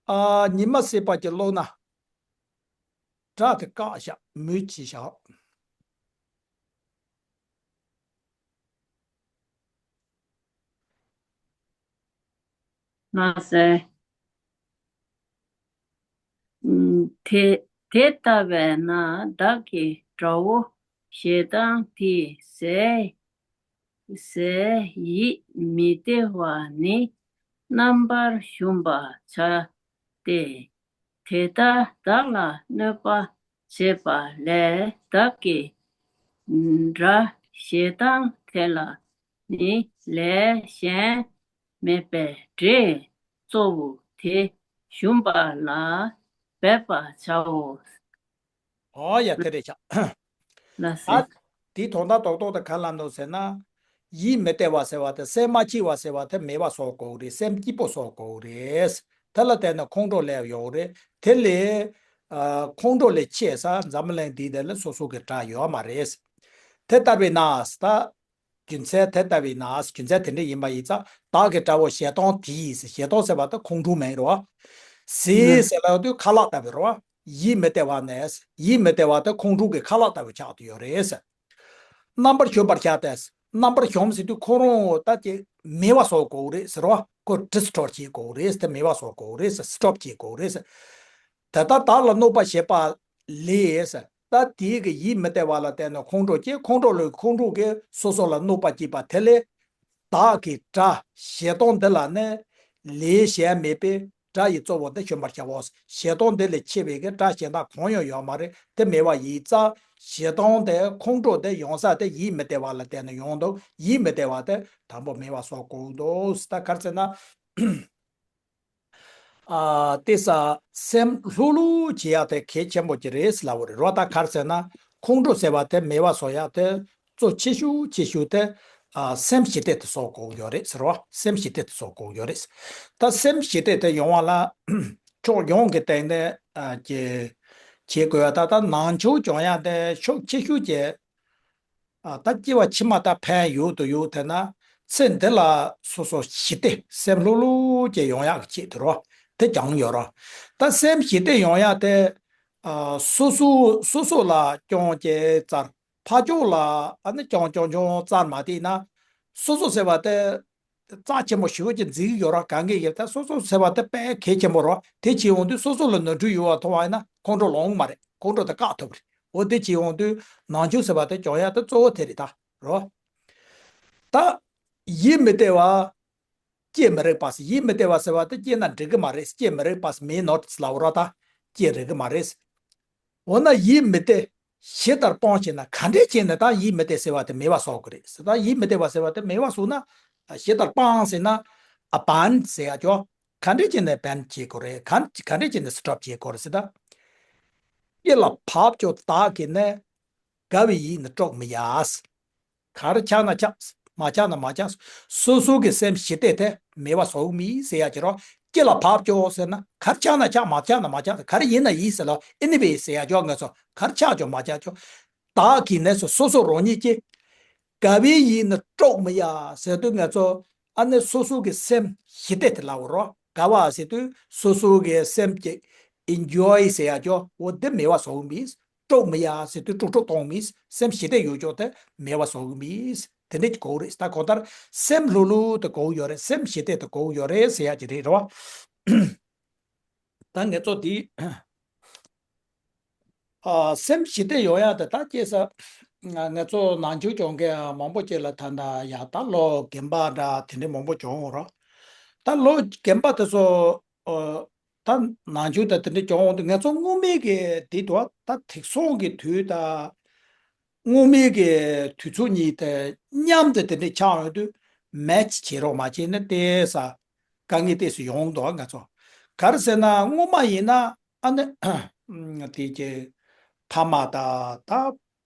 ཨ། ཉི་མ་སྲིད་པ་གྱི་ཀློག་ན། སྒྲ་དེ་བཀག་བཞག། མུས་བྱས་བཞག། མ་ཟད། དེ་དེ་ལྟ་བས་ན་བདག་གི་དགྲ་བོ་ཞེ་སྡང་དེའི་ཟས་ཟས་ཡིད་མི་བདེ་བ་ནི་རྣམ་པར་ཞུམ་པར་བྱ་སྟེ། དེ་ལྟར་བདག་ལ་གནོད་པ་བྱེད་པ་ལས་བདག་གི་དགྲ་ཞེ་སྡང་དེ་ལ་ནི་ལས་གཞན་མེད་པས་འདྲེ་གཙོ་བོ་དེ་ཞུམ་པ་ལ་འབད་པར་བྱའོ། ཨོ་ཡ། དེ་རེད་ཤག། ལགས་སོ། ཨ། དེའི་དོན་དག་རྡོག་རྡོག་དེ་ག་ལ་འདུག་ཟེར་ན། ཡིད་མི་བདེ་བ་ཟེར་བ་དེ། སེམས་མ་སྐྱིད་པ་ཟེར་བ་དེ་མེད་པ་བཟོ་དགོས་རེད། སེམས་སྐྱིད་པོ་བཟོ་དགོས་རེད། དེ་ལ་བརྟེན་ནས་ཁོང་ཁྲོ་སླེབས་ཡོང་རེད། དེ་ལས། ཨ། ཁོང་ཁྲོ་ལས་ཆེ་ས་འཛམ་གླིང་འདི་དེ་ལ་སོ་སོ་གི་དགྲ་ཡོད་མ་རེད། དེ་ལྟ་བས་ན་ད། རྒྱུ་མཚན་དེ་ལྟ་བས་ན། རྒྱུ་མཚན་དེ་འདྲ་ཡིན་པ་ཡིན་ཙང་། བདག་གི་དགྲ་བོ་ཞེ་སྡང་དེའི། ཞེ་སྡང་ཟེར་བ་དེ་ཁོང་ཁྲོ་མིན་རོ། ཟས་ཟེར་ལབ་དུས་ཁ་ལག་ལྟ་བུ་རོ། ཡིད་མི་བདེ་བ་ནི། ཡིད་མི་བདེ་བ་དེ་ཁོང་ཁྲོ་གི་ཁ་ལག་ལྟ་བུ་ཆགས་བསྡད་ཡོད་རེད། རྣམ་པར་ཞུམ་པར་བྱ་སྟེ། རྣམ་པར་ཞུམ་ཟེར་དུས་ཁོ་རང་ད་ཀྱི་མེད་པ་བཟོ་དགོས་རེད་ཟེར་རོ། ཁོ་ཌི་སི་ཊོར་བྱེད་དགོས་རེད། དེ་མེད་པ་བཟོ་དགོས་རེད། སི་ཊོབ་བྱེད་དགོས་རེད། དེ་ལྟར་བདག་ལ་གནོད་པ་བྱེད་པ་ལས། ད་དེའི་གི་ཡིད་མི་བདེ་བ་ལ་བརྟེན་ནས་ཁོང་ཁྲོ་སྐྱེ། ཁོང་ཁྲོ་ལས་ཁོང་ཁྲོ་གིས་སོ་སོ་ལ་གནོད་པ་བྱེད་པ་དེ་ལས། བདག་གི་དགྲ་ཞེ་སྡང་འདི་ལ་ནི་ལས་གཞན་མེད་པས་དགྲ་ཡི་གཙོ་བོ་འདི་ཞུམ་པར་བྱའོ། ཞེ་སྡང་འདི་ལས་ཆེ་བའི་གི་དགྲ་གཞན་དག་གང་ཡང་ཡོད་མ་རེད། དེ་མེད་པ་ཡིན་ཙང་། ཞེ་སྡང་དེ་ཁོང་ཁྲོ་དེ་ཡོང་ས་དེ་ཡིད་མི་བདེ་བ་ལ་བརྟེན་ནས་ཡོང་འདུག། ཡིད་མི་བདེ་བ་དེ་དང་པོ་མེད་པ་བཟོ་དགོས་འདུག། ད་ག་རེ་ཟེར་ན། ཨ། དེ་ས་སེམས་ལྷོད་ལྷོད་བྱེད་ཡག་དེ་གལ་ཆེན་པོ་ཅིག་རེད་ལབ་པ་རེད་རོ། ད་ག་རེ་ཟེར་ན། ཁོང་ཁྲོ་ཟེར་བ་དེ་མེད་པ་བཟོ་ཡག་དེ་གཙོ་ཆེ་ཤོས་ཆེ་ཤོས་དེ། ཨ། སེམས་ཞི་བདེ་དེ་བཟོ་དགོས་ཡོད་རེད་ཟེར་རོ། སེམས་ཞི་བདེ་དེ་བཟོ་དགོས་ཡོད་རེད། ད་སེམས་ཞི་བདེ་དེ་ཡོང་བ་ལ་ཕྱོགས་ཡོངས་ཀྱི་སྟེང་ནས། ཨ། ཀྱི་བྱེད་དགོས་ཡ། ད་ལྟ་ནང་ཆོས་སྦྱོང་ཡག་དེ་ཕྱོགས་ཆེ་ཤོས་ཀྱི། ཨ། ད་སྐྱེ་བ་ཕྱི་མ་ད་ཕན་ཡོད་དུ་ཡོད་དེ་ན། ཚེ་འདི་ལ་སོ་སོ་ཞི་བདེ་སེམས་ལྷོད་ལྷོད་ཀྱི་ཡོང་ཡག་གི་ཆེད་དུ་རོ། དེ་སྦྱངས་ཡོད་ར། ད་སེམས་ཞི་བདེ་ཡོང་ཡ་དེ། ཨ། སོ་སོ་སོ་སོ་ལ་སྐྱོན་ཅིག་བཙལ། ཕར་ཕྱོགས་ལ་ཨ་ནི་སྐྱོན་སྐྱོན་སྐྱོན་བཙལ་མ་བསྡད་ན། སོ་སོ་ཟེར་བ་དེ་རྩ་ཆེན་པོ་ཞེ་པོ་ཅིག་འཛིན་གྱི་ཡོད་ར། གང་གི་ཡོད་ད། སོ་སོ་ཟེར་བ་དེ་དཔེ་གལ་ཆེན་པོ་ར། དེ་བྱེད་ཡོང་དུས་སོ་སོ་ལ་ནོར་འཁྲུལ་ཡོད་པ་མཐོང་བ་ཡིན་ན་ཁོང་ཁྲོ་ལངས་མ་རེད། ཁོང་ཁྲོ་དེ་བཀག་ཐུབ་རེད། འོ་དེ་བྱེད་ཡོང་དུས་ནང་ཆོས་ཟེར་བ་དེ་སྦྱང་ཡ་དེ་གཙོ་བོ་དེ་རེད་ད་རོ། ད་ཡིད་མི་བདེ་བ། སྐྱེ་མི་རིགས་པ་ཟེར། ཡིད་མི་བདེ་བ་ཟེར་བ་དེ་སྐྱེས་ན་འགྲིག་གི་མ་རེད། སྐྱེ་མི་རིགས་པ་ཟེར་མིན་ནོ་ལབ་ར། ད་སྐྱེ་རིགས་གི་མ་རེད། འོ་ན་ཡིད་མི་བདེ་ཞི་དང་སྤང་བྱས་ན་ག་འདྲས་བྱས་ནས་ད་ཡིད་མི་བདེ་ཟེར་བ་དེ་མེད་པ་བཟོ་དགོས་རེད་ཟེར། ད་ཡིད་མི་བདེ་བ་ཟེར་བ་དེ་མེད་པ་བཟོ་ན། ཞི་དང་སྤང་ཟེར་ན། ཨ། སྦན་ཟེར་ཡ་ཅོ། ག་འདྲས་བྱས་ནས་སྦན་བྱེད་དགོས་རེད། ག་ག་འདྲས་བྱས་ནས་སི་ཊོབ་བྱེད་དགོས་རེད་ཟེར་ད། སྐྱེ་ལ་བབ་ཀྱོག་བདག་གིས་ནི། དགའ་བའི་ཡིད་ནི་དཀྲོག་མི་ཡ། གར་ཆགས་ན་ཆགས། མ་ཆགས་ན་མ་ཆགས། སོ་སོ་གི་སེམས་ཞི་བདེ་དེ་མེད་པ་བཟོ་གི་མེད་ཟེར་ཡ་ཅིག་རོ། སྐྱེ་ལ་བབ་ཀྱོག་ཟེར་ན་གར་ཆགས་ན་ཆགས། མ་ཆགས་ན་མ་ཆགས། གར་ཡིན་ན་ཡིན་ཟེར་ལ། ཨེ་ནི་ཝེ་ཟེར་ཡ་ཅོག་ང་ཚོ་གར་ཆགས་ཀྱོག་མ་ཆགས་ཀྱོག། བདག་གིས་ནི་སོ་སོ་རང་ཉིད་ཀྱིས། དགའ་བའི་ཡིད་ནི་དཀྲོག་མི་ཡ་ཟེར་དུས་ང་ཚོ་ཨ་ནི་སོ་སོ་གི་སེམས་ཞི་བདེ་དེ་ལབ་རོ། དགའ་བ་ཟེར་དུས་སོ་སོ་གི་སེམས་ཀྱི་ཨེན་ཇོའི་ཟེར་ཡ་ཅོག་འོ་དེ་མེད་པ་བཟོ་གི་མེད། དཀྲོག་མི་ཡ་ཟེར་དུས་དཀྲོག་དཀྲོག་གཏོང་མི། སེམས་ཞི་བདེ་ཡོད་ཅོག་དེ་མེད་པ་བཟོ་གི་མི། དེ་འདྲ་ཅིག་དགོས་རེད། ད་གང་ལྟར་སེམས་ལྷོད་ལྷོད་དེ་དགོས་ཡོད་རེད། སེམས་ཞི་བདེ་དེ་དགོས་ཡོད་རེད་ཟེར་ཡ་ཅིག་རེད་རོ། ད་ངེད་ཚོ་འདི། ཨ། སེམས་ཞི་བདེ་ཡོང་ཡ་དེ་ད་སྐྱེས་ས། ང་ཚོ་ནང་ཆོས་སྦྱོང་མཁན་མང་པོ་ཅིག་ལ་ད་ལྟ་ཡ་ད་ལོ་རྒན་པ་འདྲ་དེ་འདྲ་མང་པོ་བྱུང་ཡོད་རེད། ད་ལོ་རྒན་པ་དེ་ཚོ། ཨ། ད་ནང་ཆོས་ད་དེ་འདྲ་སྦྱོང་འོང་དུས་ང་ཚོ་སྔོན་མའི་གི་དེ་དུ་ད་དེང་སང་གི་དུས་ད། སྔོན་མའི་གི་དུས་ཚོད་གཉིས་དེ་མཉམ་དུ་དེ་འདྲ་ཆགས་ཡོང་དུས་མེ་ཆི་བྱེད་རོགས་མ་བྱས་ན་ཏོག་ཙམ་དཀའ་ངལ་ཏོག་ཙམ་ཡོང་འདུག་ང་ཚོ། ག་རེ་ཟེར་ན་སྔོན་མ་ཡིན་ན་ཨ་ནི་དེ་གི་ཕ་མ་དང་ད་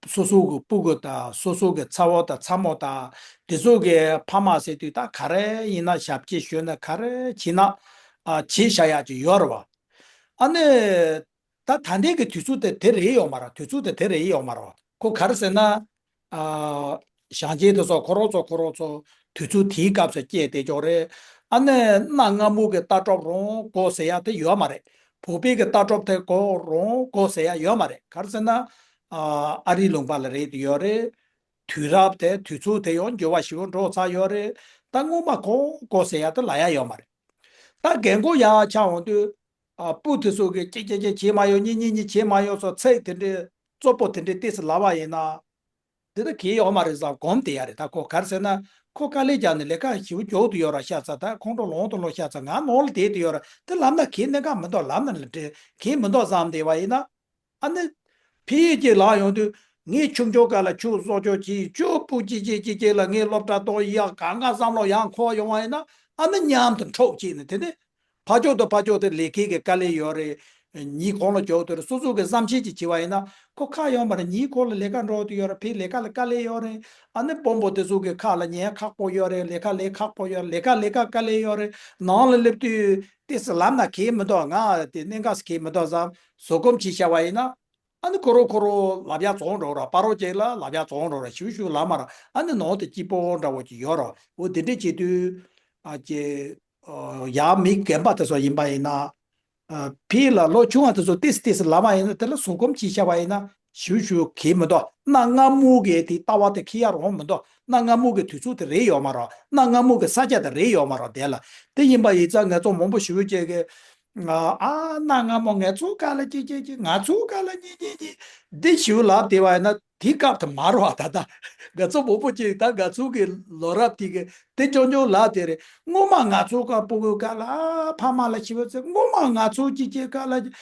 སོ་སོ་གི་སྤུ་གུ་དང་སོ་སོ་གི་ཚ་བོ་དང་ཚ་མོ་དང་དེ་ཚོ་གི་ཕ་མ་ཟེར་དུས་ད་ག་རེ་ཡིན་ན་ཞབས་ཕྱི་ཞུས་ན་ག་རེ་བྱས་ན་ཨ་བྱས་བཞག་ཡག་ཅིག་ཡོད་རེད་བ། ཨ་ནི། ད་ད་ལྟའི་གི་དུས་ཚོད་དེ་དེ་རེད་ཡོད་མ་རེད། དུས་ཚོད་དེ་དེ་རེད་ཡོད་མ་རེད། ཁོ་ག་རེ་ཟེར་ན། ཨ། གཞོན་སྐྱེས་དེ་ཚོ་ཁོ་རང་ཚོ་ཁོ་རང་ཚོ་དུས་ཚོད་དེའི་སྐབས་སུ་སྐྱེས་བསྡད་ཀྱོག་རེད། ཨ་ནི་གནའ་སྔ་མོ་གི་ལྟ་གྲུབ་རང་དགོས་ཟེར་ཡ་དེ་ཡོད་མ་རེད། བོད་པའི་གི་ལྟ་གྲུབ་དེ་གོ་རང་དགོས་ཟེར་ཡ་ཡོད་མ་རེད། ག་རེ་ཟེར་ན། ཨ། ཨ་རིའི་ལུང་པ་ལ་རེད་དེ་ཡོད་རེད། དུས་རབས་དེ་དུས་ཚོད་དེ་ཡང་འགྱུར་བ་ཞིག་འགྲོ་ཚར་ཡོད་རེད། ད་སྔོན་མ་གོ་དགོས་ཟེར་ཡ་དེ་ལབ་ཡ་ཡོད་མ་རེད། ད་རྒན་གོག་ཡག་ཆགས་འོང་དུས། ཨ། སྤུ་དེ་ཚོ་གིས་ཅིག་ཅིག་ཅིག་བྱེད་མ་ཡོང་། གཉིས་གཉིས་གཉིས་བྱེད་མ་ཡོང་སོགས་ཚིག་དེ་འདྲའི་རྩུབ་པོ་དེ་འདྲའི་ཏོག་ཙམ་ལབ་པ་ཡིན་ན། འདི་ད་གལ་ཡོད་མ་རེད་བསམ་སྒོམ་བསྡད་ཡ་རེད། ད་ཁོ་ག་རེ་ཟེར་ན་ཁོ་དཀའ་ལས་རྒྱག་ནས་ལས་ཀ་ཞེ་པོ་རྒྱག་གི་ཡོད་ར། ཤ་ཚ་ད་ཁོང་ཁྲོ་ལངས་དང་ལངས། ཤ་ཚ་ང་ནང་ལ་བསྡད་དེ་ཡོད་ར། དེ་ལབ་ན་གལ་གནད་འགག་མི་འདུག་ལབ་ན་ལ་འདྲེ་གལ་མི་འདུག་བསམ་བསྡད་པ་ཡིན་ན། ཨ་ནི། ཕ་ཡུལ་གྱི་ལག་ཡོང་དུས་ངས་ཆུང་ཆུང་སྐབས་ལ་ཁྱོད་བཟོ་ཆོག་གྱིས་ཁྱོད་སྤུ་ཅི་ཅི་ཅི་ཅི་ལ་ངས་སློབ་གྲྭ་གཏོང་ཡག་གང་ག་བསམ་བློ་ཡང་འཁོར་ཡོང་བ་ཡིན་ན། ཨ་ནི་མཉམ་དུ་འཁྲུག་བྱས་ནས་དེ་ནས་ཕར་ཕྱོགས་དང་ཕར་ཕྱོགས་དེ་ལས་ཀའི་གི་དཀའ་ལས་ཡོད་རེད། ཉིན་གང་ལ་འཇོག་དེ་རེད། སོ་སོ་གི་བསམ་ཤེས་ཅིག་བྱས་པ་ཡིན་ན་ཁོ་ཁ་ཡོང་མ་རེད། ཉིན་གང་ལ་ལས་ཀ་འགྲོ་དེ་ཡོད་རེད། ཕ་གི་ལས་ཀ་ལ་དཀའ་ལས་ཡོད་རེད། ཨ་ནི་དཔོན་པོ་དེ་ཚོ་གི་ཁ་ལ་ཉན་ཁག་པོ་ཡོད་རེད། ལས་ཀ་ལས་ཁག་པོ་ཡོད་རེད། ལས་ཀ་ལས་ཀ་དཀའ་ལས་ཡོད་རེད། ནང་ལ་སླེབས་དུས། ཏོག་ཙམ་ལབ་ན་གལ་མི་འདུག་ང་དེ་གནད་འགག་གལ་མི་འདུག་བསམ་བཟོད་སྒོམ་བྱས་བཞག་པ་ཡིན་ན། ཨ་ནི་ཁོ་རང་ཁོ་རང་ལབ་ཡག་བྱུང་འགྲོ་ར། ཕ་རོལ་ཅིག་ལ་ལབ་ཡག་བྱུང་འགྲོ་ར། ཞུ་ཞུ་ལབ་མ་ར། ཨ་ནི་ནང་དུ་སྐྱིད་པོ་འདྲ་བོ་ཅིག་ཡོད་ར། འོ་དེ་འདྲས་བྱེད་དུས། ཨ་ཅེ། ཡང་མི་རྒན་པ་དེ་ཚོ་ཡིན་པ་ཡིན་ན། ཕ་གི་ལ་ལོ་ཆུང་བ་དེ་ཚོ་ཏོག་ཙམ་ཏོག་ཙམ་ལབ་པ་ཡིན་ན་དེ་ལ་བཟོད་སྒོམ་བྱས་བཞག་པ་ཡིན་ན། ཞུ་ཞུ་གལ་མི་འདུག་གནའ་སྔ་མོ་གི་དེ་ལྟ་བ་དེ་འཁྱེར་ཡག་རང་མི་འདུག་གནའ་སྔ་མོ་གི་དུས་ཚོད་དེ་རེད་ཡོད་མ་རེད། གནའ་སྔ་མོ་གི་ས་ཆ་དེ་རེད་ཡོད་མ་རེད། དེ་ལ་དེ་ཡིན་པ་ཡིན་ཙང་ང་ཚོ་མང་པོ་ཞེ་པོ་ཅིག་གིས། ཨ། གནའ་སྔ་མོ་ང་ཚོའི་སྐབས་ལ་ཅིག་ཅིག་ཅིག་ང་ཚོའི་སྐབས་ལ་གཉིས་གཉིས་གཉིས་འདི་ཞེ་པོ་ལབ་བསྡད་པ་ཡིན་ན་དེ་སྐབས་དེ་མ་རེད་བ། ད་ལྟ་ང་ཚོ་མང་པོ་ཅིག་ད་ང་ཚོའི་གི་ལོ་རབས་དེ་གི་དེ་ཆུང་ཆུང་ལབ་བསྡད་རེད། སྔོན་མ་ང་ཚོའི་སྐབས་སྤུ་གུའི་སྐབས་ལ་ཨ་ཕ་མ་ལ་ཞེ་པོ་ཟེར། སྔོན་མ་ང་ཚོའི་ཅིག་ཅིག་སྐབས་ལ།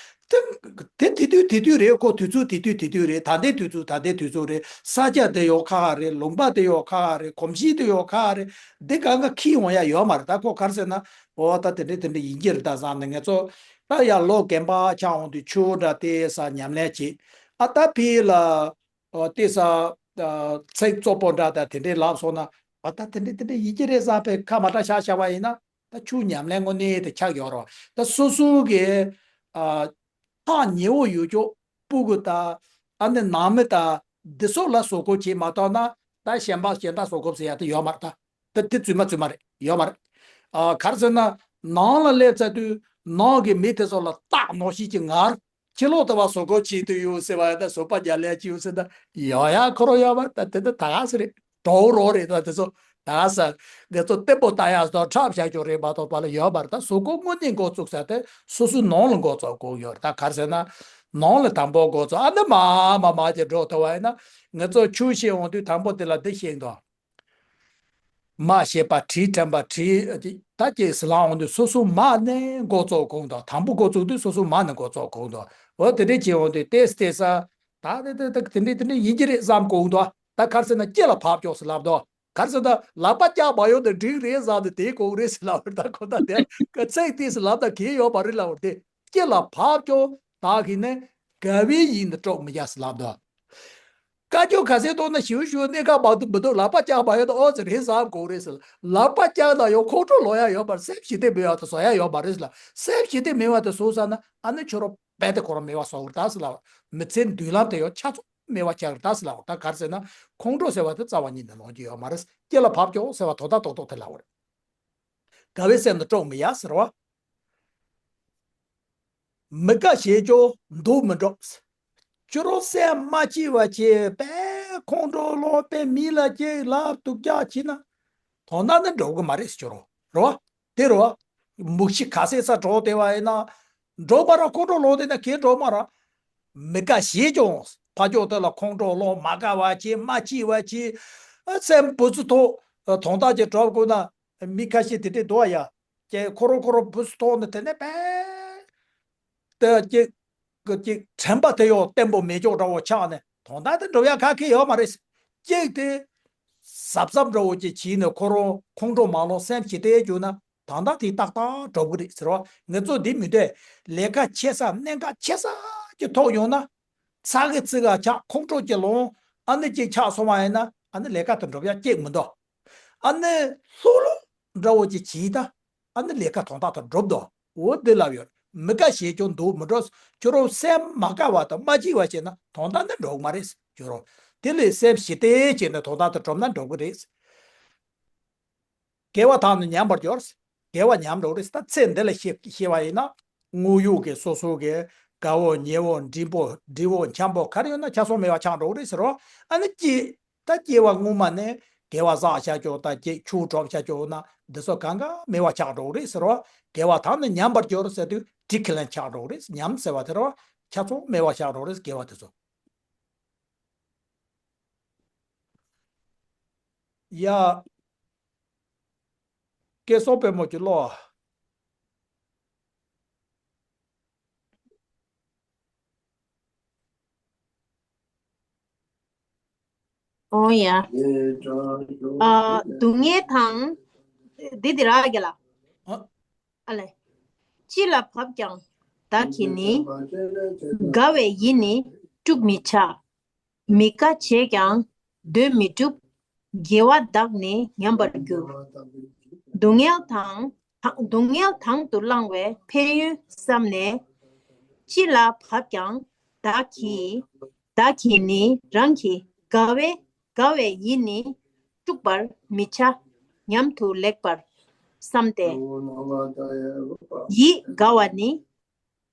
དེ་དེ་དུས་དེ་དུས་རེད། ཁོ་དུས་ཚོད་དེ་དུས་དེ་དུས་རེད། ད་ལྟའི་དུས་ཚོད་ད་ལྟའི་དུས་ཚོད་རེད། ས་ཆ་དེ་ཡང་ཁག་ཁག་རེད། ལུང་པ་དེ་ཡང་ཁག་ཁག་རེད། གོམས་གཤིས་དེ་ཡང་ཁག་ཁག་རེད། འདི་གང་ག་འཁྱེར་འོང་ཡག་ཡོད་མ་རེད། ད་ཁོ་ག་རེ་ཟེར་ན། འོ་ད་དེ་འདྲས་དེ་འདྲས་ཡིན་གྱི་རེད་ད་བསམ་ནས་ང་ཚོ་ད་ཡར་ལོ་རྒན་པ་ཆགས་འོང་དུས་ཆུང་འདྲ་ཏོག་ཙམ་ཉམས་ལེན་བྱེད། ཨ་ད་ཕ་གི་ལ། ཨོ། ཏོག་ཙམ། ཨ། ཚིག་རྩུབ་པོ་འདྲ་དང་དེ་འདྲས་ལབ་སོང་ན། ཨ། ད་དེ་འདྲས་དེ་འདྲས་ཡིན་གྱི་རེད་བསམ་པའི་ཁ་མ་གྲགས་བཞག་བཞག་པ་ཡིན་ན། ད་ཆུ་ཉམས་ལེན་དངོས་གནས་དེ་ཆགས་ཡོད་རེད། ད་སོ་སོ་གི། ཨ། ཐག་ཉེ་བོ་ཡོད་ཅོག་སྤུ་གུ་དང་། ཨ་ནི་ནང་མི་དང་འདི་ཚོ་ལ་བཟོད་སྒོམ་བྱེད་མ་ཐུབ་ན། ད་གཞན་པ་གཞན་དག་བཟོད་སྒོམ་ཟེར་ཡ་དེ་ཡོད་མ་རེད་ད། ད་དེ་རྫུན་མ་རྫུན་མ་རེད། ཡོད་མ་རེད། ཨ། ག་རེ་ཟེར་ན། ནང་ལ་སླེབས་ཚར་དུས་ ནང་གི་མི་དེ་ཚོ་ལ་སྟག་ནོར་ཤིག་གི་ངར། ཕྱི་ལོགས་དུ་བ་བཟོ་བཀོད་བྱེད་དུ་ཡོད་ཟེར་བ་ཡང་ད་བཟོ་པ་རྒྱ་ལས་ཀྱི་ཡོད་ཟེར་ད་ཡོད་ཡ་ཁོ་རོ་ཡོད་པ་ད་དེ་ད་ད་ག་ཟེ་རེད། གྲོགས་རོགས་རེད་ད་དེ་ཚོ་ད་ག་ཟེ་དེ་ཚོ་བརྟན་པོ་ལྟ་ཡ་ཟེར་འཁྲབ་བཞག་ཀྱོག་རེད་མ་གཏོགས་པ་ལ་ཡོད་པར་ད་བཟོ་བཀོད་དངོས་གནས་འགོ་བཙུགས་ས་དེ་སོ་སོའི་ནང་ལ་འགོ་བཙུགས་དགོས་ཡོད་རེད། ད་ག་རེ་ཟེར་ན་ནང་ལ་དང་པོ་འགོ་བཙུགས་ཨ་ནི་མ་མ་མ་ཅེ་འགྲོ་ཐུབ་པ་ཡིན་ན་ང་ཚོ་ཆོས་བཤད་འོང་དུས་དང་པོ་དེ་ལ་འདི་བཤད་འདུག་མ་ཤེས་པ་དྲིས་དྲན་པ་དྲིས་ད་ཅེས་ལ་འོང་དུས་སོ་སོ་མ་ནས་འགོ་བཙུགས་གོང་དུ་དང་པོ་འགོ་བཙུགས་དུས་སོ་སོ་མ་ནས་འགོ་བཙུགས་གོང་དུ་འོ་དེ་འདྲས་ཅེས་འོང་དུས་ཏེས་ཏེས་ས་ད་དེ་དེ་དེ་དེ་འདྲས་དེ་འདྲས་ཡིན་གྱི་རེད་བསམ་གོང་དུ་ད་གར་ཟེར་ན་སྐྱེ་ལ་བབ་ཀྱོག་སེ་ལབ་དོ། གར་ཟེར་ན་ལག་པ་བཀྱག་བ་ཡོད་དེ་འགྲིག་རེད་བསམ་དེ་དེའི་གོང་རེད་ཟེར་ལབ་ད་ཁོ་ད་དེ་ཚེག་ཏེས་ལབ་ད་གེ་ཡོད་པ་རེད་ལབ་དེ་སྐྱེ་ལ་བབ་ཀྱོག་ད་གི་ནས་དགའ་བའི་ཡིད་འདི་དཀྲོག་མི་ཡ་སེ་ལབ་དོ། བཀའ་བཀྱོན་ག་ཚད་གཏོང་ན་ཞིའུ་ཞིའུ་གནད་འགག་མང་དུ་མི་འདུག་ལག་པ་བཀྱག་པ་ཡོད་དོ་ཨོ་ཙི་རེད་བསམ་དགོས་རེད་ཟེར། ལག་པ་བཀྱག་ན་ཡང་ཁོང་ཁྲོ་ལོག་ཡ་ཡོད་པར་སེམས་ཞི་བདེ་མེད་པ་དང་བཟོ་ཡ་ཡོད་མ་རེད་ཟེར་ལ། སེམས་ཞི་བདེ་མེད་པ་དང་བཟོ་ས་ན་ཨ་ནི་ཁྱོད་རང་རྦད་དེ་ཁོ་རང་མེད་པ་བཟོ་གི་རེད་ད་ཟེར་ལ། མི་ཚེ་མདུན་ལམ་དེ་ཡང་ཆ་ཚང་མེད་པ་ཆགས་གི་རེད་ད་ཟེར་ལ། ད་ག་རེ་ཟེར་ན་ཁོང་ཁྲོ་ཟེར་བ་དེ་རྩ་བ་ཉིད་ནས་ལོང་རྒྱུ་ཡོད་མ་རེད། སྐྱེ་ལ་བབ་ཀྱོག་ཟེར་བ་དོ་ད་རྡོག་རྡོག་དེ་ལ་འོ་རེད། དགའ་བའི་སེམས་ནི་དཀྲོག་མི་ཡ་ཟེར་བ། མི་དགའ་བྱེད་ཀྱང་འདུག་མི་འགྲོ། ཁྱོད་རང་སེམས་མ་སྐྱིད་པ་བྱས་པས་ཁོང་ཁྲོ་ལངས་པས་མི་ལ་ཅིག་ལབ་སྡུག་ཅག་བྱས་ན་དོན་དག་ནི་འགྲོ་གི་མ་རེད་ཟེར་ཁྱོད་རང་རེད་བ། དེ་རེད་བ། མུག་ཤི་ག་ཟེ་ས་གྲོགས་དེ་བ་ཡིན་ན་འགྲོ་མ་ར་ཁོང་ཁྲོ་ལངས་དེ་ན་གས་འགྲོ་མ་ར། མི་དགའ་བྱེད་ཀྱང་ཕ་ཅོག་དེ་ལ་ཁོང་ཁྲོ་ལངས་མ་དགའ་བ་བྱས་མ་སྐྱིད་པ་བྱས་སེམས་བུ་ཚུ་ཐོག་དོན་དག་ཅིག་གྲོགས་དགོས་ན་མི་ཁ་ཤས་དེ་འདྲས་འདུག་ཡ། ཀྱེ་ཁོ་རང་ཁོ་རང་བུ་ཚུ་ཐོག་ནས་དེ་ནས་པས། དེ་ཅིག་གི་ཅིག་དྲན་པ་དེ་ཡང་བརྟན་པོ་མེད་ཀྱོག་འདྲ་བོ་ཆགས་ནས་དོན་དག་དེ་འགྲུབ་ཡ་ག་གེ་ཡོད་མ་རེད། ཅིག་དེ་གཟབ་གཟབ་འདྲ་བོ་ཅིག་བྱས་ནས་ཁོ་རང་ཁོང་ཁྲོ་མ་ལངས་སེམས་ཞི་བདེ་བྱུང་ན་དོན་དག་དེ་ཏག་ཏག་འགྲུབ་གི་རེད་ཟེར་བ། ང་ཚོ་འདི་མི་འདོད་ལས་ཀ་ཆེ་ས་གནད་འགག་ཆེ་ས་ཅིག་ཐོག་ཡོང་ན་ཚ་གི་ཚི་ག་ཆགས་ཁོང་ཁྲོ་ཅིག་ལངས་ཨ་ནི་ཅིག་ཆགས་སོང་བ་ཡིན་ན་ཨ་ནི་ལས་ཀ་དེ་འགྲུབ་ཡ་ཅིག་མི་འདུག་ཨ་ནི་ལྷུག་ལྷུག་འདྲ་བོ་ཅིག་བྱས་ད། ཨ་ནི་ལས་ཀ་དོན་དག་དང་འགྲུབ་དོ། འོ་འདི་ལབ་ཡོད། མི་དགའ་བྱེད་ཀྱང་འདུག་མི་འགྲོ། ཁྱོད་རང་སེམས་མ་དགའ་བ་དང་མ་སྐྱིད་པ་བྱས་ན་དོན་དག་འདི་འགྲུབ་མ་རེད། ཁྱོད་རང་དེ་ལས་སེམས་ཞི་བདེ་བྱས་ན་དོན་དག་དེ་འགྲུབ་ན་འགྲུབ་གི་རེད། དགེ་བ་དག་ནི་ཉམས་པར་འགྱུར། དགེ་བ་ཉམས་འགྲོ་རེད། ད་ཚེ་འདི་ལ་ཤེས་ཤེས་པ་ཡིན་ན། དངོས་ཡོད་ཀྱི་སོ་སོ་གི་དགའ་བོ་ཉེ་བོ་འབྲིང་པོ་འབྲིང་བོ་འཁྱམ་པོ་ག་རེ་ཡོད་ན་ཆ་ཚང་མེད་པ་ཆགས་འགྲོ་གི་རེད་ཟེར་རོ། ཨ་ནི་ཅི། ད་སྐྱེ་བ་སྔོན་མ་ནས་དགེ་བ་བསགས་བྱ་ཆོག་ད་ཅིག་ཆུ་དྲོག་བྱ་ཆོག་ན་འདི་ཚོ་གང་ག་མེད་པ་ཆགས་འགྲོ་གི་རེད་ཟེར་རོ། དགེ་བ་དག་ནི་ཉམས་པར་འགྱུར་ཟེར་དུས་འགྲིག་གི་ལན་ཆགས་འགྲོ་གི་རེད། ཉམས་ཟེར་བ་དེ་རོ། ཆ་ཚང་མེད་པ་ཆགས་འགྲོ་གི་རེད་དགེ་བ་དེ་ཚོ། ཡ། སྐལ་བཟང་དཔལ་མོ་གྱི་བློ། ཨོ་ཡ། ཨ། སྡུག་བསྔལ་དང་། འདི་འདི་ར་གི་ལ། ཨ། ཨ་ལས། ཅི་ལ་བབ་ཀྱང་བདག་གིས་ནི། དགའ་བའི་ཡིད་ནི་དཀྲུག་མི་བྱ། མི་དགའ་བྱས་ཀྱང་འདོད་མི་འགྲུབ། དགེ་བ་དག་ནི་ཉམས་པར་འགྱུར། སྡུག་བསྔལ་དང་། སྡུག་བསྔལ་དང་དུ་བླང་བའི་ཕན་ཡོན་བསམས་ནས། ཅི་ལ་བབ་ཀྱང་བདག་གིས། བདག་གིས་ནི་རང་གི་དགའ་བའི་དགའ་བའི་ཡིད་ནི་དཀྲུག་པར་མི་བྱ། ཉམས་དུ་ལེགས་པར་བསམས་ཏེ། ཡིད་དགའ་བ་ནི།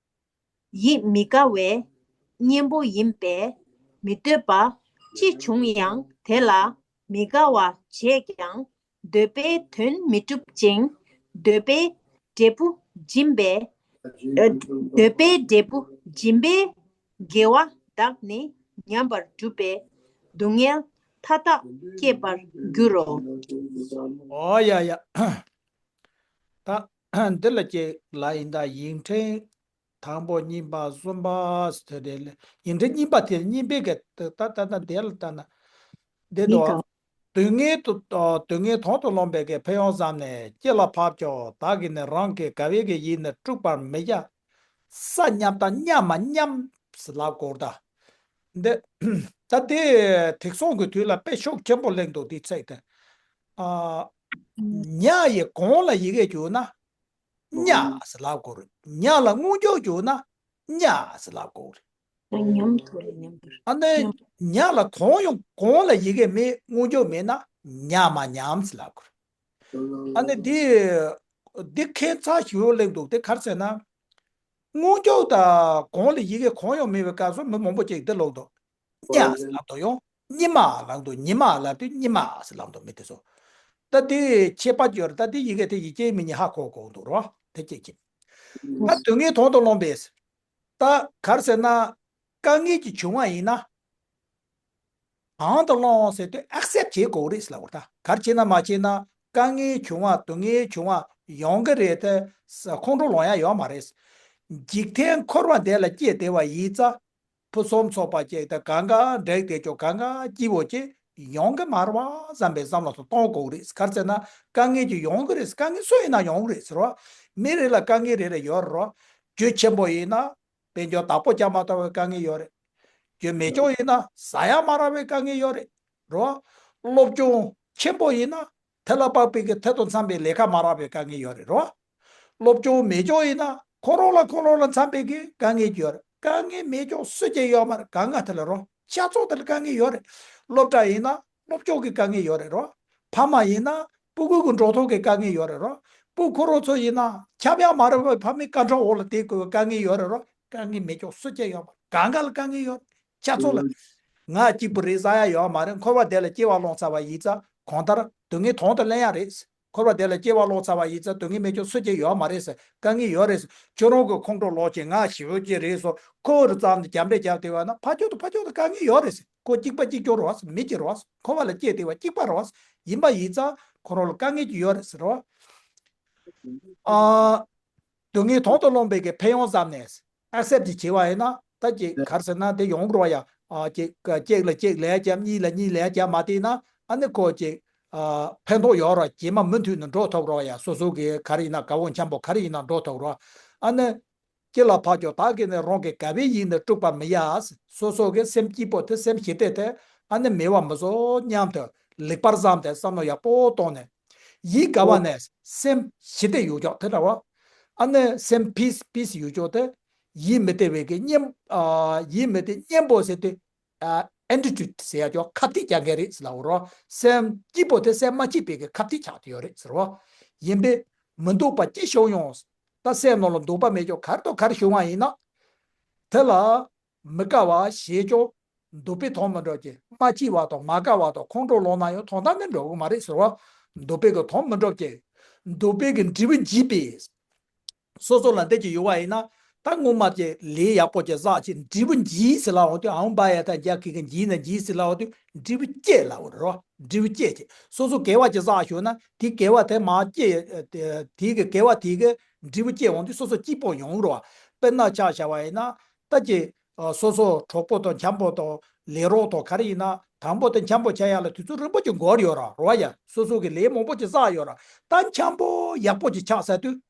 ཡིད་མི་དགའ་བའི་གཉེན་པོ་ཡིན་པས་མི་འདོད་པ་ཅི་བྱུང་ཡང་དེ་ལ་མི་དགའ་བ་བྱས་ཀྱང་འདོད་པའི་དོན་མི་འགྲུབ་ཅིང་འདོད་པའི་འབྲས་བུ་འབྱིན་པས། ཨ། འདོད་པའི་འབྲས་བུ་འབྱིན་པས་དགེ་བ་དག་ནི་ཉམས་པར་འགྲུབ་པས་སྡུག་བསྔལ་མཐའ་དག་སྐྱེད་པར་འགྱུར་རོ། ཨོ་ཡ་ཡ། ད་འདི་ལ་ཅིག་ལ་ཡིན་ད་ཡིག་ཕྲེང་དང་པོ་གཉིས་པ་གསུམ་པ་དེ་དེ་ལ་ཡིག་ཕྲེང་གཉིས་པ་དེ་གཉིས་པའི་གི་ད་ད་ད་དེ་ལ་ལྟ་ན་འདི་དོ། སྡུག་བསྔལ་དུ། སྡུག་བསྔལ་དང་དུ་བླངས་པའི་གི་ཕན་ཡོན་བསམས་ནས་སྐྱེ་ལ་བབ་ཀྱང་བདག་གིས་ནི་རང་གི་དགའ་བའི་གི་ཡིད་ནི་དཀྲུག་པར་མི་བྱ། ས་མཉམ་དང་མཉམ་མ་མཉམ་ཟེར་ལབ་དགོས་ད། འདི། ད་དེ་དེང་སང་གི་དུས་ལ་དཔེ་ཤུགས་ཆེན་པོ་གླེང་འདུག་དེའི་ཚིག་དེ། ཨ། ཉ་ཡི་གོང་ལ་ཡི་གེ་བསྒྱུར་ན། ཉ་ཟེར་ལབ་དགོས་རེད། ཉ་ལ་སྔོན་འཇུག་བསྒྱུར་ན། ཉ་ཟེར་ལབ་དགོས་རེད། ཉམས་དུ་ལ་ཉམས་པར། ཨ་ནི་ཉམས། ཉ་ལ་གང་ཡང་གང་ལ་ཡི་གེ་མེད་སྔོན་འཇུག་མེད་ན་ཉ་མ་ཉམས་ཟེར་ལབ་དགོས་རེད། ཨ་ནི་དེ་ འདི་ཁྱད་མཚར་ཞེ་པོ་གླེང་འདུག་དེ་ག་རེ་ཟེར་ན། སྔོན་འཇུག་དང་གོང་ལ་ཡི་གེ་གང་ཡང་མེད་པའི་སྐབས་སུ་མི་མང་པོ་ཅིག་འདི་ལབ་འདུག་སྙ་ཟེར་ལབ་འདུག་ཡང་སྙི་མ་ལབ་འདུག་ཉི་མ་ལབ་དུས་སྙི་མ་ཟེར་ལབ་འདུག་མི་དེ་ཚོ། ད་དེ་ཁྱད་པར་ཡོད་རེད། ད་དེ་ཡི་གེ་དེ་ཡིག་ཆའི་མིང་ནི་ཧ་གོ་གོ་འདུག་རོ། དེ་གཅིག་གཅིག་ད་དོན་ངེས་དོན་དུ་རློམ་པས། ད་ག་རེ་ཟེར་ན། དཀའ་ངལ་གྱི་བྱུང་བ་ཡིན་ན། དང་དུ་བླངས་ཟེར་དུས་ཨེག་སེབ་བྱེད་དགོས་རེད་ལབ་པ་རེད། ད་ག་རེ་བྱས་ན་མ་བྱས་ན་དཀའ་ངལ་བྱུང་བ་སྡུག་བསྔལ་བྱུང་བ་ཡོང་གི་རེད་དེ། ཁོང་ཁྲོ་ལངས་ཡ་ཡོད་མ་རེད། འཇིག་རྟེན་འཁོར་བ་འདི་ལ་སྐྱེས་བསྡད་པ་ཡིན་ཙང་། ཕུན་སུམ་ཚོགས་པ་ཅིག་དང་གང་ག་འགྲིག་བསྡད་ཆོག་གང་ག་སྐྱིད་པོ་ཅིག་ཡོང་གི་མ་རེད་བ་བསམ་པའི་བསམ་བློ་དེ་གཏོང་དགོས་རེད། ག་རེ་ཟེར་ན་དཀའ་ངལ་ཅིག་ཡོང་གི་རེད། དཀའ་ངལ་སུ་ཡིན་ན་ཡོང་གི་རེད་ཟེར་བ། མི་རེ་ལ་དཀའ་ངལ་རེ་རེ་ཡོད་རེད་རོ། རྒྱུ་ཆེན་པོ་ཡིན་ན། དཔལ་འབྱོར་བདག་པོ་རྒྱག་མ་ཐུབ་པའི་དཀའ་ངལ་ཡོད་རེད། རྒྱུ་མེད་ཆོག་ཡིན་ན་ཟ་ཡ་མ་རག་པའི་དཀའ་ངལ་ཡོད་རེད། རོ། སློབ་སྦྱོང་ཆེན་པོ་ཡིན་ན་དེ་ལ་དཔག་པའི་གི་དེ་དང་འཚམ་པའི་ལས་ཀ་མ་རག་པའི་དཀའ་ངལ་ཡོད་རེད་རོ། སློབ་སྦྱོང་མེད་ཆོག་ཡིན་ན་ཁོ་རང་ལ་ཁོ་རང་ལ་འཚམ་པའི་གི་དཀའ་ངལ་ཡོད་རེད། དཀའ་ངལ་མེད་ཆོག་སུ་གཅིག་ཡོད་མ་རེད། གང་ག་དེ་ལ་རོ། ཆ་ཚང་དེ་ལ་དཀའ་ངལ་ཡོད་རེད། སློབ་གྲྭ་ཡིན་ན་སློབ་སྦྱོང་གི་དཀའ་ངལ་ཡོད་རེད་རོ། ཕ་མ་ཡིན་ན་སྤུ་གུ་གི་འགྲོ་སོང་གི་དཀའ་ངལ་ཡོད་རེད་རོ། སྤུ་གུ་ཁོ་རང་ཚོ་ཡིན་ན་ཁྱབ་ཡ་མ་རེད་པ། ཕ་མའི་ཁ་འབྲང་འོག་ལ་བསྡད་དགོས་པའི་དཀའ་ངལ་ཡོད་རེད་རོ། དཀའ་ངལ་མེད་ཆོག་སུ་གཅིག་ཡོད་མ་རེད། གང་ག་ལ་དཀའ་ངལ་ཡོད་རེད། ཆ་ཚང་ལ། ང་གཅིག་པུ་རེད་ཟེར་ཡ་ཡོད་མ་རེད། འཁོར་བ་འདི་ལ་སྐྱེ་བ་བླངས་ཚར་བ་ཡིན་ཙང་གང་ལྟར་སྡུག་བསྔལ་དང་དུ་ལེན་ཡ་རེད། འཁོར་བ་འདི་ལ་སྐྱེ་བ་བླངས་ཚར་བ་ཡིན་ཙང་སྡུག་བསྔལ་མེད་ཆོག་སུ་གཅིག་ཡོད་མ་རེད་ཟེར། དཀའ་ངལ་ཡོད་རེད་ཟེར། ཁྱོད་རང་གི་ཁོང་ཁྲོ་ལངས་བྱས་ང་ཞེ་པོ་ཅིག་རེད་ཟེར་ཁོ་རུ་ཙམ་དུ་རྒྱབ་འདྲེ་རྒྱབ་བསྡད་པ་ན་ཕར་ཕྱོགས་དང་ཕར་ཕྱོགས་དུ་དཀའ་ངལ་ཡོད་རེད་ཟེར། ཁོ་གཅིག་པ་གཅིག་རྐྱང་རེད་བ་ཟེར། མི་གཅིག་རེད་བ་ཟེར། འཁོར་བ་ལ་སྐྱེས་བསྡད་པ་གཅིག་པ་རེད་བ་ཟེར། ཡིན་པ་ཡིན་ཙང་ཁོ་རང་ལ་དཀའ་ངལ་གྱི་ཡོད་རེད་ཟེར་བ། ཨ། སྡུག་བསྔལ་དང་དུ་བླངས་པའི་གི་ཕན་ཡོན་བསམ་ནས། ཨེག་སེབ་ཅིག་བྱས་པ་ཡིན་ན་ད་ཅིག་ག་རེ་ཟེར་ན་དེ་ཡོང་རོགས་ཡ། ཨ་ཅིག་གཅིག་ལ་གཅིག་ལས་རྒྱབ་གཉིས་ལ་གཉིས་ལས་རྒྱབ་མ་བལྟས་ན་ཨ་ནི་ཁོ་ཅིག་ཨ་ཕན་ཐོགས་ཡོད་རོགས། རྗེས་མ་མུ་མཐུད་ནས་འགྲོ་ཐུབ་རོགས་ཡ། སོ་སོ་གི་ག་རེ་ཡིན་ན་དགའ་བོ་འཆམ་པོ་ག་རེ་ཡིན་ན་འགྲོ་ཐུབ་རོགས། ཨ་ནི་སྐྱེ་ལ་ཕར་ཕྱོགས་བདག་གིས་ནི་རང་གི་དགའ་བའི་ཡིད་ནི་དཀྲུགས་པར་མི་ཡ། སོ་སོ་གི་སེམས་སྐྱིད་པོ་དེ་སེམས་ཞི་བདེ་དེ་ཨ་ནི་མེད་པ་མི་བཟོ་སྙམ་དུ་ལེགས་པར་བསམ་སྟེ་བསམ་བློ་ཡག་པོ་བཏང་ནས། ཡིད་དགའ་བ་ནས་སེམས་ཞི་བདེ་ཡོད་ཀྱོག་དེ་འདྲ་བ། ཨ་ནི་སེམས་པིས་པིས་ཡོད་ཀྱོག་དེ། ཡིད་མི་བདེ་བའི་གི་གཉེན། ཨ་ཡིད་མི་བདེ་གཉེན་པོ་ཟེར་དུས། ཨ་ཨེན་ཊི་ཊུ་ཌི་ཟེར་ཡ་ཀྱོག་ཁ་གཏད་རྒྱག་མཁན་རེད་ཟེར་ལབ་རོ། སེམས་སྐྱིད་པོ་དེ་སེམས་མ་སྐྱིད་པའི་གི་ཁ་གཏད་ཆགས་ཏེ་ཡོད་རེད་ཟེར་རོ། ཡིན་པས་མི་སྡུག་པ་ཅི་བྱུང་ཡང་། ད་སེམས་ནང་ལ་སྡུག་པ་མེད་ཀྱོག་ག་རེ་དང་ག་རེ་བྱུང་བ་ཡིན་ན། དེ་ལ། མི་དགའ་བ་ཞེས་ཀྱང་། འདོད་པའི་དོན་མི་འགྲུབ་ཀྱི། མ་སྐྱིད་པ་དང་མ་དགའ་བ་དང་ཁོང་ཁྲོ་ལངས་ན་ཡང་དོན་དག་ནི་འགྲུབ་ཀྱི་མ་རེད་ཟེར་བ། འདོད་པའི་གི་དོན་མི་འགྲུབ་ཀྱི། འདོད་པའི་གི་འབྲས་བུ་འབྱིན་པས། སོ་སོ་ལ་འདི་ཅིག་ཡོད་པ་ཡིན་ན་ད་སྔོན་མ་ཀྱི་ལས་ཡག་པོ་ཅིག་བསགས་ཀྱི་འབྲས་བུ་འབྱིན་ཟེར་ལབ་འོང་དུས་ཨང་པ་ཡ་ད་རྒྱ་ཁི་གི་འབྱིན་ན་འབྱིན་ཟེར་ལབ་འོང་དུས་འབྲས་བུ་སྐྱེས་ལབ་འོང་རོ། འབྲས་བུ་སྐྱེས་ཀྱི། སོ་སོ་དགེ་བ་ཅིག་བསགས་ཞུ་ན་དེ་དགེ་བ་དེ་མ་སྐྱེས། དེའི་གི་དགེ་བ་དེའི་གི་འབྲས་བུ་སྐྱེས་འོང་དུས་སོ་སོ་སྐྱིད་པོ་ཡོང་རོ། དཔེར་ན་ཆ་བཞག་པ་ཡིན་ན། ད་ཀྱི། ཨ་སོ་སོ་གྲོགས་པོ་དང་འཆམ་པོ་དང་ལས་རོགས་དང་ག་རེ་ཡིན་ན་དང་པོ་དེ་འཆམ་པོ་ཆགས་ཡག་ལ་དུས་ཚོད་རིང་པོ་ཅིག་འགོར་ཡོད་ར་རོ་ཡ། སོ་སོ་གི་ལས་མང་པོ་ཅིག་བསགས་ཡོད་ར། ད་འཆམ་པོ་ཡག་པོ་ཅིག་ཆགས་ཚར་དུས།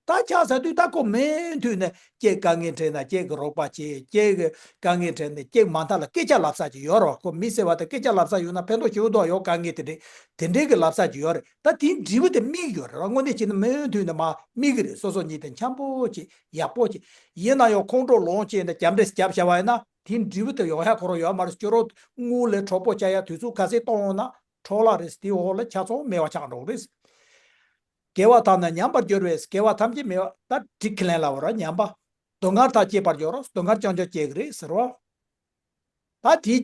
ད་ཆགས་ཚར་དུས་ད་ཁོ་མུ་མཐུད་ནས་ཁྱེད་དཀའ་ངལ་འཕྲད་ན་ཁྱེད་ཀྱི་རོགས་པ་བྱེད། ཁྱེད་ཀྱི་དཀའ་ངལ་འཕྲད་ནས་ཁྱེད་མ་མཐའ་ལ་སྐད་ཆ་ལབ་ས་ཅིག་ཡོད་ར། ཁོ་མི་ཟེར་བ་དེ་སྐད་ཆ་ལབ་ས་ཡོད་ན་ཕན་ཐོགས་ཞེ་པོ་འདུག་ཡོད། དཀའ་ངལ་དེ་འདྲའི་དེ་འདྲའི་གི་ལབ་ས་ཅིག་ཡོད་རེད། ད་དེའི་འབྲས་བུ་དེ་དམིགས་ཡོད་རེད་ར། དངོས་གནས་བྱས་ན་མུ་མཐུད་ནས་མ་དམིགས་གི་རེད། སོ་སོ་གཉིས་དེ་འཆམ་པོ་ཅིག་ཡག་པོ་ཅིག་ཡིན་ན་ཡང་ཁོང་ཁྲོ་ལངས་བྱས་ནས་རྒྱབ་འདྲེ་རྒྱབ་བྱ་བ་ཡིན་ན་དེའི་འབྲས་བུ་དེ་ཡོང་ཡ་ཁོ་རང་ཡོད་མ་རེད། ཁྱོད་རང་དངུལ་ལས་གྲོགས་པོ་བྱ་ཡ་དུས་ཚོད་ག་ཚད་གཏོང་ཡོང་ན་འཕྲོ་བརླག་རེད། དེའི་འོག་ལ་ཆ་ཚང་མེད་པ་ཆགས་འགྲོ་གི་རེད། དགེ་བ་ཐམས་ཅད་ཉམས་པར་འགྱུར་བས། དགེ་བ་ཐམས་ཅད་མེད་པ་ད་ཌི་ཀི་ལའིན་ལབ་པ་ར་ཉམས་པ། སྡུག་བསྔལ་མཐའ་བསྐྱེད་པར་འགྱུར་རོ། སྡུག་བསྔལ་རྐྱང་རྐྱང་སྐྱེ་གི་རེད་ཟེར་བ། ད་དེའི་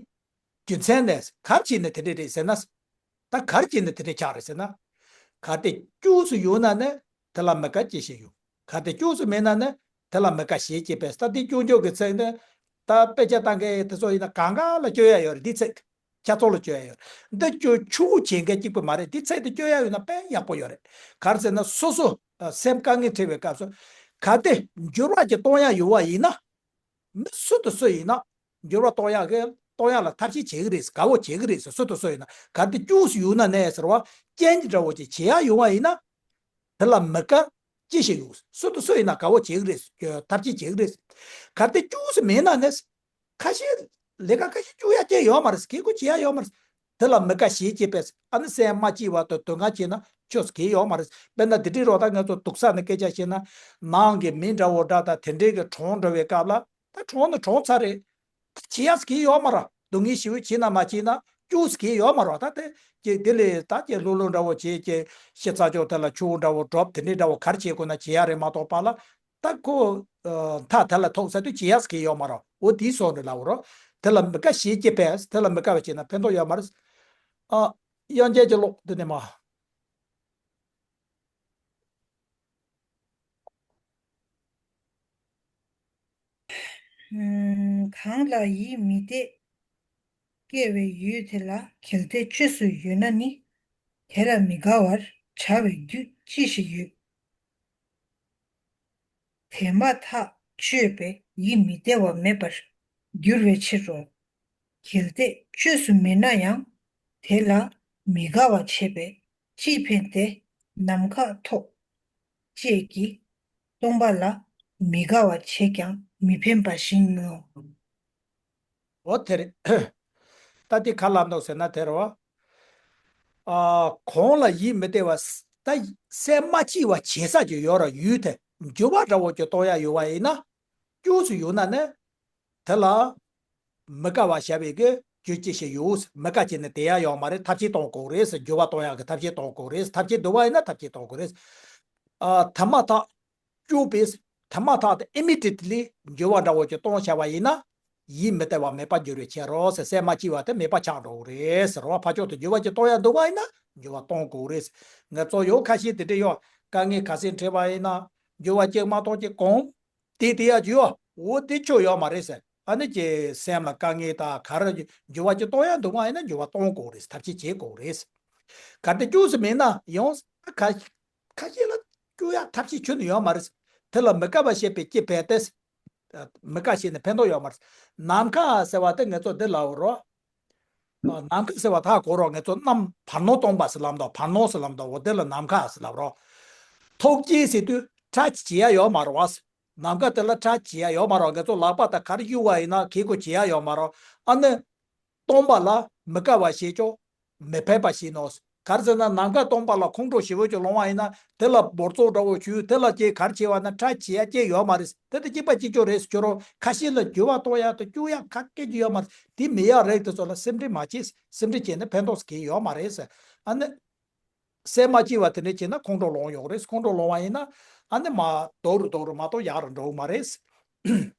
རྒྱུ་མཚན་ནས་ག་རེ་བྱས་ནས་དེ་འདྲ་རེད་ཟེར་ན། ད་ག་རེ་བྱས་ནས་དེ་འདྲ་ཆགས་རེད་ཟེར་ན། གལ་ཏེ་སྐྱོ་སུ་ཡོད་ན་ནི་དེ་ལ་མི་དགའ་སྐྱེ་བཞིན་ཡོད། གལ་ཏེ་སྐྱོ་སུ་མེད་ན་ནི་དེ་ལ་མི་དགའ་ཞེ་སྐྱེས་པས། ད་དེ་སྐྱོན་བརྗོད་ཀྱི་ཚིག་ནི། ད་དཔེ་ཆ་ལྟ་མཁན་དེ་ཚོ་ཡིན་ན་གང་ག་ལ་སྐྱོན་ཡ་ཡོད་རེད། འདི་ཚིག་ཆ་ཚང་ལ་སྐྱོན་ཡ་ཡོད་རེད། འདི་སྐྱོན་ཆུང་ངུ་བྱེད་མཁན་གཅིག་པུ་མ་རེད། འདི་ཚིག་དེ་སྐྱོན་ཡ་ཡོད་ན་དཔེ་ཡག་པོ་ཡོད་རེད། ག་རེ་ཟེར་ན་སོ་སོ་ཨ་སེམས་དཀའ་ངལ་འཕྲད་པའི་སྐབས་སུ། གལ་ཏེ་འགྱུར་བ་ཅིག་གཏོང་ཡ་ཡོད་པ་ཡིན་ན། མི་སུ་དང་སུ་ཡིན་ན། འགྱུར་བ་གཏོང་ཡག་གི་གཏོང་ཡག་ལ་ཐབས་ཤེས་བྱེད་ཀྱི་རེད། དགའ་བོ་བྱེད་ཀྱི་རེད། སུ་དང་སུ་ཡིན་ན་གལ་ཏེ་སྐྱོ་སུ་ཡོད་ན་ནས་ཟེར་བ། རྐྱེན་གྱི་འདྲ་བོ་ཅིག་བྱེད་ཡག་ཡོང་བ་ཡིན་ན། དེ་ལ་མི་དགའ་ཅི་ཞིག་ཡོང་། སུ་དང་སུ་ཡིན་ན་དགའ་བོ་བྱེད་ཀྱི་རེད། ཐབས་ཤེས་བྱེད་ཀྱི་རེད། གལ་ཏེ་སྐྱོ་སུ་མེད་ན་ནས། ཁ་ཤས་ལས་ཀ་ཁ་ཤས་སྐྱོ་ཡག་ཅིག་ཡོད་མ་རེད། གལ་ཁོ་བྱེད་ཡག་ཡོད་མ་རེད། དེ་ལ་མི་དགའ་ཞེ་སྐྱེས་པས། ཨ་ནི་སེམས་མ་སྐྱིད་པ་དང་སྡུག་བསྔལ་བྱས་ན་ཆོས་སུ་གལ་ཡོད་མ་རེད། དཔེར་ན་དེ་འདྲའི་རོགས་ད་ང་ཚོ་སྡུག་ས་ནས་སྐད་ཆ་བཤད་ན། ནང་གི་མི་འདྲ་བོ་འདྲ་དང་དེ་འདྲའི་གི་གྲོངས་འགྲོ་བའི་སྐབས་ལ། ད་གྲོངས་ནི་གྲོངས་ཚར་རེད། ད་བྱེད་ཡག་གི་ཡོད་མ་རེད། སྡུག་བསྔལ་ཞེ་པོ་བྱས་ན་མ་བྱས་ན་ སྐྱུག་ཟེར་གྱི་ཡོད་མ་རེད། ད་དེ་ཀྱི་དེ་ལས་ད་ཀྱི་ལྷུག་ལྷུག་འདྲ་བོ་བྱས་ཀྱི་ཤི་ཚ་ཅོག་དེ་ལ་ཆུ་བོ་འདྲ་བོ་སྒྲོབ་དེ་འདྲའི་འདྲ་བོ་ག་རེ་བྱེད་དགོས་ན་བྱེད་ཡ་རེད་མ་གཏོགས་པ་ལ། ད་ཁོ་མཐའ་དེ་ལ་ཐུག་ས་དུས་བྱེད་ཡ་ཟེར་གྱི་ཡོད་མ་རེད། འོ་དེའི་སོགས་ནི་ལབ་རོ། དེ་ལ་མི་དགའ་ཞེས་སྐྱེ་བས། དེ་ལ་མི་དགའ་བ་བྱས་ན་ཕན་ཐོགས་ཡོད་མ་རེད། ཨ། དབྱངས་ཅན་གྱི་ཀློག་འདི་ནས་མ། གང་ལ་ཡིད་མི་བདེ་སྐྱེ་བའི་ཡུལ་དེ་ལ་གལ་ཏེ་བཅོས་སུ་ཡོད་ན་ནི། དེ་ལ་མི་དགའ་བར་བྱ་བའི་རྒྱུ་ཅི་ཞིག་ཡོད། དེ་མ་ཐག་བཅོས་པས་ཡིད་མི་བདེ་བ་མེད་པར་འགྱུར་བའི་ཕྱིར་རོ། གལ་ཏེ་བཅོས་སུ་མེད་ན་ཡང་དེ་ལ་མི་དགའ་བ་བྱས་པས་ཅི་ཕན་ཏེ། ནམ་མཁའ་ཐོབ་ཅེས་ཀྱིས་སྟོང་པ་ལ་མི་དགའ་བ་བྱས་ཀྱང་མི་ཕན་པ་བཞིན་ནོ། འོ་དེ་རེད། ད་དེ་ག་ལབ་འདུག་ཟེར་ན་དེ་རེད་བ། ཨ། གང་ལ་ཡིད་མི་བདེ་བ། ད་སེམས་མ་སྐྱིད་པ་བྱེད་ས་ཅིག་ཡོད་ར། ཡུལ་དེ་འགྱུར་བ་འདྲ་བོ་ཅིག་གཏོང་ཡ་ཡོད་པ་ཡིན་ན། སྐྱུག་སུ་ཡོད་ན་ནི། དེ་ལ་མི་དགའ་བ་བྱ་བའི་གི་རྒྱུ་ཅི་ཞིག་ཡོད། མི་དགའ་བྱས་ནས་བསྡད་ཡ་ཡོད་མ་རེད། ཐབས་ཤེས་གཏོང་དགོས་རེད། འགྱུར་བ་གཏོང་ཡ་གི་ཐབས་ཤེས་གཏོང་དགོས་རེད། ཐབས་ཤེས་འདུག་པ་ཡིན་ན་ཐབས་ཤེས་གཏོང་དགོས་རེད། ཨ། དེ་མ་ཐག་སྐྱུག་པས། དེ་མ་ཐག་ཏུ་ཨི་མི་ཌི་ཡེ་ཊི་ལི་འགྱུར་བ་འདྲ་བོ་ཅིག་གཏོང་བྱ་བ་ཡིན་ན། ཡིད་མི་བདེ་བ་མེད་པར་འགྱུར་བའི་ཕྱིར་རོ་ཟེར། སེམས་མ་སྐྱིད་པ་དེ་མེད་པ་ཆགས་འགྲོ་གི་རེད་ཟེར་བ། ཕར་ཕྱོགས་དུ་འགྱུར་བ་ཅིག་གཏོང་ཡ་འདུག་པ་ཡིན་ན་འགྱུར་བ་གཏོང་དགོས་རེད། ང་ཚོ་ཡོད་ཁ་ཤས་དེ་འདྲ་ཡོད། དཀའ་ངལ་ག་ཚད་འཕྲད་པ་ཡིན་ན་འགྱུར་བ་ཅིག་མ་གཏོང་ཅིག་གོམས་ཏེ་དེ་ཡ་འགྱུར་བ་འོ་དེ་ཆོ་ཡོད་མ་རེད་ཟེར། ཨ་ནི་ཀྱི་སེམས་ལ་དཀའ་ངལ་དང་ག་རེ་འགྱུར་བ་ཅིག་གཏོང་ཡ་འདུག་པ་ཡིན་ན་འགྱུར་བ་གཏོང་དགོས་རེད། ཐབས་ཤེས་བྱེད་དགོས་རེད། གལ་ཏེ་སྐྱུག་སུ་མེད་ན་ཡང་ཁ་ཁ་ཤས་ལ་སྐྱུག་ཡ་ཐབས་ཤེས་ཁྱོན་ནས་ཡོད་མ་རེད། དེ་ལ་མི་དགའ་བ་བྱས་པས་སྐྱེ་བས་ཏེ། མི་དགའ་བྱས་ནས་ཕན་ཐོགས་ཡོད་མ་རེད། ནམ་མཁའ་ཟེར་བ་དེ་ང་ཚོ་འདི་ལབ་རོ། ནམ་མཁའ་ཟེར་བ་ད་གོ་རོ། ང་ཚོ་གནམ་བར་སྣང་སྟོང་པ་ཟེར་ལབ་འདུག་བར་སྣང་ཟེར་ལབ་འདུག་འོ་དེ་ལ་ནམ་མཁའ་ཟེར་ལབ་རོ། ཐོབ་སྐྱེས་ཟེར་དུས་ཁྲ་བྱེད་ཡ་ཡོད་མ་རེད་བ། ནམ་མཁའ་དེ་ལ་ཁྲ་བྱེད་ཡ་ཡོད་མ་རེད། ང་ཚོ་ལག་པ་དང་ག་རེ་གཡུག་པ་ཡིན་ན་གི་གོ་བྱེད་ཡ་ཡོད་མ་རེད། ཨ་ནི། སྟོང་པ་ལ་མི་དགའ་བ་བྱེད་ཆོག་མི་ཕན་པ་བྱེད་ནོ། ག་རེ་ཟེར་ན་ནམ་མཁའ་སྟོང་པ་ལ་ཁོང་ཁྲོ་ཞེ་པོ་ཅིག་ལངས་པ་ཡིན་ན་དེ་ལ་འབོར་ཚོགས་འདྲ་བོ་ཞུས། དེ་ལ་ཅིག་ག་རེ་བྱེད་པ་ན་ཁྲ་བྱེད་ཡ་ཅིག་ཡོད་མ་རེད། དེ་དེ་གཅིག་པ་གཅིག་རྐྱང་རེད་ཟེར་ཁྱོད་རང་ཁ་ཤས་ལ་འགྱུར་བ་གཏོང་ཡ་དང་སྐྱུག་ཡ་ག་སྐད་ཅིག་ཡོད་མ་རེད། དེ་མེད་ཡ་རེད། དེ་ཚོ་ལ་སེམས་ཁྲལ་མ་བྱེད། སེམས་ཁྲལ་བྱས་ན་ཕན་ཐོགས་གང་ཡང་ཡོད་མ་རེད་ཟེར། ཨ་ནི། སེམས་མ་སྐྱིད་པ་དེ་འདྲ་བྱས་ན་ཁོང་ཁྲོ་ལངས་ཡོང་རེད། ཁོང་ཁྲོ་ལངས་པ་ཡིན་ན་ཨ་ནི་མ་དོག་རུ་དོག་རུ་མ་གཏོགས་ཡག་རུ་འགྲོ་གི་མ་རེད།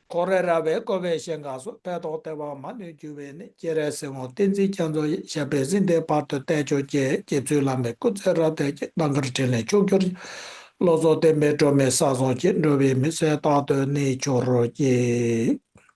ཁོ་རེ་ར་བའི་ཀོ་བའི་ཤེས་འགའ་སོགས། ཕན་ཐོགས་དེ་བ་མ་ནུས་འགྱུར་བས་ནི། སྤྱན་རས་གཟིགས་དབང་བསྟན་འཛིན་རྒྱ་མཚོ་ཡི། ཞབས་པད་སྲིད་མཐའི་བར་དུ་བརྟན་ཅོག་ཅེས། རྗེ་བཙུན་བླ་མའི་སྐུ་ཚེ་རབ་བརྟན་ཅིང་། རྣམ་དཀར་འཕྲིན་ལས་ཕྱུག་གྱུར་ཅིག། བློ་རྫོགས་བསྟན་པའི་སྒྲོན་མེ་ས་གསུམ་གྱི། འགྲོ་བའི་མི་ཚེ་རྟག་ཏུ་གནས་གྱུར་ཅིག།